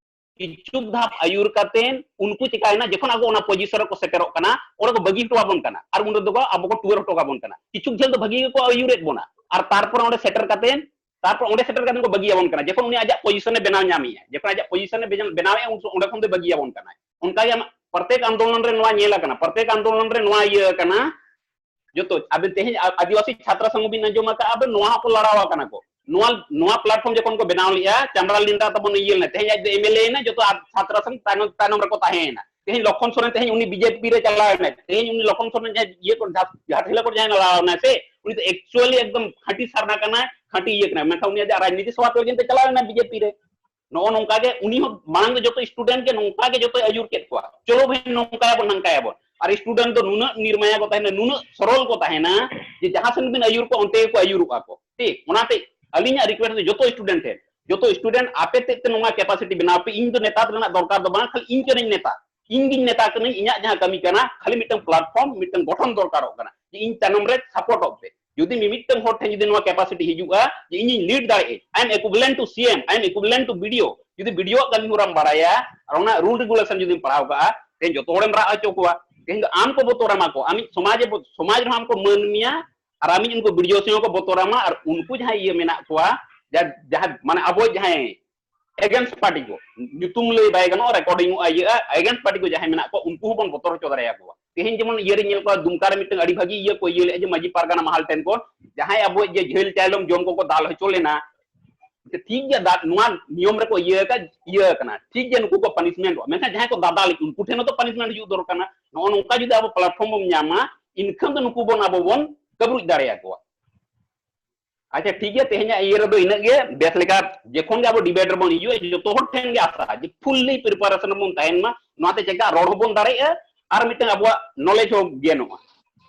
ᱠᱤᱪᱷᱩ ᱫᱷᱟᱯ ᱟᱹᱭᱩᱨ ᱠᱟᱛᱮ ᱩᱱᱠᱩ ᱪᱤᱠᱟᱭᱮᱱᱟ, ᱡᱚᱠᱷᱚᱱ ᱟᱵᱚ ᱚᱱᱟ ᱯᱚᱡᱤᱥᱚᱱ ᱨᱮᱠᱚ ᱥᱮᱴᱮᱨᱚᱜ ᱠᱟᱱᱟ, ᱚᱸᱰᱮ ᱠᱚ ᱵᱟᱹᱜᱤ ᱦᱚᱴᱚ ᱟᱵᱚᱱ ᱠᱟᱱᱟ, ᱟᱨ ᱩᱱ ᱨᱮᱫᱚ ᱠᱚ ᱟᱵᱚ ᱠᱚ ᱴᱩᱣᱟᱹᱨ ᱦᱚᱴᱚ ᱠᱟᱵᱚᱱ ᱠᱟᱱᱟ᱾ ᱠᱤᱪᱷᱩ ᱡᱷᱟᱹᱞ ᱫᱚ ᱵᱷᱟᱹᱜᱤ ᱜᱮᱠᱚ ᱟᱹᱭᱩᱨᱮᱫ ᱵᱚᱱᱟ, ᱟᱨ ᱛᱟᱨᱯᱚᱨ ᱚᱸᱰᱮ ᱥᱮᱴᱮᱨ ᱠᱟᱛᱮ, ᱛᱟᱨᱯᱚᱨ ᱚᱸᱰᱮ ᱥᱮᱴᱮᱨ ᱠᱟᱛᱮ ᱠᱚ ᱵᱟᱹᱜᱤ ᱟᱵᱚᱱ ᱠᱟᱱᱟ᱾ ᱡᱚᱠᱷᱚᱱ ᱩᱱᱤ ᱟᱡᱟᱜ ᱯᱚᱡᱤᱥᱚᱱ ᱮ ᱵᱮᱱᱟᱣ ᱧᱟᱢᱮᱜᱼᱟ, ᱡᱚᱠᱷᱚᱱ ᱟᱡᱟᱜ ᱯᱚᱡᱤᱥᱚᱱ ᱮ ᱵᱮᱱᱟᱣᱮᱜᱼᱟ, ᱩᱱ ᱚᱸᱰᱮ ᱠᱷᱚᱱ ᱫᱚᱭ ᱵᱟᱹᱜᱤ ᱟᱵᱚᱱ ᱠᱟᱱᱟ᱾ ᱚᱱᱠᱟ ᱜᱮ ᱟᱢᱟᱜ ᱯᱨᱚᱛᱮᱠ ᱟᱱᱫᱳᱞᱚᱱ ᱨᱮ ᱱᱚᱣᱟ ᱧᱮᱞ ᱟᱠᱟᱱᱟ, ᱯᱨᱚᱛᱮᱠ ᱟᱱᱫᱳᱞᱚᱱ ᱨᱮ ᱱᱚᱣᱟ ᱤᱭᱟᱹ ᱟᱠᱟᱱᱟ, ᱡᱚᱛᱚ ᱟᱵᱮᱱ ᱛᱮᱦᱮᱧ ᱟ-, ᱟᱹᱫᱤᱵᱟᱹᱥᱤ ᱪᱷᱟᱛᱨᱟ ᱥᱚᱝᱜᱷ ᱵᱤᱱ ᱟᱸᱡᱚᱢ ᱟᱠᱟᱫᱼᱟ, ᱟᱵᱮᱱ ᱱᱚᱣᱟ ᱦᱚᱸᱠᱚ ᱞᱟᱲᱟᱣ ᱟᱠᱟᱱᱟ ᱠᱚ᱾ ᱱᱚᱣᱟ, ᱱᱚᱣᱟ platform ᱡᱚᱠᱷᱚᱱ ᱠᱚ ᱵᱮᱱᱟᱣ ᱞᱮᱜᱼᱟ, ᱪᱟᱢᱲᱟ ᱞᱤᱱᱰᱟ ᱛᱟᱵᱚᱱ ᱤᱭᱟᱹ ᱞᱮᱱᱟ, ᱛᱮᱦᱮᱧ ᱟᱡ ᱫᱚ MLA ᱮᱱᱟ, ᱡᱚᱛᱚ ᱟ-, ᱪᱷᱟᱛᱨᱟ ᱥᱚᱝᱜᱷ ᱛᱟᱭᱱᱚᱢ, ᱛᱟᱭᱱᱚᱢ ᱨᱮᱠᱚ ᱛᱟᱦᱮᱸᱭᱮᱱᱟ᱾ ᱛᱮᱦᱮᱧ ᱞᱚᱠᱷᱚᱱ ᱥᱚᱨᱮᱱ ᱛᱮᱦᱮᱧ ᱩᱱᱤ BJP ᱨᱮ ᱪᱟᱞᱟᱣ ᱮᱱᱟᱭ, ᱛᱮᱦᱮᱧ ᱩᱱᱤ ᱞᱚᱠᱷᱚᱱ ᱥᱚᱨᱮᱱ ᱡᱟᱦᱟᱸᱭ ᱤᱭᱟᱹ ᱠᱚ ᱡᱷᱟ-, ᱡᱷᱟᱴᱷᱤᱞᱟ ᱠᱚ ᱡᱟᱦᱟᱸᱭ ᱞᱟᱲᱟᱣ ᱮᱱᱟᱭ ᱥᱮ, ᱩᱱᱤ ᱫᱚ actually ᱮᱠᱫᱚᱢ ᱠᱷᱟᱹᱴᱤ ᱥᱟᱨᱱᱟ ᱠᱟᱱᱟᱭ, ᱠᱷᱟᱹᱴᱤ ᱤᱭᱟᱹ ᱠᱟᱱᱟᱭ, ᱢᱮᱱᱠᱷᱟᱱ ᱩᱱᱤ ᱟᱡᱟᱜ ᱨᱟᱡᱽᱱᱤᱛᱤ ᱥᱚᱵᱷᱟ ᱛᱮ ᱞᱟᱹᱜᱤᱫ ᱛᱮ ᱪᱟᱞᱟᱣ ᱮᱱᱟ BJP ᱨᱮ᱾ ᱱᱚᱜᱼᱚ ᱱᱚᱝᱠᱟ ᱜᱮ ᱩᱱᱤ ᱦᱚᱸ ᱢᱟᱲᱟᱝ ᱫᱚ ᱡᱚᱛᱚ student ᱜᱮ ᱱᱚᱝᱠᱟ ᱜᱮ ᱡᱚᱛᱚᱭ ᱟᱹᱭᱩᱨ ᱠᱮᱫ ᱠᱚᱣᱟ, "ᱪᱚᱞᱚ ᱵᱷᱟᱹᱭ ᱱᱚᱝᱠᱟᱭᱟᱵᱚᱱ ᱱᱟᱝᱠᱟᱭᱟᱵᱚᱱ", ᱟᱨ student ᱫᱚ ᱱᱩᱱᱟᱹᱜ ᱱᱤᱨᱢᱟᱭᱟ ᱠᱚ ᱛᱟᱦᱮᱱᱟ, ᱱᱩᱱᱟᱹᱜ ᱥᱚᱨᱚᱞ ᱠᱚ ᱛᱟᱦᱮᱱᱟ ᱡᱮ ᱡᱟᱦᱟᱸ ᱥᱮᱱ ᱵᱤᱱ ᱟᱹᱭᱩᱨ ᱠᱚᱣᱟ ᱚᱱᱛᱮ ᱜᱮᱠᱚ ᱟᱹᱭᱩᱨᱚᱜᱼᱟ ᱠᱚ᱾ ᱴᱷᱤᱠ, ᱚᱱᱟᱛᱮ ᱟᱹᱞᱤᱧᱟᱜ request ᱫᱚ ᱡᱚᱛᱚ student ᱴᱷᱮᱱ, ᱡᱚᱛᱚ student ᱟᱯᱮ ᱛᱮᱫ ᱛᱮ ᱱᱚᱣᱟ capacity ᱵᱮᱱᱟᱣ ᱯᱮ᱾ ᱤᱧ ᱫᱚ ᱱᱮᱛᱟ ᱨᱮᱱᱟᱜ ᱫᱚᱨᱠᱟᱨ ᱫᱚ ᱵᱟᱝ, ᱠᱷᱟᱹᱞᱤ ᱤᱧ ᱠᱟᱹᱱᱟᱹᱧ ᱱᱮᱛᱟ, ᱤᱧ ᱜᱤᱧ ᱱᱮᱛᱟ ᱠᱟᱹᱱᱟᱹᱧ, ᱤᱧᱟᱹᱜ ᱡᱟᱦᱟᱸ ᱠᱟᱹᱢᱤ ᱠᱟᱱᱟ ᱠᱷᱟᱹᱞᱤ ᱢᱤᱫᱴᱟᱝ platform, ᱢᱤᱫᱴᱟᱝ ᱜᱚᱴᱷᱚᱱ ᱫᱚᱨᱠᱟᱨᱚᱜ ᱠᱟᱱᱟ ᱡᱮ ᱤᱧ ᱛᱟᱭᱱᱚᱢ ᱨᱮ supportᱚᱜ ᱯᱮ᱾ ᱡᱩᱫᱤ ᱢᱤᱢᱤᱫᱴᱟᱝ ᱦᱚᱲ ᱴᱷᱮᱱ ᱡᱩᱫᱤ ᱱᱚᱣᱟ capacity ᱦᱤᱡᱩᱜᱼᱟ ᱡᱮ ᱤᱧᱤᱧ lead ᱫᱟᱲᱮᱭᱟᱜᱼᱟᱹᱧ, I am equivalent to CM, I am equivalent to BDO, ᱡᱩᱫᱤ BDO ᱟᱜ ᱠᱟᱹᱢᱤ ᱦᱚᱨᱟᱢ ᱵᱟᱲᱟᱭᱟ ᱟᱨ ᱚᱱᱟ rule regulation ᱡᱩᱫᱤᱢ ᱯᱟᱲᱦᱟᱣ ᱠᱟᱜᱼᱟ, ᱛᱮᱦᱮᱧ ᱡᱚᱛᱚ ᱦᱚᱲᱮᱢ ᱨᱟᱜ ᱦᱚᱪᱚ ᱠᱚᱣᱟ᱾ ᱛᱮᱦᱮᱧ ᱫᱚ ᱟᱢ ᱠᱚ ᱵᱚᱛᱚᱨᱟᱢᱟ ᱠᱚ, ᱟᱢᱤᱡ ᱥᱚᱢᱟᱡᱽ ᱮ ᱵᱚ-, ᱥᱚᱢᱟᱡᱽ ᱨᱮᱦᱚᱸ ᱟᱢ ᱠᱚ ᱢᱟᱹᱱ ᱢᱮᱭᱟ, ᱟᱨ ᱟᱢᱤᱡ ᱩᱱᱠᱩ BDO ᱥᱤᱝ ᱦᱚᱸ ᱠᱚ ᱵᱚᱛᱚᱨᱟᱢᱟ, ᱟᱨ ᱩᱱᱠᱩ ᱡᱟᱦᱟᱸᱭ ᱤᱭᱟᱹ ᱢᱮᱱᱟᱜ ᱠᱚᱣᱟ, ᱡᱟ-, ᱡᱟᱦᱟᱸ ᱢᱟᱱᱮ ᱟᱵᱚ ᱡᱟᱦᱟᱸᱭ against party ᱠᱚ, ᱧᱩᱛᱩᱢ ᱞᱟᱹᱭ ᱵᱟᱭ ᱜᱟᱱᱚᱜᱼᱟ, recording ᱚᱜᱼᱟ, ᱤᱭᱟᱹᱜᱼᱟ, against party ᱠᱚ ᱡᱟᱦᱟᱸᱭ ᱢᱮᱱᱟᱜ ᱠᱚᱣᱟ, ᱩᱱᱠᱩ ᱦᱚᱸᱵᱚᱱ ᱵᱚᱛᱚᱨ ᱦᱚᱪᱚ ᱫᱟᱲᱮᱭᱟᱠᱚᱣᱟ᱾ ᱛᱮᱦᱮᱧ ᱡᱮᱢᱚᱱ ᱤᱭᱟᱹ ᱨᱮ ᱧᱮᱞ ᱠᱚᱣᱟ, ᱫᱩᱢᱠᱟ ᱨᱮ ᱢᱤᱫᱴᱟᱝ ᱟᱹᱰᱤ ᱵᱷᱟᱹᱜᱤ ᱤᱭᱟᱹ ᱠᱚ ᱤᱭᱟᱹ ᱞᱮᱫᱼᱟ ᱡᱮ ᱢᱟᱹᱡᱷᱤ ᱯᱟᱨᱜᱟᱱᱟ ᱢᱟᱦᱟᱞ ᱴᱷᱮᱱ ᱠᱚ, ᱡᱟᱦᱟᱸᱭ ᱟᱵᱚᱣᱟᱜ ᱡᱮ ᱡᱷᱟᱹᱞ ᱪᱟᱭᱞᱚᱢ ᱡᱚᱢ ᱠᱚᱠᱚ ᱫᱟᱞ ᱦᱚᱪᱚ ᱞᱮᱱᱟ, ᱴᱷᱤᱠ ᱜᱮᱭᱟ, ᱫᱟ-, ᱱᱚᱣᱟ ᱱᱤᱭᱚᱢ ᱨᱮᱠᱚ ᱤᱭᱟᱹ ᱟᱠᱟᱫ, ᱤᱭᱟᱹ ᱟᱠᱟᱱᱟ, ᱴᱷᱤᱠ ᱜᱮᱭᱟ, ᱱᱩᱠᱩ ᱠᱚ punishment ᱚᱜᱼᱟ, ᱢᱮᱱᱠᱷᱟᱱ ᱡᱟᱦᱟᱸᱭ ᱠᱚ ᱫᱟᱫᱟᱞ ᱩᱱᱠᱩ ᱴᱷᱮᱱ ᱦᱚᱸᱛᱚ punishment ᱦᱤᱡᱩᱜ ᱫᱚᱨᱠᱟᱨ ᱠᱟᱱᱟ᱾ ᱱᱚᱜᱼᱚ ᱱᱚᱝᱠᱟ ᱡᱩᱫᱤ ᱟᱵᱚ platform ᱵᱚᱱ ᱧᱟᱢᱟ, ᱮᱱᱠᱷᱟᱱ ᱫᱚ ᱱᱩᱠᱩ ᱵᱚᱱ ᱟᱵᱚ ᱵᱚᱱ ᱠᱟᱹᱵᱨᱩᱡ ᱫᱟᱲᱮᱭᱟᱠᱚᱣᱟ᱾ ᱟᱪᱪᱷᱟ, ᱴᱷᱤᱠ ᱜᱮᱭᱟ, ᱛᱮᱦᱮᱧᱟᱜ ᱤᱭᱟᱹ ᱨᱮᱫᱚ ᱤᱱᱟᱹᱜ ᱜᱮ᱾ ᱵᱮᱥ ᱞᱮᱠᱟ ᱡᱚᱠᱷᱚᱱ ᱜᱮ ᱟᱵᱚ debate ᱨᱮᱵᱚᱱ ᱦᱤᱡᱩᱜᱼᱟ, ᱡᱚᱛᱚ ᱦᱚᱲ ᱴᱷᱮᱱ ᱜᱮ ᱟᱥᱟ ᱡᱮ fully preparation ᱨᱮᱵᱚᱱ ᱛᱟᱦᱮᱱ ᱢᱟ, ᱱᱚᱣᱟᱛᱮ ᱪᱮᱠᱟ ᱨᱚᱲ ᱦᱚᱸᱵᱚᱱ ᱫᱟᱲᱮᱭᱟᱜᱼᱟ ᱟᱨ ᱢᱤᱫᱴᱟᱝ ᱟᱵᱚᱣᱟᱜ knowledge ᱦᱚᱸ ᱜᱮᱱᱚᱜᱼᱟ᱾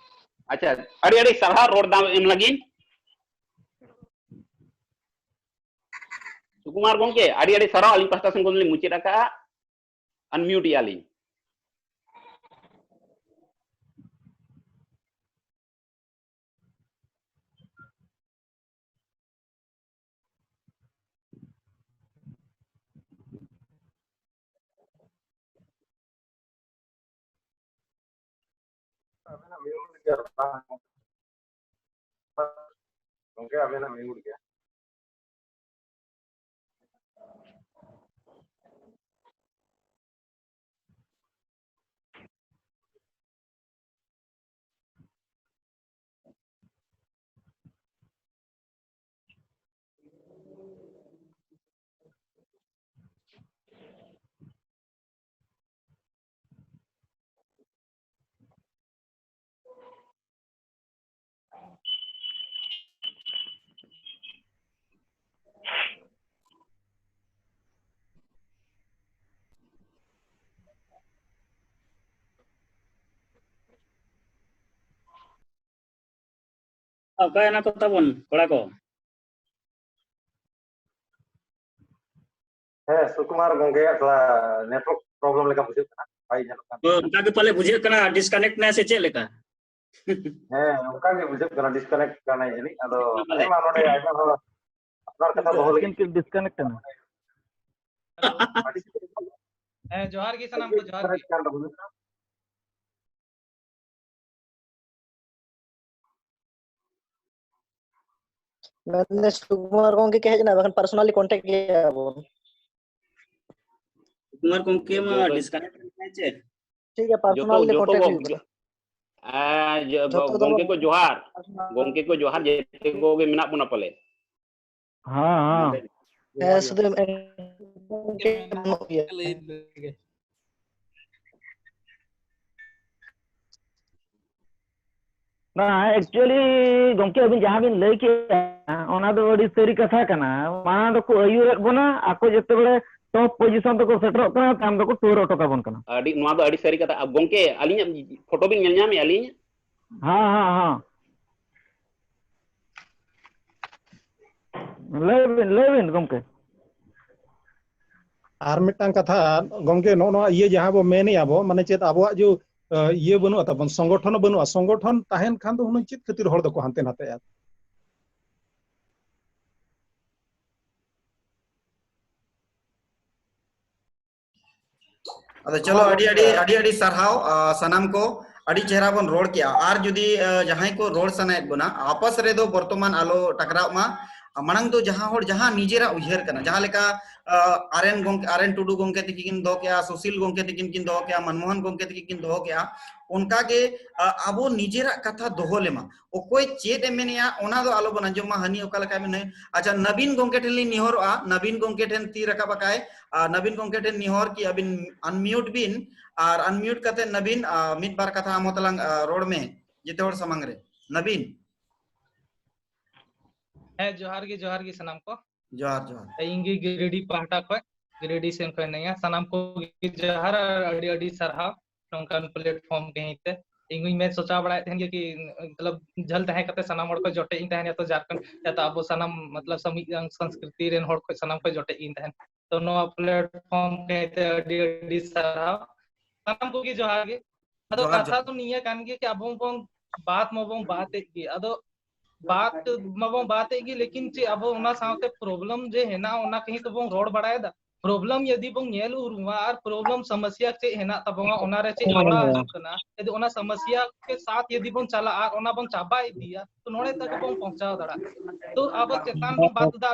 ᱟᱪᱪᱷᱟ, ᱟᱹᱰᱤ ᱟᱹᱰᱤ ᱥᱟᱨᱦᱟᱣ ᱨᱚᱲ ᱫᱟᱣ ᱮᱢ ᱞᱟᱹᱜᱤᱫ᱾ ᱥᱩᱠᱩᱢᱟᱨ ᱜᱚᱢᱠᱮ, ᱟᱹᱰᱤ ᱟᱹᱰᱤ ᱥᱟᱨᱦᱟᱣ, ᱟᱹᱞᱤᱧ ᱯᱟᱦᱴᱟ ᱥᱮᱱ ᱠᱷᱚᱱ ᱞᱤᱧ ᱢᱩᱪᱟᱹᱫ ᱟᱠᱟᱫᱼᱟ, unmute ᱮᱜᱼᱟ ᱞᱤᱧ᱾ ᱟᱵᱮᱱᱟᱜ mute ᱜᱮᱭᱟ, ᱵᱟᱝ, ᱜᱚᱝᱠᱮ, ᱟᱵᱮᱱᱟᱜ mute ᱜᱮᱭᱟ᱾ ᱚᱠᱟᱭᱮᱱᱟ ᱠᱚ ᱛᱟᱵᱚᱱ ᱠᱚᱲᱟ ᱠᱚ? ᱦᱮᱸ, ᱥᱩᱠᱩᱢᱟᱨ ᱜᱚᱝᱠᱮᱭᱟᱜ ᱛᱷᱚᱲᱟ network problem ᱞᱮᱠᱟ ᱵᱩᱡᱷᱟᱹᱜ ᱠᱟᱱᱟ, ᱵᱟᱭ ᱧᱮᱞᱚᱜ ᱠᱟᱱᱟ᱾ ᱚ, ᱚᱱᱠᱟ ᱜᱮ ᱯᱟᱞᱮ ᱵᱩᱡᱷᱟᱹᱜ ᱠᱟᱱᱟ, disconnect ᱱᱟᱭ ᱥᱮ ᱪᱮᱫ ᱞᱮᱠᱟ? ᱦᱮᱸ, ᱚᱱᱠᱟ ᱜᱮ ᱵᱩᱡᱷᱟᱹᱜ ᱠᱟᱱᱟ, disconnect ᱠᱟᱱᱟᱭ ᱡᱟᱹᱱᱤᱡ᱾ ᱟᱫᱚ ᱯᱟᱞᱮ᱾ ᱦᱮᱸ ᱢᱟ, ᱱᱚᱰᱮ ᱟᱭᱢᱟ ᱦᱚᱲ ᱟᱯᱱᱟᱨ ᱠᱟᱛᱷᱟ ᱫᱚᱦᱚ ᱞᱟᱹᱜᱤᱫ᱾ ᱦᱮᱸ, ᱡᱚᱦᱟᱨ ᱜᱮ ᱥᱟᱱᱟᱢ ᱠᱚ, ᱡᱚᱦᱟᱨ ᱜᱮ᱾ ᱢᱮᱱᱫᱟᱹᱧ ᱥᱩᱠᱩᱢᱟᱨ ᱜᱚᱝᱠᱮ ᱠᱤ ᱦᱮᱡ ᱮᱱᱟ? ᱵᱟᱠᱷᱟᱱ personally contact ᱜᱮᱭᱟ ᱵᱚᱱ᱾ ᱠᱩᱢᱟᱨ ᱜᱚᱢᱠᱮ ᱢᱟ ᱡᱚᱛᱚ disconnect ᱟᱠᱟᱱᱟᱭ ᱪᱮ? ᱴᱷᱤᱠ ᱜᱮᱭᱟ, ᱡᱚᱛᱚ personal ᱞᱮ ᱡᱚᱛᱚ contact ᱠᱚ ᱦᱩᱭᱩᱜ ᱠᱟᱱᱟ᱾ ᱟ, ᱡᱚ- ᱡᱚᱛᱚ ᱫᱚ ᱜᱚᱢᱠᱮ ᱵᱟᱝ᱾ ᱠᱚ ᱡᱚᱦᱟᱨ᱾ ᱜᱚᱢᱠᱮ ᱠᱚ ᱡᱚᱦᱟᱨ, ᱡᱮᱛᱮ ᱠᱚᱜᱮ ᱢᱮᱱᱟᱜ ᱵᱚᱱᱟ ᱯᱟᱞᱮ᱾ ᱦᱮᱸ ᱦᱮᱸ᱾ ᱦᱮᱸ, ᱥᱩᱫᱷᱩ ᱜᱚᱢᱠᱮ ᱵᱟᱹᱱᱩᱜ ᱜᱮᱭᱟ᱾ ᱵᱟᱝ, actually ᱜᱚᱢᱠᱮ ᱟᱹᱵᱤᱱ ᱡᱟᱦᱟᱸ ᱵᱤᱱ ᱞᱟᱹᱭ ᱠᱮᱜᱼᱟ, ᱚᱱᱟ ᱫᱚ ᱟᱹᱰᱤ ᱥᱟᱹᱨᱤ ᱠᱟᱛᱷᱟ ᱠᱟᱱᱟ᱾ ᱢᱟᱲᱟᱝ ᱫᱚᱠᱚ ᱟᱹᱭᱩᱨᱮᱫ ᱵᱚᱱᱟ, ᱟᱠᱚ ᱡᱮᱛᱮ ᱵᱮᱲᱮ top position ᱛᱮᱠᱚ ᱥᱮᱴᱮᱨᱚᱜ ᱠᱟᱱᱟ, ᱛᱟᱭᱚᱢ ᱫᱚᱠᱚ ᱴᱩᱣᱟᱹᱨ ᱦᱚᱴᱚ ᱠᱟᱵᱚᱱ ᱠᱟᱱᱟ᱾ ᱟᱹᱰᱤ, ᱱᱚᱣᱟ ᱫᱚ ᱟᱹᱰᱤ ᱥᱟᱹᱨᱤ ᱠᱟᱛᱷᱟ᱾ ᱟ, ᱜᱚᱢᱠᱮ, ᱟᱹᱞᱤᱧᱟᱜ ᱯᱷᱳᱴᱳ ᱵᱤᱱ ᱧᱮᱞ ᱧᱟᱢᱮᱫᱼᱟ ᱟᱹᱞᱤᱧ? ᱦᱮᱸ ᱦᱮᱸ ᱦᱮᱸ᱾ ᱞᱟᱹᱭ ᱵᱤᱱ, ᱞᱟᱹᱭ ᱵᱤᱱ ᱜᱚᱢᱠᱮ᱾ ᱟᱨ ᱢᱤᱫᱴᱟᱝ ᱠᱟᱛᱷᱟ ᱜᱚᱢᱠᱮ, ᱱᱚᱜᱼᱚ ᱱᱚᱣᱟ ᱤᱭᱟᱹ ᱡᱟᱦᱟᱸ ᱵᱚ ᱢᱮᱱᱮᱜᱼᱟ ᱵᱚ, ᱢᱟᱱᱮ ᱪᱮᱫ ᱟᱵᱚᱣᱟᱜ ᱡᱮ, ᱟ, ᱤᱭᱟᱹ ᱵᱟᱹᱱᱩᱜᱼᱟ ᱛᱟᱵᱚᱱ, ᱥᱚᱝᱜᱚᱴᱷᱚᱱ ᱵᱟᱹᱱᱩᱜᱼᱟ᱾ ᱥᱚᱝᱜᱚᱴᱷᱚᱱ ᱛᱟᱦᱮᱱ ᱠᱷᱟᱱ ᱫᱚ ᱦᱩᱱᱟᱹᱝ ᱪᱮᱫ ᱠᱷᱟᱹᱛᱤᱨ ᱦᱚᱲ ᱫᱚᱠᱚ ᱦᱟᱱᱛᱮ ᱱᱟᱛᱮᱜᱼᱟ? ᱟᱫᱚ ᱪᱚᱞᱚ, ᱟᱹᱰᱤ ᱟᱹᱰᱤ ᱟᱹᱰᱤ ᱟᱹᱰᱤ ᱥᱟᱨᱦᱟᱣ, ᱟ, ᱥᱟᱱᱟᱢ ᱠᱚ᱾ ᱟᱹᱰᱤ ᱪᱮᱦᱨᱟ ᱵᱚᱱ ᱨᱚᱲ ᱠᱮᱜᱼᱟ᱾ ᱟᱨ ᱡᱩᱫᱤ, ᱟ, ᱡᱟᱦᱟᱸᱭ ᱠᱚ ᱨᱚᱲ ᱥᱟᱱᱟᱭᱮᱫ ᱵᱚᱱᱟ, ᱟᱯᱟᱥ ᱨᱮᱫᱚ ᱵᱚᱨᱛᱚᱢᱟᱱ ᱟᱞᱚ ᱴᱟᱠᱨᱟᱣ ᱢᱟ᱾ ᱟ, ᱢᱟᱲᱟᱝ ᱫᱚ ᱡᱟᱦᱟᱸ ᱦᱚᱲ ᱡᱟᱦᱟᱸ ᱱᱤᱡᱮᱨᱟᱜ ᱩᱭᱦᱟᱹᱨ ᱠᱟᱱᱟ, ᱡᱟᱦᱟᱸ ᱞᱮᱠᱟ, ᱟ, ᱟᱨ ᱮᱱ ᱜᱚᱢᱠᱮ, ᱟᱨ ᱮᱱ ᱴᱩᱰᱩ ᱜᱚᱢᱠᱮ ᱛᱤᱠᱤᱱ ᱠᱤᱱ ᱫᱚᱦᱚ ᱠᱮᱜᱼᱟ, ᱥᱩᱥᱤᱞ ᱜᱚᱢᱠᱮ ᱛᱤᱠᱤᱱ ᱠᱤᱱ ᱫᱚᱦᱚ ᱠᱮᱜᱼᱟ, ᱢᱟᱱᱢᱳᱦᱚᱱ ᱜᱚᱢᱠᱮ ᱛᱤᱠᱤᱱ ᱠᱤᱱ ᱫᱚᱦᱚ ᱠᱮᱜᱼᱟ, ᱚᱱᱠᱟ ᱜᱮ, ᱟ, ᱟᱵᱚ ᱱᱤᱡᱮᱨᱟᱜ ᱠᱟᱛᱷᱟ ᱫᱚᱦᱚ ᱞᱮᱢᱟ᱾ ᱚᱠᱚᱭ ᱪᱮᱫ ᱮ ᱢᱮᱱᱮᱜᱼᱟ, ᱚᱱᱟ ᱫᱚ ᱟᱞᱚ ᱵᱚᱱ ᱟᱸᱡᱚᱢ ᱢᱟ, ᱦᱟᱹᱱᱤ ᱚᱠᱟ ᱞᱮᱠᱟᱭ ᱢᱮᱱᱮ᱾ ᱟᱪᱪᱷᱟ, ᱱᱟᱵᱤᱱ ᱜᱚᱢᱠᱮ ᱴᱷᱮᱱ ᱞᱤᱧ ᱱᱮᱦᱚᱨᱚᱜᱼᱟ, ᱱᱟᱵᱤᱱ ᱜᱚᱢᱠᱮ ᱴᱷᱮᱱ ᱛᱤ ᱨᱟᱠᱟᱵ ᱟᱠᱟᱭ, ᱟ, ᱱᱟᱵᱤᱱ ᱜᱚᱢᱠᱮ ᱴᱷᱮᱱ ᱱᱮᱦᱚᱨ ᱠᱤ ᱟᱹᱵᱤᱱ unmute ᱵᱤᱱ, ᱟᱨ unmute ᱠᱟᱛᱮ ᱱᱟᱵᱤᱱ, ᱟ, ᱢᱤᱫ ᱵᱟᱨ ᱠᱟᱛᱷᱟ ᱟᱢ ᱦᱚᱸ ᱛᱟᱞᱟᱝ, ᱟ, ᱨᱚᱲ ᱢᱮ ᱡᱮᱛᱮ ᱦᱚᱲ ᱥᱟᱢᱟᱝ ᱨᱮ᱾ ᱱᱟᱵᱤᱱ᱾ ᱦᱮᱸ, ᱡᱚᱦᱟᱨ ᱜᱮ, ᱡᱚᱦᱟᱨ ᱜᱮ ᱥᱟᱱᱟᱢ ᱠᱚ᱾ ᱡᱚᱦᱟᱨ, ᱡᱚᱦᱟᱨ᱾ ᱤᱧ ᱜᱮ ᱜᱤᱨᱤᱰᱤ ᱯᱟᱦᱴᱟ ᱠᱷᱚᱱ, ᱜᱤᱨᱤᱰᱤ ᱥᱮᱱ ᱠᱷᱚᱱ ᱦᱤᱱᱟᱹᱧᱟ᱾ ᱥᱟᱱᱟᱢ ᱠᱚᱜᱮ ᱡᱚᱦᱟᱨ ᱟᱨ ᱟᱹᱰᱤ ᱟᱹᱰᱤ ᱥᱟᱨᱦᱟᱣ ᱱᱚᱝᱠᱟᱱ platform ᱠᱟᱹᱦᱤ ᱛᱮ᱾ ᱤᱧ ᱦᱚᱧ ᱢᱮᱱ ᱥᱚᱪᱟᱣ ᱵᱟᱲᱟᱭᱮᱫ ᱛᱟᱦᱮᱱ ᱜᱮᱭᱟ ᱠᱤ, ᱢᱚᱛᱞᱚᱵ, ᱡᱷᱟᱹᱞ ᱛᱟᱦᱮᱸ ᱠᱟᱛᱮ ᱥᱟᱱᱟᱢ ᱦᱚᱲ ᱠᱚ ᱡᱚᱴᱮᱫ ᱤᱧ ᱛᱟᱦᱮᱱ, ᱭᱟ ᱛᱚ ᱡᱷᱟᱨᱠᱷᱚᱸᱰ, ᱭᱟ ᱛᱚ ᱟᱵᱚ ᱥᱟᱱᱟᱢ, ᱢᱚᱛᱞᱚᱵ, ᱥᱟᱢᱤ-, ᱥᱚᱝᱥᱠᱨᱤᱛᱤ ᱨᱮᱱ ᱦᱚᱲ ᱠᱚ ᱥᱟᱱᱟᱢ ᱠᱚ ᱡᱚᱴᱮᱫ ᱤᱧ ᱛᱟᱦᱮᱱ᱾ ᱛᱚ ᱱᱚᱣᱟ platform ᱠᱟᱹᱦᱤ ᱛᱮ ᱟᱹᱰᱤ ᱟᱹᱰᱤ ᱥᱟᱨᱦᱟᱣ᱾ ᱥᱟᱱᱟᱢ ᱠᱚᱜᱮ ᱡᱚᱦᱟᱨ ᱜᱮ᱾ ᱟᱫᱚ ᱡᱚᱦᱟᱨ, ᱠᱟᱛᱷᱟ ᱡᱚᱦᱟᱨ᱾ ᱫᱚ ᱱᱤᱭᱟᱹ ᱠᱟᱱ ᱜᱮᱭᱟ ᱠᱤ ᱟᱵᱚ ᱵᱚᱱ ᱵᱟᱛ ᱢᱟᱵᱚᱱ ᱵᱟᱛᱮᱫ ᱜᱮ, ᱟᱫᱚ ᱵᱟᱛ ᱢᱟᱵᱚᱱ ᱵᱟᱛᱮᱫ ᱜᱮ, ᱞᱮᱠᱤᱱ ᱪᱮᱫ ᱟᱵᱚ ᱚᱱᱟ ᱥᱟᱶᱛᱮ problem ᱡᱮ ᱦᱮᱱᱟᱜᱼᱟ, ᱚᱱᱟ ᱠᱟᱹᱦᱤ ᱛᱮᱵᱚᱱ ᱨᱚᱲ ᱵᱟᱲᱟᱭᱮᱫᱟ᱾ Problem ᱡᱩᱫᱤ ᱵᱚᱱ ᱧᱮᱞ ᱩᱨᱩᱢᱟ ᱟᱨ problem ᱥᱚᱢᱚᱥᱥᱟ ᱪᱮᱫ ᱦᱮᱱᱟᱜ ᱛᱟᱵᱚᱱᱟ, ᱚᱱᱟᱨᱮ ᱪᱮᱫ ᱡᱚᱲᱟᱣ ᱦᱤᱡᱩᱜ ᱠᱟᱱᱟ, ᱡᱩᱫᱤ ᱚᱱᱟ ᱥᱚᱢᱚᱥᱥᱟ ᱠᱮ ᱥᱟᱛ ᱡᱩᱫᱤ ᱵᱚᱱ ᱪᱟᱞᱟᱜᱼᱟ ᱟᱨ ᱚᱱᱟ ᱵᱚᱱ ᱪᱟᱵᱟ ᱤᱫᱤᱭᱟ, ᱛᱚ ᱱᱚᱰᱮ ᱛᱟᱠᱚ ᱵᱚᱱ ᱯᱳᱸᱪᱷᱟᱣ ᱫᱟᱲᱮᱭᱟᱜᱼᱟ᱾ ᱛᱚ ᱟᱵᱚ ᱪᱮᱛᱟᱱ ᱵᱚᱱ ᱵᱟᱛ ᱮᱫᱟ,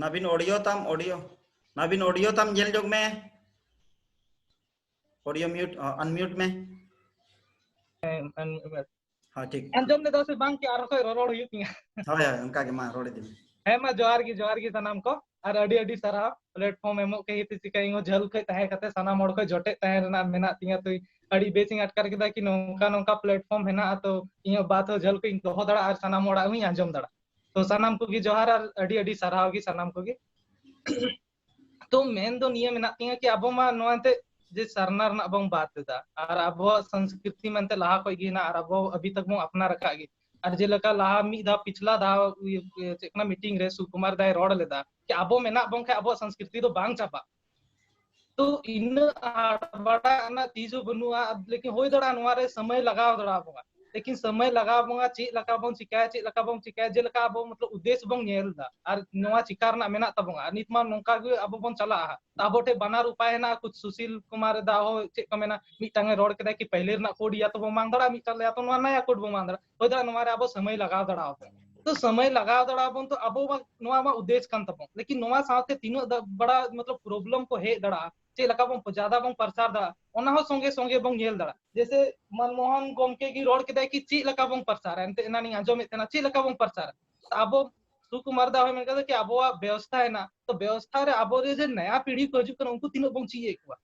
ᱱᱟᱵᱤᱱ, ᱚᱰᱤᱭᱳ ᱛᱟᱢ, ᱚᱰᱤᱭᱳ᱾ ᱱᱟᱵᱤᱱ, ᱚᱰᱤᱭᱳ ᱛᱟᱢ ᱧᱮᱞ ᱡᱚᱝ ᱢᱮ᱾ ᱚᱰᱤᱭᱳ ᱢᱤᱭᱩᱴ, ᱟᱱᱢᱤᱭᱩᱴ ᱢᱮ᱾ ᱦᱮᱸ, ᱟᱱ- ᱦᱳᱭ, ᱴᱷᱤᱠ᱾ ᱟᱸᱡᱚᱢ ᱞᱮᱫᱟ ᱥᱮ ᱵᱟᱝ ᱠᱤ ᱟᱨᱦᱚᱸ ᱠᱷᱚᱡ ᱨᱚᱨᱚᱲ ᱦᱩᱭᱩᱜ ᱛᱤᱧᱟ? ᱦᱳᱭ, ᱦᱳᱭ, ᱚᱱᱠᱟ ᱜᱮ, ᱢᱟ ᱨᱚᱲ ᱤᱫᱤ ᱢᱮ᱾ ᱦᱮᱸ ᱢᱟ, ᱡᱚᱦᱟᱨ ᱜᱮ, ᱡᱚᱦᱟᱨ ᱜᱮ ᱥᱟᱱᱟᱢ ᱠᱚ, ᱟᱨ ᱟᱹᱰᱤ ᱟᱹᱰᱤ ᱥᱟᱨᱦᱟᱣ ᱯᱞᱮᱴᱯᱷᱚᱨᱢ ᱮᱢᱚᱜ ᱠᱷᱟᱹᱛᱤᱨ ᱛᱮ᱾ ᱪᱤᱠᱟ ᱤᱧ ᱦᱚᱸ ᱡᱷᱟᱹᱞ ᱠᱷᱚᱡ ᱛᱟᱦᱮᱸ ᱠᱟᱛᱮ ᱥᱟᱱᱟᱢ ᱦᱚᱲ ᱠᱷᱚᱡ ᱡᱚᱴᱮᱫ ᱛᱟᱦᱮᱸ ᱨᱮᱱᱟᱜ ᱢᱮᱱᱟᱜ ᱛᱤᱧᱟ, ᱛᱚ ᱟᱹᱰᱤ ᱵᱮᱥ ᱤᱧ ᱟᱴᱠᱟᱨ ᱠᱮᱫᱟ ᱠᱤ ᱱᱚᱝᱠᱟ ᱱᱚᱝᱠᱟ ᱯᱞᱮᱴᱯᱷᱚᱨᱢ ᱦᱮᱱᱟᱜᱼᱟ, ᱛᱚ ᱤᱧᱟᱹᱜ ᱵᱟᱛ ᱦᱚᱸ ᱡᱷᱟᱹᱞ ᱠᱷᱚᱡ ᱤᱧ ᱫᱚᱦᱚ ᱫᱟᱲᱮᱭᱟᱜᱼᱟ ᱟᱨ ᱥᱟᱱᱟᱢ ᱦᱚᱲᱟᱜ ᱦᱚᱸᱧ ᱟᱸᱡᱚᱢ ᱫᱟᱲᱮᱭᱟᱜᱼᱟ᱾ ᱛᱚ ᱥᱟᱱᱟᱢ ᱠᱚᱜᱮ ᱡᱚᱦᱟᱨ ᱟᱨ ᱟᱹᱰᱤ ᱟᱹᱰᱤ ᱥᱟᱨᱦᱟᱣ ᱜᱮ ᱥᱟᱱᱟᱢ ᱠᱚᱜᱮ᱾ ᱛᱚ ᱢᱮᱱ ᱫᱚ ᱱᱤᱭᱟᱹ ᱢᱮᱱᱟᱜ ᱛᱤᱧᱟ ᱠᱤ ᱟᱵᱚ ᱢᱟ ᱱᱚᱣᱟ ᱮᱱᱛᱮᱫ ᱡᱮ ᱥᱟᱨᱱᱟ ᱨᱮᱱᱟᱜ ᱵᱚᱱ ᱵᱟᱛ ᱮᱫᱟ ᱟᱨ ᱟᱵᱚᱣᱟᱜ ᱥᱚᱝᱥᱠᱨᱤᱛᱤ ᱢᱮᱱᱛᱮ ᱞᱟᱦᱟ ᱠᱷᱚᱡ ᱜᱮ ᱦᱮᱱᱟᱜ ᱟᱨ ᱟᱵᱚ ᱟᱹᱵᱤ ᱛᱟᱠ ᱵᱚᱱ ᱟᱯᱱᱟᱨ ᱟᱠᱟᱫ ᱜᱮ᱾ ᱟᱨ ᱡᱮᱞᱮᱠᱟ ᱞᱟᱦᱟ ᱢᱤᱫ ᱫᱷᱟᱣ ᱯᱤᱪᱷᱞᱟ ᱫᱷᱟᱣ ᱤᱭᱟᱹ, ᱪᱮᱫ ᱠᱟᱱᱟ ᱢᱤᱴᱤᱝ ᱨᱮ ᱥᱩᱠᱩᱢᱟᱨ ᱫᱟᱭ ᱨᱚᱲ ᱞᱮᱫᱟ ᱠᱤ ᱟᱵᱚ ᱢᱮᱱᱟᱜ ᱵᱚᱱ ᱠᱷᱟᱡ ᱟᱵᱚᱣᱟᱜ ᱥᱚᱝᱥᱠᱨᱤᱛᱤ ᱫᱚ ᱵᱟᱝ ᱪᱟᱵᱟᱜ᱾ ᱛᱚ ᱤᱱᱟᱹᱜ ᱦᱟᱲᱵᱟᱲᱟ ᱨᱮᱱᱟᱜ ᱛᱤᱥ ᱦᱚᱸ ᱵᱟᱹᱱᱩᱜᱼᱟ, ᱞᱮᱠᱤᱱ ᱦᱩᱭ ᱫᱟᱲᱮᱭᱟᱜᱼᱟ ᱱᱚᱣᱟ ᱨᱮ ᱥᱚᱢᱚᱭ ᱞᱟᱜᱟᱣ ᱫᱟᱲᱮᱭᱟᱵᱚᱱᱟ᱾ ᱞᱮᱠᱤᱱ ᱥᱚᱢᱚᱭ ᱞᱟᱜᱟᱣ ᱵᱚᱱᱟ, ᱪᱮᱫ ᱞᱮᱠᱟ ᱵᱚᱱ ᱪᱤᱠᱟᱭᱟ, ᱪᱮᱫ ᱞᱮᱠᱟ ᱵᱚᱱ ᱪᱤᱠᱟᱭᱟ, ᱡᱮᱞᱮᱠᱟ ᱟᱵᱚ ᱢᱚᱛᱞᱚᱵ ᱩᱫᱽᱫᱮᱥ ᱵᱚᱱ ᱧᱮᱞ ᱮᱫᱟ ᱟᱨ ᱱᱚᱣᱟ ᱪᱤᱠᱟ ᱨᱮᱱᱟᱜ ᱢᱮᱱᱟᱜ ᱛᱟᱵᱚᱱᱟ᱾ ᱟᱨ ᱱᱤᱛ ᱢᱟ ᱱᱚᱝᱠᱟ ᱜᱮ ᱟᱵᱚ ᱵᱚᱱ ᱪᱟᱞᱟᱜᱼᱟ᱾ ᱛᱚ ᱟᱵᱚ ᱴᱷᱮᱱ ᱵᱟᱱᱟᱨ ᱩᱯᱟᱭ ᱦᱮᱱᱟᱜᱼᱟ᱾ ᱠᱩᱪ ᱥᱩᱥᱤᱞ ᱠᱩᱢᱟᱨ ᱫᱟ ᱦᱚᱸ ᱪᱮᱫ ᱠᱚ ᱢᱮᱱᱟ, ᱢᱤᱫᱴᱟᱝ ᱮ ᱨᱚᱲ ᱠᱮᱫᱟ ᱠᱤ ᱯᱟᱦᱞᱮ ᱨᱮᱱᱟᱜ ᱠᱳᱰ ᱭᱟ ᱛᱚ ᱵᱚᱱ ᱢᱟᱝ ᱫᱟᱲᱮᱭᱟᱜᱼᱟ, ᱢᱤᱫᱴᱟᱝ ᱭᱟ ᱛᱚ ᱱᱚᱣᱟ ᱱᱟᱭᱟ ᱠᱳᱰ ᱵᱚᱱ ᱢᱟᱝ ᱫᱟᱲᱮᱭᱟᱜᱼᱟ᱾ ᱦᱩᱭ ᱫᱟᱲᱮᱭᱟᱜᱼᱟ ᱱᱚᱣᱟ ᱨᱮ ᱟᱵᱚ ᱥᱚᱢᱚᱭ ᱞᱟᱜᱟᱣ ᱫᱟᱲᱮᱭᱟᱜᱼᱟ᱾ ᱛᱚ ᱥᱚᱢᱚᱭ ᱞᱟᱜᱟᱣ ᱫᱟᱲᱮᱭᱟᱜᱼᱟ ᱵᱚᱱ, ᱛᱚ ᱟᱵᱚ ᱢᱟ ᱱᱚᱣᱟ ᱢᱟ ᱩᱫᱽᱫᱮᱥ ᱠᱟᱱ ᱛᱟᱵᱚᱱ, ᱞᱮᱠᱤᱱ ᱱᱚᱣᱟ ᱥᱟᱶᱛᱮ ᱛᱤᱱᱟᱹᱜ ᱫᱟ- ᱵᱟᱲᱟ ᱢᱚᱛᱞᱚᱵ ᱯᱨᱚᱵᱞᱮᱢ ᱠᱚ ᱦᱮᱡ ᱫᱟᱲᱮᱭᱟᱜᱼᱟ, ᱪᱮᱫ ᱞᱮᱠᱟ ᱵᱚᱱ ᱡᱟᱫᱟ ᱵᱚᱱ ᱯᱨᱚᱪᱟᱨ ᱫᱟᱲᱮᱭᱟᱜᱼᱟ, ᱚᱱᱟ ᱦᱚᱸ ᱥᱚᱸᱜᱮ ᱥᱚᱸᱜᱮ ᱵᱚᱱ ᱧᱮᱞ ᱫᱟᱲᱮᱭᱟᱜᱼᱟ᱾ ᱡᱮᱥᱮ ᱢᱚᱱᱢᱳᱦᱚᱱ ᱜᱚᱢᱠᱮ ᱜᱮ ᱨᱚᱲ ᱠᱮᱫᱟᱭ ᱠᱤ ᱪᱮᱫ ᱞᱮᱠᱟ ᱵᱚᱱ ᱯᱨᱚᱪᱟᱨᱟ, ᱮᱱᱛᱮ ᱮᱱᱟᱱᱤᱧ ᱟᱸᱡᱚᱢᱮᱫ ᱛᱟᱦᱮᱱᱟ ᱪᱮᱫ ᱞᱮᱠᱟ ᱵᱚᱱ ᱯᱨᱚᱪᱟᱨᱟ᱾ ᱟᱵᱚ ᱥᱩᱠᱩᱢᱟᱨ ᱫᱟ ᱦᱚᱸᱭ ᱢᱮᱱ ᱠᱟᱫᱟ ᱠᱤ ᱟᱵᱚᱣᱟᱜ ᱵᱮᱵᱚᱥᱛᱷᱟ ᱦᱮᱱᱟᱜ, ᱛᱚ ᱵᱮᱵᱚᱥᱛᱷᱟ ᱨᱮ ᱟᱵᱚ ᱨᱮ ᱡᱮ ᱱᱟᱭᱟ ᱯᱤᱲᱦᱤ ᱠᱚ ᱦᱤᱡᱩᱜ ᱠᱟᱱᱟ ᱩᱱᱠᱩ ᱛᱤᱱᱟᱹᱜ ᱵᱚᱱ ᱪᱮᱫ ᱮᱫ ᱠᱚᱣᱟ?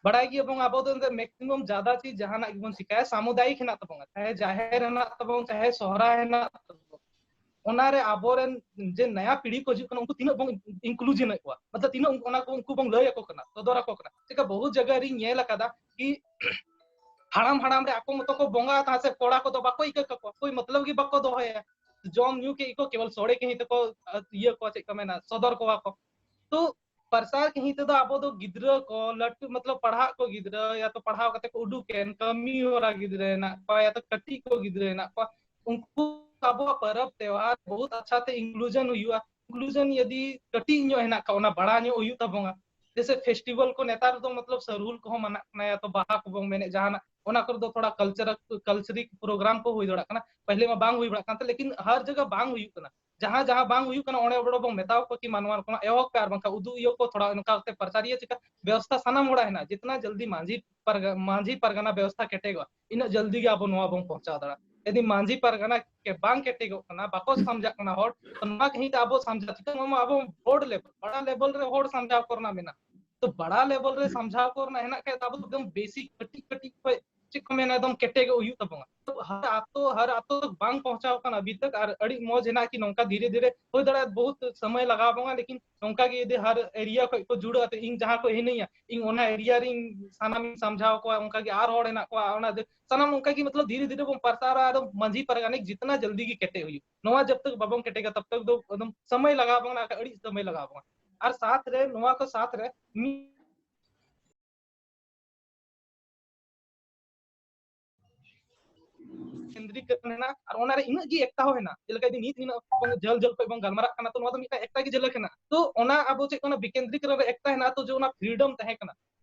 ᱵᱟᱲᱟᱭ ᱜᱮᱭᱟᱵᱚᱱ ᱟᱵᱚ ᱫᱚ ᱮᱱᱛᱮ ᱢᱮᱠᱥᱤᱢᱟᱢ ᱡᱟᱫᱟ ᱪᱮᱫ ᱡᱟᱦᱟᱱᱟᱜ ᱜᱮᱵᱚᱱ ᱪᱤᱠᱟᱹᱭᱟ ᱥᱟᱢᱩᱫᱟᱭᱤᱠ ᱦᱮᱱᱟᱜ ᱛᱟᱵᱚᱱᱟ, ᱪᱟᱦᱮ ᱡᱟᱦᱮᱨ ᱦᱮᱱᱟᱜ ᱛᱟᱵᱚᱱ, ᱪᱟᱦᱮ ᱥᱚᱦᱨᱟᱭ ᱦᱮᱱᱟᱜ ᱛᱟᱵᱚᱱ, ᱚᱱᱟᱨᱮ ᱟᱵᱚᱨᱮᱱ ᱡᱮ ᱱᱟᱭᱟ ᱯᱤᱲᱦᱤ ᱠᱚ ᱦᱤᱡᱩᱜ ᱠᱟᱱᱟ ᱩᱱᱠᱩ ᱛᱤᱱᱟᱹᱜ ᱵᱚᱱ ᱤᱱᱠᱞᱩᱡᱤᱱ ᱮᱫ ᱠᱚᱣᱟ, ᱢᱚᱛᱞᱚᱵ ᱛᱤᱱᱟᱹᱜ ᱚᱱᱟ ᱠᱚ ᱩᱱᱠᱩ ᱵᱚᱱ ᱞᱟᱹᱭ ᱟᱠᱚ ᱠᱟᱱᱟ, ᱥᱚᱫᱚᱨ ᱟᱠᱚ ᱠᱟᱱᱟ᱾ ᱪᱮᱠᱟ ᱵᱚᱦᱩ ᱡᱟᱭᱜᱟ ᱨᱤᱧ ᱧᱮᱞ ᱟᱠᱟᱫᱟ ᱠᱤ ᱦᱟᱲᱟᱢ ᱦᱟᱲᱟᱢ ᱨᱮ ᱟᱠᱚ ᱢᱚᱛᱚ ᱠᱚ ᱵᱚᱸᱜᱟ ᱛᱟᱦᱮᱸ ᱥᱮ ᱠᱚᱲᱟ ᱠᱚᱫᱚ ᱵᱟᱠᱚ ᱤᱠᱟᱹ ᱠᱟᱠᱚᱣᱟ, ᱠᱳᱭ ᱢᱚᱛᱞᱚᱵ ᱜᱮ ᱵᱟᱠᱚ ᱫᱚᱦᱚᱭᱟ᱾ ᱡᱚᱢ ᱧᱩ ᱠᱮᱫ ᱜᱮᱠᱚ, ᱠᱮᱵᱚᱞ ᱥᱚᱲᱮ ᱠᱮᱫ ᱛᱮᱠᱚ ᱤᱭᱟᱹ ᱠᱚᱣᱟ, ᱪᱮᱫ ᱠᱚ ᱢᱮᱱᱟ, ᱥᱚᱫᱚᱨ ᱠᱚᱣᱟ ᱠᱚ᱾ ᱛᱚ ᱯᱨᱚᱪᱟᱨ ᱠᱟᱹᱦᱤ ᱛᱮᱫᱚ ᱟᱵᱚ ᱫᱚ ᱜᱤᱫᱽᱨᱟᱹ ᱠᱚ, ᱞᱟᱹᱴᱩ ᱢᱚᱛᱞᱚᱵ ᱯᱟᱲᱦᱟᱜ ᱠᱚ ᱜᱤᱫᱽᱨᱟᱹ, ᱭᱟ ᱛᱚ ᱯᱟᱲᱦᱟᱣ ᱠᱟᱛᱮ ᱠᱚ ᱩᱰᱩᱠ ᱮᱱ, ᱠᱟᱹᱢᱤ ᱦᱚᱨᱟ ᱜᱤᱫᱽᱨᱟᱹ ᱦᱮᱱᱟᱜ ᱠᱚᱣᱟ, ᱭᱟ ᱛᱚ ᱠᱟᱹᱴᱤᱡ ᱠᱚ ᱜᱤᱫᱽᱨᱟᱹ ᱦᱮᱱᱟᱜ ᱠᱚᱣᱟ, ᱩᱱᱠᱩ ᱟᱵᱚᱣᱟᱜ ᱯᱚᱨᱚᱵᱽ ᱛᱮᱣᱦᱟᱨ ᱵᱚᱦᱩᱛ ᱟᱪᱪᱷᱟ ᱛᱮ ᱤᱱᱠᱞᱩᱡᱚᱱ ᱦᱩᱭᱩᱜᱼᱟ᱾ ᱤᱱᱠᱞᱩᱡᱚᱱ ᱡᱩᱫᱤ ᱠᱟᱹᱴᱤᱡ ᱧᱚᱜ ᱦᱮᱱᱟᱜ ᱠᱷᱟᱱ ᱚᱱᱟ ᱵᱟᱲᱟ ᱧᱚᱜ ᱦᱩᱭᱩᱜ ᱛᱟᱵᱚᱱᱟ᱾ ᱡᱮᱥᱮ ᱯᱷᱮᱥᱴᱤᱵᱷᱟᱞ ᱠᱚ ᱱᱮᱛᱟᱨ ᱫᱚ ᱢᱚᱛᱞᱚᱵ ᱥᱟᱨᱦᱩᱞ ᱠᱚᱦᱚᱸ ᱢᱟᱱᱟᱜ ᱠᱟᱱᱟ, ᱭᱟ ᱛᱚ ᱵᱟᱦᱟ ᱠᱚᱵᱚᱱ ᱢᱮᱱᱮᱫ ᱡᱟᱦᱟᱱᱟᱜ, ᱚᱱᱟ ᱠᱚᱨᱮ ᱫᱚ ᱛᱷᱚᱲᱟ ᱠᱟᱞᱪᱟᱨ ᱠᱟᱞᱪᱟᱨᱤ ᱯᱨᱳᱜᱨᱟᱢ ᱠᱚ ᱦᱩᱭ ᱫᱟᱲᱮᱭᱟᱜ ᱠᱟᱱᱟ᱾ ᱯᱟᱦᱞᱮ ᱢᱟ ᱵᱟᱝ ᱦᱩᱭ ᱵᱟᱲᱟᱜ ᱠᱟᱱ ᱛᱟᱦᱮᱸ, ᱞᱮᱠᱤᱱ ᱦᱟᱨ ᱡᱟᱭᱜᱟ ᱵᱟᱝ ᱦᱩᱭᱩᱜ ᱠᱟᱱᱟ᱾ ᱡᱟᱦᱟᱸ ᱡᱟᱦᱟᱸ ᱵᱟᱝ ᱦᱩᱭᱩᱜ ᱠᱟᱱᱟ, ᱚᱸᱰᱮ ᱚᱸᱰᱮ ᱵᱚᱱ ᱢᱮᱛᱟᱣ ᱠᱚᱣᱟ ᱠᱤ ᱢᱟᱱᱣᱟ ᱠᱚ ᱮᱦᱚᱵ ᱯᱮ, ᱟᱨ ᱵᱟᱝᱠᱷᱟᱱ ᱩᱫᱩᱜ ᱤᱭᱟᱹ ᱠᱚ ᱛᱷᱚᱲᱟ ᱚᱱᱠᱟ ᱠᱟᱛᱮ ᱯᱨᱚᱪᱟᱨ ᱤᱭᱟᱹ ᱪᱮᱠᱟ ᱵᱮᱵᱚᱥᱛᱷᱟ ᱥᱟᱱᱟᱢ ᱦᱚᱲᱟᱜ ᱦᱮᱱᱟᱜ, ᱡᱤᱛᱱᱟ ᱡᱚᱞᱫᱤ ᱢᱟᱹᱡᱷᱤ ᱯᱟᱨᱜᱟ-, ᱢᱟᱹᱡᱷᱤ ᱯᱟᱨᱜᱟᱱᱟ ᱵᱮᱵᱚᱥᱛᱷᱟ ᱠᱮᱴᱮᱡᱚᱜᱼᱟ, ᱤᱱᱟᱹᱜ ᱡᱚᱞᱫᱤ ᱜᱮ ᱟᱵᱚ ᱱᱚᱣᱟ ᱵᱚᱱ ᱯᱚᱦᱚᱸᱪᱟᱣ ᱫᱟᱲᱮᱭᱟᱜᱼᱟ᱾ ᱡᱩᱫᱤ ᱢᱟᱹᱡᱷᱤ ᱯᱟᱨᱜᱟᱱᱟ ᱠᱮ ᱵᱟᱝ ᱠᱮᱴᱮᱡᱚᱜ ᱠᱟᱱᱟ, ᱵᱟᱠᱚ ᱥᱟᱢᱡᱷᱟᱜ ᱠᱟᱱᱟ ᱦᱚᱲ, ᱛᱚ ᱱᱚᱣᱟ ᱠᱟᱹᱦᱤ ᱛᱮ ᱟᱵᱚ ᱥᱟᱢᱡᱷᱟᱣ ᱪᱤᱠᱟᱹ ᱱᱚᱣᱟ ᱢᱟ ᱟᱵᱚ ᱵᱚᱲ ᱞᱮᱵᱮᱞ, ᱵᱟᱲᱟ ᱞᱮᱵᱮᱞ ᱨᱮ ᱦᱚᱲ ᱥᱟᱢᱡᱷᱟᱣ ᱠᱚᱨᱮᱱᱟᱜ ᱢᱮᱱᱟᱜᱼᱟ᱾ ᱛᱚ ᱵᱟᱲᱟ ᱞᱮᱵᱮᱞ ᱨᱮ ᱥᱟᱢᱡᱷᱟᱣ ᱠᱚᱨᱮᱱᱟᱜ ᱦᱮᱱᱟᱜ ᱠᱷᱟᱡ ᱫᱚ ᱟᱵᱚ ᱫᱚ ᱮᱠᱫᱚᱢ ᱵᱮᱥᱤᱠ ᱠᱟᱹᱴᱤᱡ ᱠᱟᱹᱴᱤᱡ ᱠᱷᱚᱡ ᱪᱮᱫ ᱠᱚ ᱢᱮᱱᱟ, ᱮᱠᱫᱚᱢ ᱠᱮᱴᱮᱡᱚᱜ ᱦᱩᱭᱩᱜ ᱛᱟᱵᱚᱱᱟ᱾ ᱛᱚ ᱦᱟᱨ ᱟᱛᱳ, ᱦᱟᱨ ᱟᱛᱳ ᱫᱚ ᱵᱟᱝ ᱯᱚᱦᱚᱸᱪᱟᱣ ᱠᱟᱱᱟ ᱟᱵᱷᱤ ᱛᱚᱠ, ᱟᱨ ᱟᱹᱰᱤ ᱢᱚᱡᱽ ᱦᱮᱱᱟᱜ ᱠᱤ ᱱᱚᱝᱠᱟ ᱫᱷᱤᱨᱮ ᱫᱷᱤᱨᱮ ᱦᱩᱭ ᱫᱟᱲᱮᱭᱟᱜᱼᱟ, ᱵᱚᱦᱩᱛ ᱥᱚᱢᱚᱭ ᱞᱟᱜᱟᱣ ᱵᱚᱱᱟ, ᱞᱮᱠᱤᱱ ᱱᱚᱝᱠᱟ ᱜᱮ ᱡᱩᱫᱤ ᱦᱟᱨ ᱮᱨᱤᱭᱟ ᱠᱷᱚᱡ ᱠᱚ ᱡᱩᱲᱟᱹᱜᱼᱟ, ᱛᱚ ᱤᱧ ᱡᱟᱦᱟᱸ ᱠᱷᱚᱡ ᱦᱤᱱᱟᱹᱧᱟ, ᱤᱧ ᱚᱱᱟ ᱮᱨᱤᱭᱟ ᱨᱤᱧ ᱥᱟᱱᱟᱢᱤᱧ ᱥᱟᱢᱡᱷᱟᱣ ᱠᱚᱣᱟ, ᱚᱱᱠᱟ ᱜᱮ ᱟᱨ ᱦᱚᱲ ᱦᱮᱱᱟᱜ ᱠᱚᱣᱟ, ᱚᱱᱟ ᱫᱚ ᱥᱟᱱᱟᱢ ᱚᱱᱠᱟ ᱜᱮ, ᱢᱚᱛᱞᱚᱵ, ᱫᱷᱤᱨᱮ ᱫᱷᱤᱨᱮ ᱵᱚᱱ ᱯᱟᱨᱥᱟᱨᱟ, ᱟᱫᱚ ᱢᱟᱹᱡᱷᱤ ᱯᱟᱨᱜᱟᱱᱤᱠ ᱡᱤᱛᱱᱟ ᱡᱚᱞᱫᱤ ᱜᱮ ᱠᱮᱴᱮᱡ ᱦᱩᱭᱩᱜ, ᱱᱚᱣᱟ ᱡᱟᱵ ᱛᱟᱠ ᱵᱟᱵᱚᱱ ᱠᱮᱴᱮᱡᱟ, ᱛᱟᱵ ᱛᱟᱠ ᱫᱚ ᱮᱠᱫᱚᱢ ᱥᱚᱢᱚᱭ ᱞᱟᱜᱟᱣ ᱵᱚᱱᱟ, ᱟᱹᱰᱤ ᱥᱚᱢᱚᱭ ᱞᱟᱜᱟᱣ ᱵᱚᱱᱟ᱾ ᱟᱨ ᱥᱟᱛ ᱨᱮ, ᱱᱚᱣᱟ ᱠᱚ ᱥᱟᱛ ᱨᱮ ᱢᱤᱫ ᱠᱮᱱᱫᱨᱤᱠ ᱦᱮᱱᱟᱜ, ᱟᱨ ᱚᱱᱟᱨᱮ ᱤᱱᱟᱹᱜ ᱜᱮ ᱮᱠᱛᱟ ᱦᱚᱸ ᱦᱮᱱᱟᱜ᱾ ᱡᱮᱞᱮᱠᱟ ᱡᱩᱫᱤ ᱱᱤᱛ ᱱᱤᱱᱟᱹᱜ ᱵᱚᱱ ᱡᱷᱟᱹᱞ ᱡᱷᱟᱹᱞ ᱠᱷᱚᱡ ᱵᱚᱱ ᱜᱟᱞᱢᱟᱨᱟᱜ ᱠᱟᱱᱟ, ᱛᱚ ᱱᱚᱣᱟ ᱫᱚ ᱢᱤᱫᱴᱟᱝ ᱮᱠᱛᱟ ᱜᱮ ᱡᱷᱟᱹᱞᱟᱹᱠ ᱦᱮᱱᱟᱜ᱾ ᱛᱚ ᱚᱱᱟ ᱟᱵᱚ ᱪᱮᱫ ᱠᱟᱱᱟ ᱵᱤᱠᱮᱱᱫᱨᱤᱠᱨᱚᱱ ᱨᱮ ᱮᱠᱛᱟ ᱦᱮᱱᱟᱜ, ᱛᱚ ᱡᱮ ᱚᱱᱟ ᱯᱷᱨᱤᱰᱚᱢ ᱛᱟᱦᱮᱸ ᱠᱟᱱᱟ᱾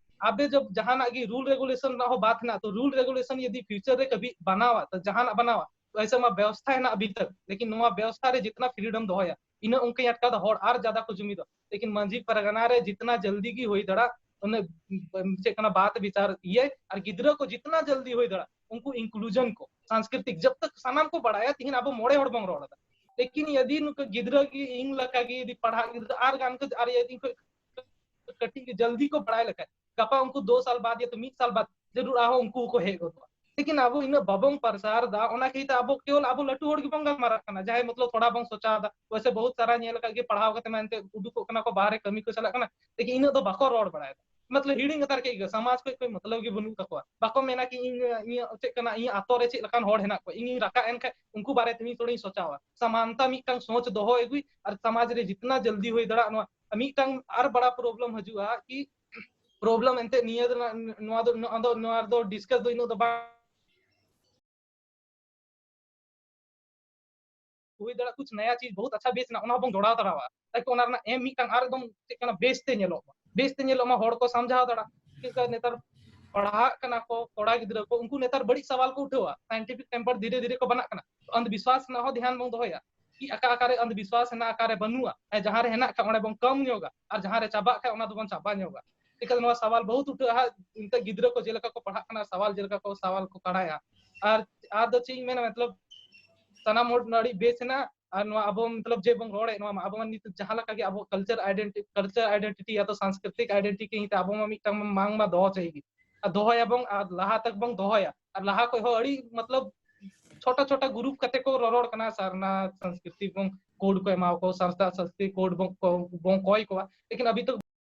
ᱟᱵᱮ ᱡᱚᱵ ᱡᱟᱦᱟᱱᱟᱜ ᱜᱮ ᱨᱩᱞ ᱨᱮᱜᱩᱞᱮᱥᱚᱱ ᱨᱮᱱᱟᱜ ᱦᱚᱸ ᱵᱟᱛ ᱦᱮᱱᱟᱜ, ᱛᱚ ᱨᱩᱞ ᱨᱮᱜᱩᱞᱮᱥᱚᱱ ᱡᱩᱫᱤ ᱯᱷᱤᱭᱩᱪᱟᱨ ᱨᱮ ᱠᱟᱵᱷᱤ ᱵᱟᱱᱟᱣᱟ, ᱛᱚ ᱡᱟᱦᱟᱱᱟᱜ ᱵᱟᱱᱟᱣᱟ, ᱛᱚ ᱮᱥᱮ ᱢᱟ ᱵᱮᱵᱚᱥᱛᱷᱟ ᱦᱮᱱᱟᱜ ᱵᱷᱤᱛᱟᱹᱨ, ᱞᱮᱠᱤᱱ ᱱᱚᱣᱟ ᱵᱮᱵᱚᱥᱛᱷᱟ ᱨᱮ ᱡᱤᱛᱱᱟ ᱯᱷᱨᱤᱰᱚᱢ ᱫᱚᱦᱚᱭᱟ, ᱤᱱᱟᱹ ᱩᱱᱠᱩᱧ ᱟᱴᱠᱟᱣ ᱫᱟ ᱦᱚᱲ ᱟᱨ ᱡᱟᱫᱟ ᱠᱚ ᱡᱩᱢᱤᱫᱚᱜ᱾ ᱞᱮᱠᱤᱱ ᱢᱟᱹᱡᱷᱤ ᱯᱟᱨᱜᱟᱱᱟ ᱨᱮ ᱡᱤᱛᱱᱟ ᱡᱚᱞᱫᱤ ᱜᱮ ᱦᱩᱭ ᱫᱟᱲᱮᱭᱟᱜ, ᱩᱱᱟᱹᱜ ᱪᱮᱫ ᱠᱟᱱᱟ ᱵᱟᱛ ᱵᱤᱪᱟᱨ ᱤᱭᱟᱹ, ᱟᱨ ᱜᱤᱫᱽᱨᱟᱹ ᱠᱚ ᱡᱤᱛᱱᱟ ᱡᱚᱞᱫᱤ ᱦᱩᱭ ᱫᱟᱲᱮᱭᱟᱜ, ᱩᱱᱠᱩ ᱤᱱᱠᱞᱩᱡᱚᱱ ᱠᱚ, ᱥᱟᱝᱥᱠᱨᱤᱛᱤᱠ, ᱡᱟᱵ ᱛᱟᱠ ᱥᱟᱱᱟᱢ ᱠᱚ ᱵᱟᱲᱟᱭᱟ, ᱛᱤᱦᱤᱧ ᱟᱵᱚ ᱢᱚᱬᱮ ᱦᱚᱲ ᱵᱚᱱ ᱨᱚᱲ ᱮᱫᱟ, ᱞᱮᱠᱤᱱ ᱡᱩᱫᱤ ᱱᱩᱠᱩ ᱜᱤᱫᱽᱨᱟᱹ ᱜᱮ ᱤᱧ ᱞᱮᱠᱟ ᱜᱮ ᱡᱩᱫᱤ ᱯᱟᱲᱦᱟᱜ ᱜᱤᱫᱽᱨᱟᱹ ᱟᱨ ᱜᱟᱱ ᱠᱚ ᱟᱨ ᱡᱩᱫᱤ ᱠᱚ ᱠᱟᱹᱴᱤᱡ ᱜᱮ ᱡᱚᱞᱫᱤ ᱠᱚ ᱵᱟᱲᱟᱭ ᱞᱮᱠᱷᱟᱡ, ᱜᱟᱯᱟ ᱩᱱᱠᱩ ᱫᱩ ᱥᱟᱞ ᱵᱟᱫ ᱭᱟ ᱛᱚ ᱢᱤᱫ ᱥᱟᱞ ᱵᱟᱫ ᱡᱟᱹᱨᱩᱲ ᱟᱨᱦᱚᱸ ᱩᱱᱠᱩ ᱠᱚ ᱦᱮᱡ ᱜᱚᱫᱚᱜᱼᱟ᱾ ᱞᱮᱠᱤᱱ ᱟᱵᱚ ᱤᱱᱟᱹᱜ ᱵᱟᱵᱚᱱ ᱯᱨᱚᱪᱟᱨ ᱮᱫᱟ, ᱚᱱᱟ ᱠᱷᱟᱹᱛᱤᱨ ᱛᱮ ᱟᱵᱚ ᱠᱮᱣᱚᱞ ᱟᱵᱚ ᱞᱟᱹᱴᱩ ᱦᱚᱲ ᱜᱮᱵᱚᱱ ᱜᱟᱞᱢᱟᱨᱟᱜ ᱠᱟᱱᱟ, ᱡᱟᱦᱟᱸᱭ ᱢᱚᱛᱞᱚᱵ ᱛᱷᱚᱲᱟ ᱵᱚᱱ ᱥᱚᱪᱟᱣ ᱮᱫᱟ᱾ ᱣᱮᱥᱮ ᱵᱚᱦᱩᱛ ᱥᱟᱨᱟ ᱧᱮᱞ ᱟᱠᱟᱫ ᱜᱮ, ᱯᱟᱲᱦᱟᱣ ᱠᱟᱛᱮ ᱢᱟ ᱮᱱᱛᱮ ᱩᱰᱩᱠᱚᱜ ᱠᱟᱱᱟ ᱠᱚ, ᱵᱟᱦᱨᱮ ᱠᱟᱹᱢᱤ ᱠᱚ ᱪᱟᱞᱟᱜ ᱠᱟᱱᱟ, ᱞᱮᱠᱤᱱ ᱤᱱᱟᱹᱜ ᱫᱚ ᱵᱟᱠᱚ ᱨᱚᱲ ᱵᱟᱲᱟᱭᱮᱫᱟ᱾ ᱢᱚᱛᱞᱚᱵ ᱦᱤᱲᱤᱧ ᱩᱛᱟᱹᱨ ᱠᱮᱫ ᱜᱮ, ᱥᱚᱢᱟᱡᱽ ᱠᱷᱚᱡ ᱠᱚ ᱢᱚᱛᱞᱚᱵ ᱜᱮ ᱵᱟᱹᱱᱩᱜ ᱛᱟᱠᱚᱣᱟ᱾ ᱵᱟᱠᱚ ᱢᱮᱱᱟ ᱠᱤ ᱤᱧ, ᱤᱧ ᱪᱮᱫ ᱠᱟᱱᱟ, ᱤᱧᱟᱹᱜ ᱟᱛᱳ ᱨᱮ ᱪᱮᱫ ᱞᱮᱠᱟᱱ ᱦᱚᱲ ᱦᱮᱱᱟᱜ ᱠᱚᱣᱟ, ᱤᱧᱤᱧ ᱨᱟᱠᱟᱵ ᱮᱱ ᱠᱷᱟᱡ ᱩᱱᱠᱩ ᱵᱟᱨᱮ ᱛᱮ ᱢᱤᱫ ᱛᱷᱚᱲᱤᱧ ᱥᱚᱪᱟᱣᱟ᱾ ᱥᱟᱢᱟᱱᱛᱟ ᱢᱤᱫᱴᱟᱝ ᱥᱳᱪ ᱫᱚᱦᱚ ᱟᱹᱜᱩᱭ ᱟᱨ ᱥᱚᱢᱟᱡᱽ ᱨᱮ ᱡᱤᱛᱱᱟ ᱡᱚᱞᱫᱤ ᱦᱩᱭ ᱫᱟᱲᱮᱭᱟᱜ᱾ ᱱᱚᱣᱟ ᱢᱤᱫᱴᱟᱝ ᱟᱨ ᱵᱟᱲᱟ ᱯᱨᱚᱵᱞᱮᱢ ᱦᱤᱡᱩᱜᱼᱟ ᱠᱤ ᱯᱨᱚᱵᱞᱮᱢ ᱮᱱᱛᱮ ᱱᱤᱭᱟᱹ ᱫᱚ, ᱱᱚᱣᱟ ᱫᱚ, ᱱᱚᱣᱟ ᱫᱚ, ᱱᱚᱣᱟ ᱫᱚ ᱰᱤᱥᱠᱟᱥ ᱫᱚ ᱤᱱᱟᱹᱜ ᱫᱚ ᱵᱟᱝ ᱦᱩᱭ ᱫᱟᱲᱮᱭᱟᱜᱼᱟ, ᱠᱩᱪ ᱱᱟᱭᱟ ᱪᱤᱡᱽ ᱵᱚᱦᱩᱛ ᱟᱪᱪᱷᱟ ᱵᱮᱥ ᱦᱮᱱᱟᱜ, ᱚᱱᱟ ᱦᱚᱸᱵᱚᱱ ᱡᱚᱲᱟᱣ ᱫᱟᱲᱮᱭᱟᱜᱼᱟ, ᱛᱟᱠᱤ ᱚᱱᱟ ᱨᱮᱱᱟᱜ ᱮᱢ ᱢᱤᱫᱴᱟᱝ ᱟᱨ ᱮᱠᱫᱚᱢ ᱪᱮᱫ ᱠᱟᱱᱟ ᱵᱮᱥ ᱛᱮ ᱧᱮᱞᱚᱜ ᱢᱟ, ᱵᱮᱥ ᱛᱮ ᱧᱮᱞᱚᱜ ᱢᱟ, ᱦᱚᱲ ᱠᱚ ᱥᱟᱢᱡᱷᱟᱣ ᱫᱟᱲᱮᱭᱟᱜ᱾ ᱪᱮᱫ ᱞᱮᱠᱟ ᱱᱮᱛᱟᱨ ᱯᱟᱲᱦᱟᱜ ᱠᱟᱱᱟ ᱠᱚ ᱠᱚᱲᱟ ᱜᱤᱫᱽᱨᱟᱹ ᱠᱚ, ᱩᱱᱠᱩ ᱱᱮᱛᱟᱨ ᱵᱟᱹᱲᱤᱡ ᱥᱟᱣᱟᱞ ᱠᱚ ᱩᱴᱷᱟᱹᱣᱟ, ᱥᱟᱭᱮᱱᱴᱤᱯᱷᱤᱠ ᱴᱮᱢᱯᱟᱨ ᱫᱷᱤᱨᱮ ᱫᱷᱤᱨᱮ ᱠᱚ ᱵᱟᱱᱟᱜ ᱠᱟᱱᱟ᱾ ᱚᱱᱫᱷ ᱵᱤᱥᱣᱟᱥ ᱨᱮᱱᱟᱜ ᱦᱚᱸ ᱫᱷᱮᱭᱟᱱ ᱵᱚᱱ ᱫᱚᱦᱚᱭᱟ᱾ ᱪᱮᱫ ᱟᱠᱟ ᱟᱠᱟᱨᱮ ᱚᱸᱰᱮ ᱵᱤᱥᱣᱟᱥ ᱦᱮᱱᱟᱜ, ᱟᱠᱟᱨᱮ ᱵᱟᱹᱱᱩᱜᱼᱟ, ᱟᱨ ᱡᱟᱦᱟᱸ ᱨᱮ ᱦᱮᱱᱟᱜ ᱠᱷᱟᱱ ᱚᱸᱰᱮ ᱵᱚᱱ ᱠᱚᱢ ᱧᱚᱜᱟ, ᱟᱨ ᱡᱟᱦᱟᱸ ᱨᱮ ᱪᱟᱵᱟᱜ ᱠᱷᱟᱱ ᱚᱱᱟ ᱫᱚᱵᱚᱱ ᱪᱟᱵᱟ ᱧᱚᱜᱟ᱾ ᱪᱤᱠᱟᱹᱛᱮ ᱱᱚᱣᱟ ᱥᱟᱣᱟᱞ ᱵᱚᱦᱩᱛ ᱩᱴᱷᱟᱹᱜᱼᱟ ᱦᱟᱸᱜ, ᱱᱤᱛᱚᱜ ᱜᱤᱫᱽᱨᱟᱹ ᱠᱚ ᱪᱮᱫ ᱞᱮᱠᱟ ᱠᱚ ᱯᱟᱲᱦᱟᱜ ᱠᱟᱱᱟ, ᱥᱟᱣᱟᱞ ᱪᱮᱫ ᱞᱮᱠᱟ ᱠᱚ ᱥᱟᱣᱟᱞ ᱠᱚ ᱠᱟᱲᱟᱭᱟ᱾ ᱟᱨ ᱟᱨ ᱫᱚ ᱪᱮᱫ ᱤᱧ ᱢᱮᱱᱟ, ᱢᱚᱛᱞᱚᱵ ᱥᱟᱱᱟᱢ ᱦᱚᱲ ᱟᱹᱰᱤ ᱵᱮᱥ ᱦᱮᱱᱟᱜᱼᱟ, ᱟᱨ ᱱᱚᱣᱟ ᱟᱵᱚ ᱢᱚᱛᱞᱚᱵ ᱡᱮ ᱵᱚᱱ ᱨᱚᱲᱮᱫ, ᱱᱚᱣᱟ ᱢᱟ ᱟᱵᱚ ᱢᱟ ᱱᱤᱛ ᱡᱟᱦᱟᱸ ᱞᱮᱠᱟ ᱜᱮ ᱟᱵᱚ culture identity, culture identity ᱭᱟ ᱛᱚ ᱥᱟᱝᱥᱠᱨᱤᱛᱤᱠ identity ᱠᱤ ᱟᱵᱚ ᱢᱟ ᱢᱤᱫᱴᱟᱝ ᱢᱟᱝ ᱢᱟ ᱫᱚᱦᱚ ᱪᱟᱹᱦᱤ ᱜᱮ, ᱟᱨ ᱫᱚᱦᱚᱭᱟᱵᱚᱱ ᱟᱨ ᱞᱟᱦᱟ ᱛᱟᱠ ᱵᱚᱱ ᱫᱚᱦᱚᱭᱟ᱾ ᱟᱨ ᱞᱟᱦᱟ ᱠᱷᱚᱡ ᱦᱚᱸ ᱟᱹᱰᱤ ᱢᱚᱛᱞᱚᱵ ᱪᱷᱳᱴᱟ ᱪᱷᱳᱴᱟ ᱜᱨᱩᱯ ᱠᱟᱛᱮ ᱠᱚ ᱨᱚᱨᱚᱲ ᱠᱟᱱᱟ, ᱥᱟᱨᱱᱟ ᱥᱟᱝᱥᱠᱨᱤᱛᱤᱠ ᱵᱚᱱ ᱠᱳᱰ ᱠᱚ ᱮᱢᱟᱣ ᱠᱚ, ᱥᱟᱱᱛᱟᱲ ᱥᱟᱝᱥᱠᱨᱤᱛᱤᱠ ᱠᱳᱰ ᱵᱚᱱ ᱠᱚ-, ᱵᱚᱱ ᱠᱚᱭ ᱠᱚᱣᱟ, ᱞᱮᱠᱤᱱ ᱟᱵᱷᱤ ᱛᱚᱠ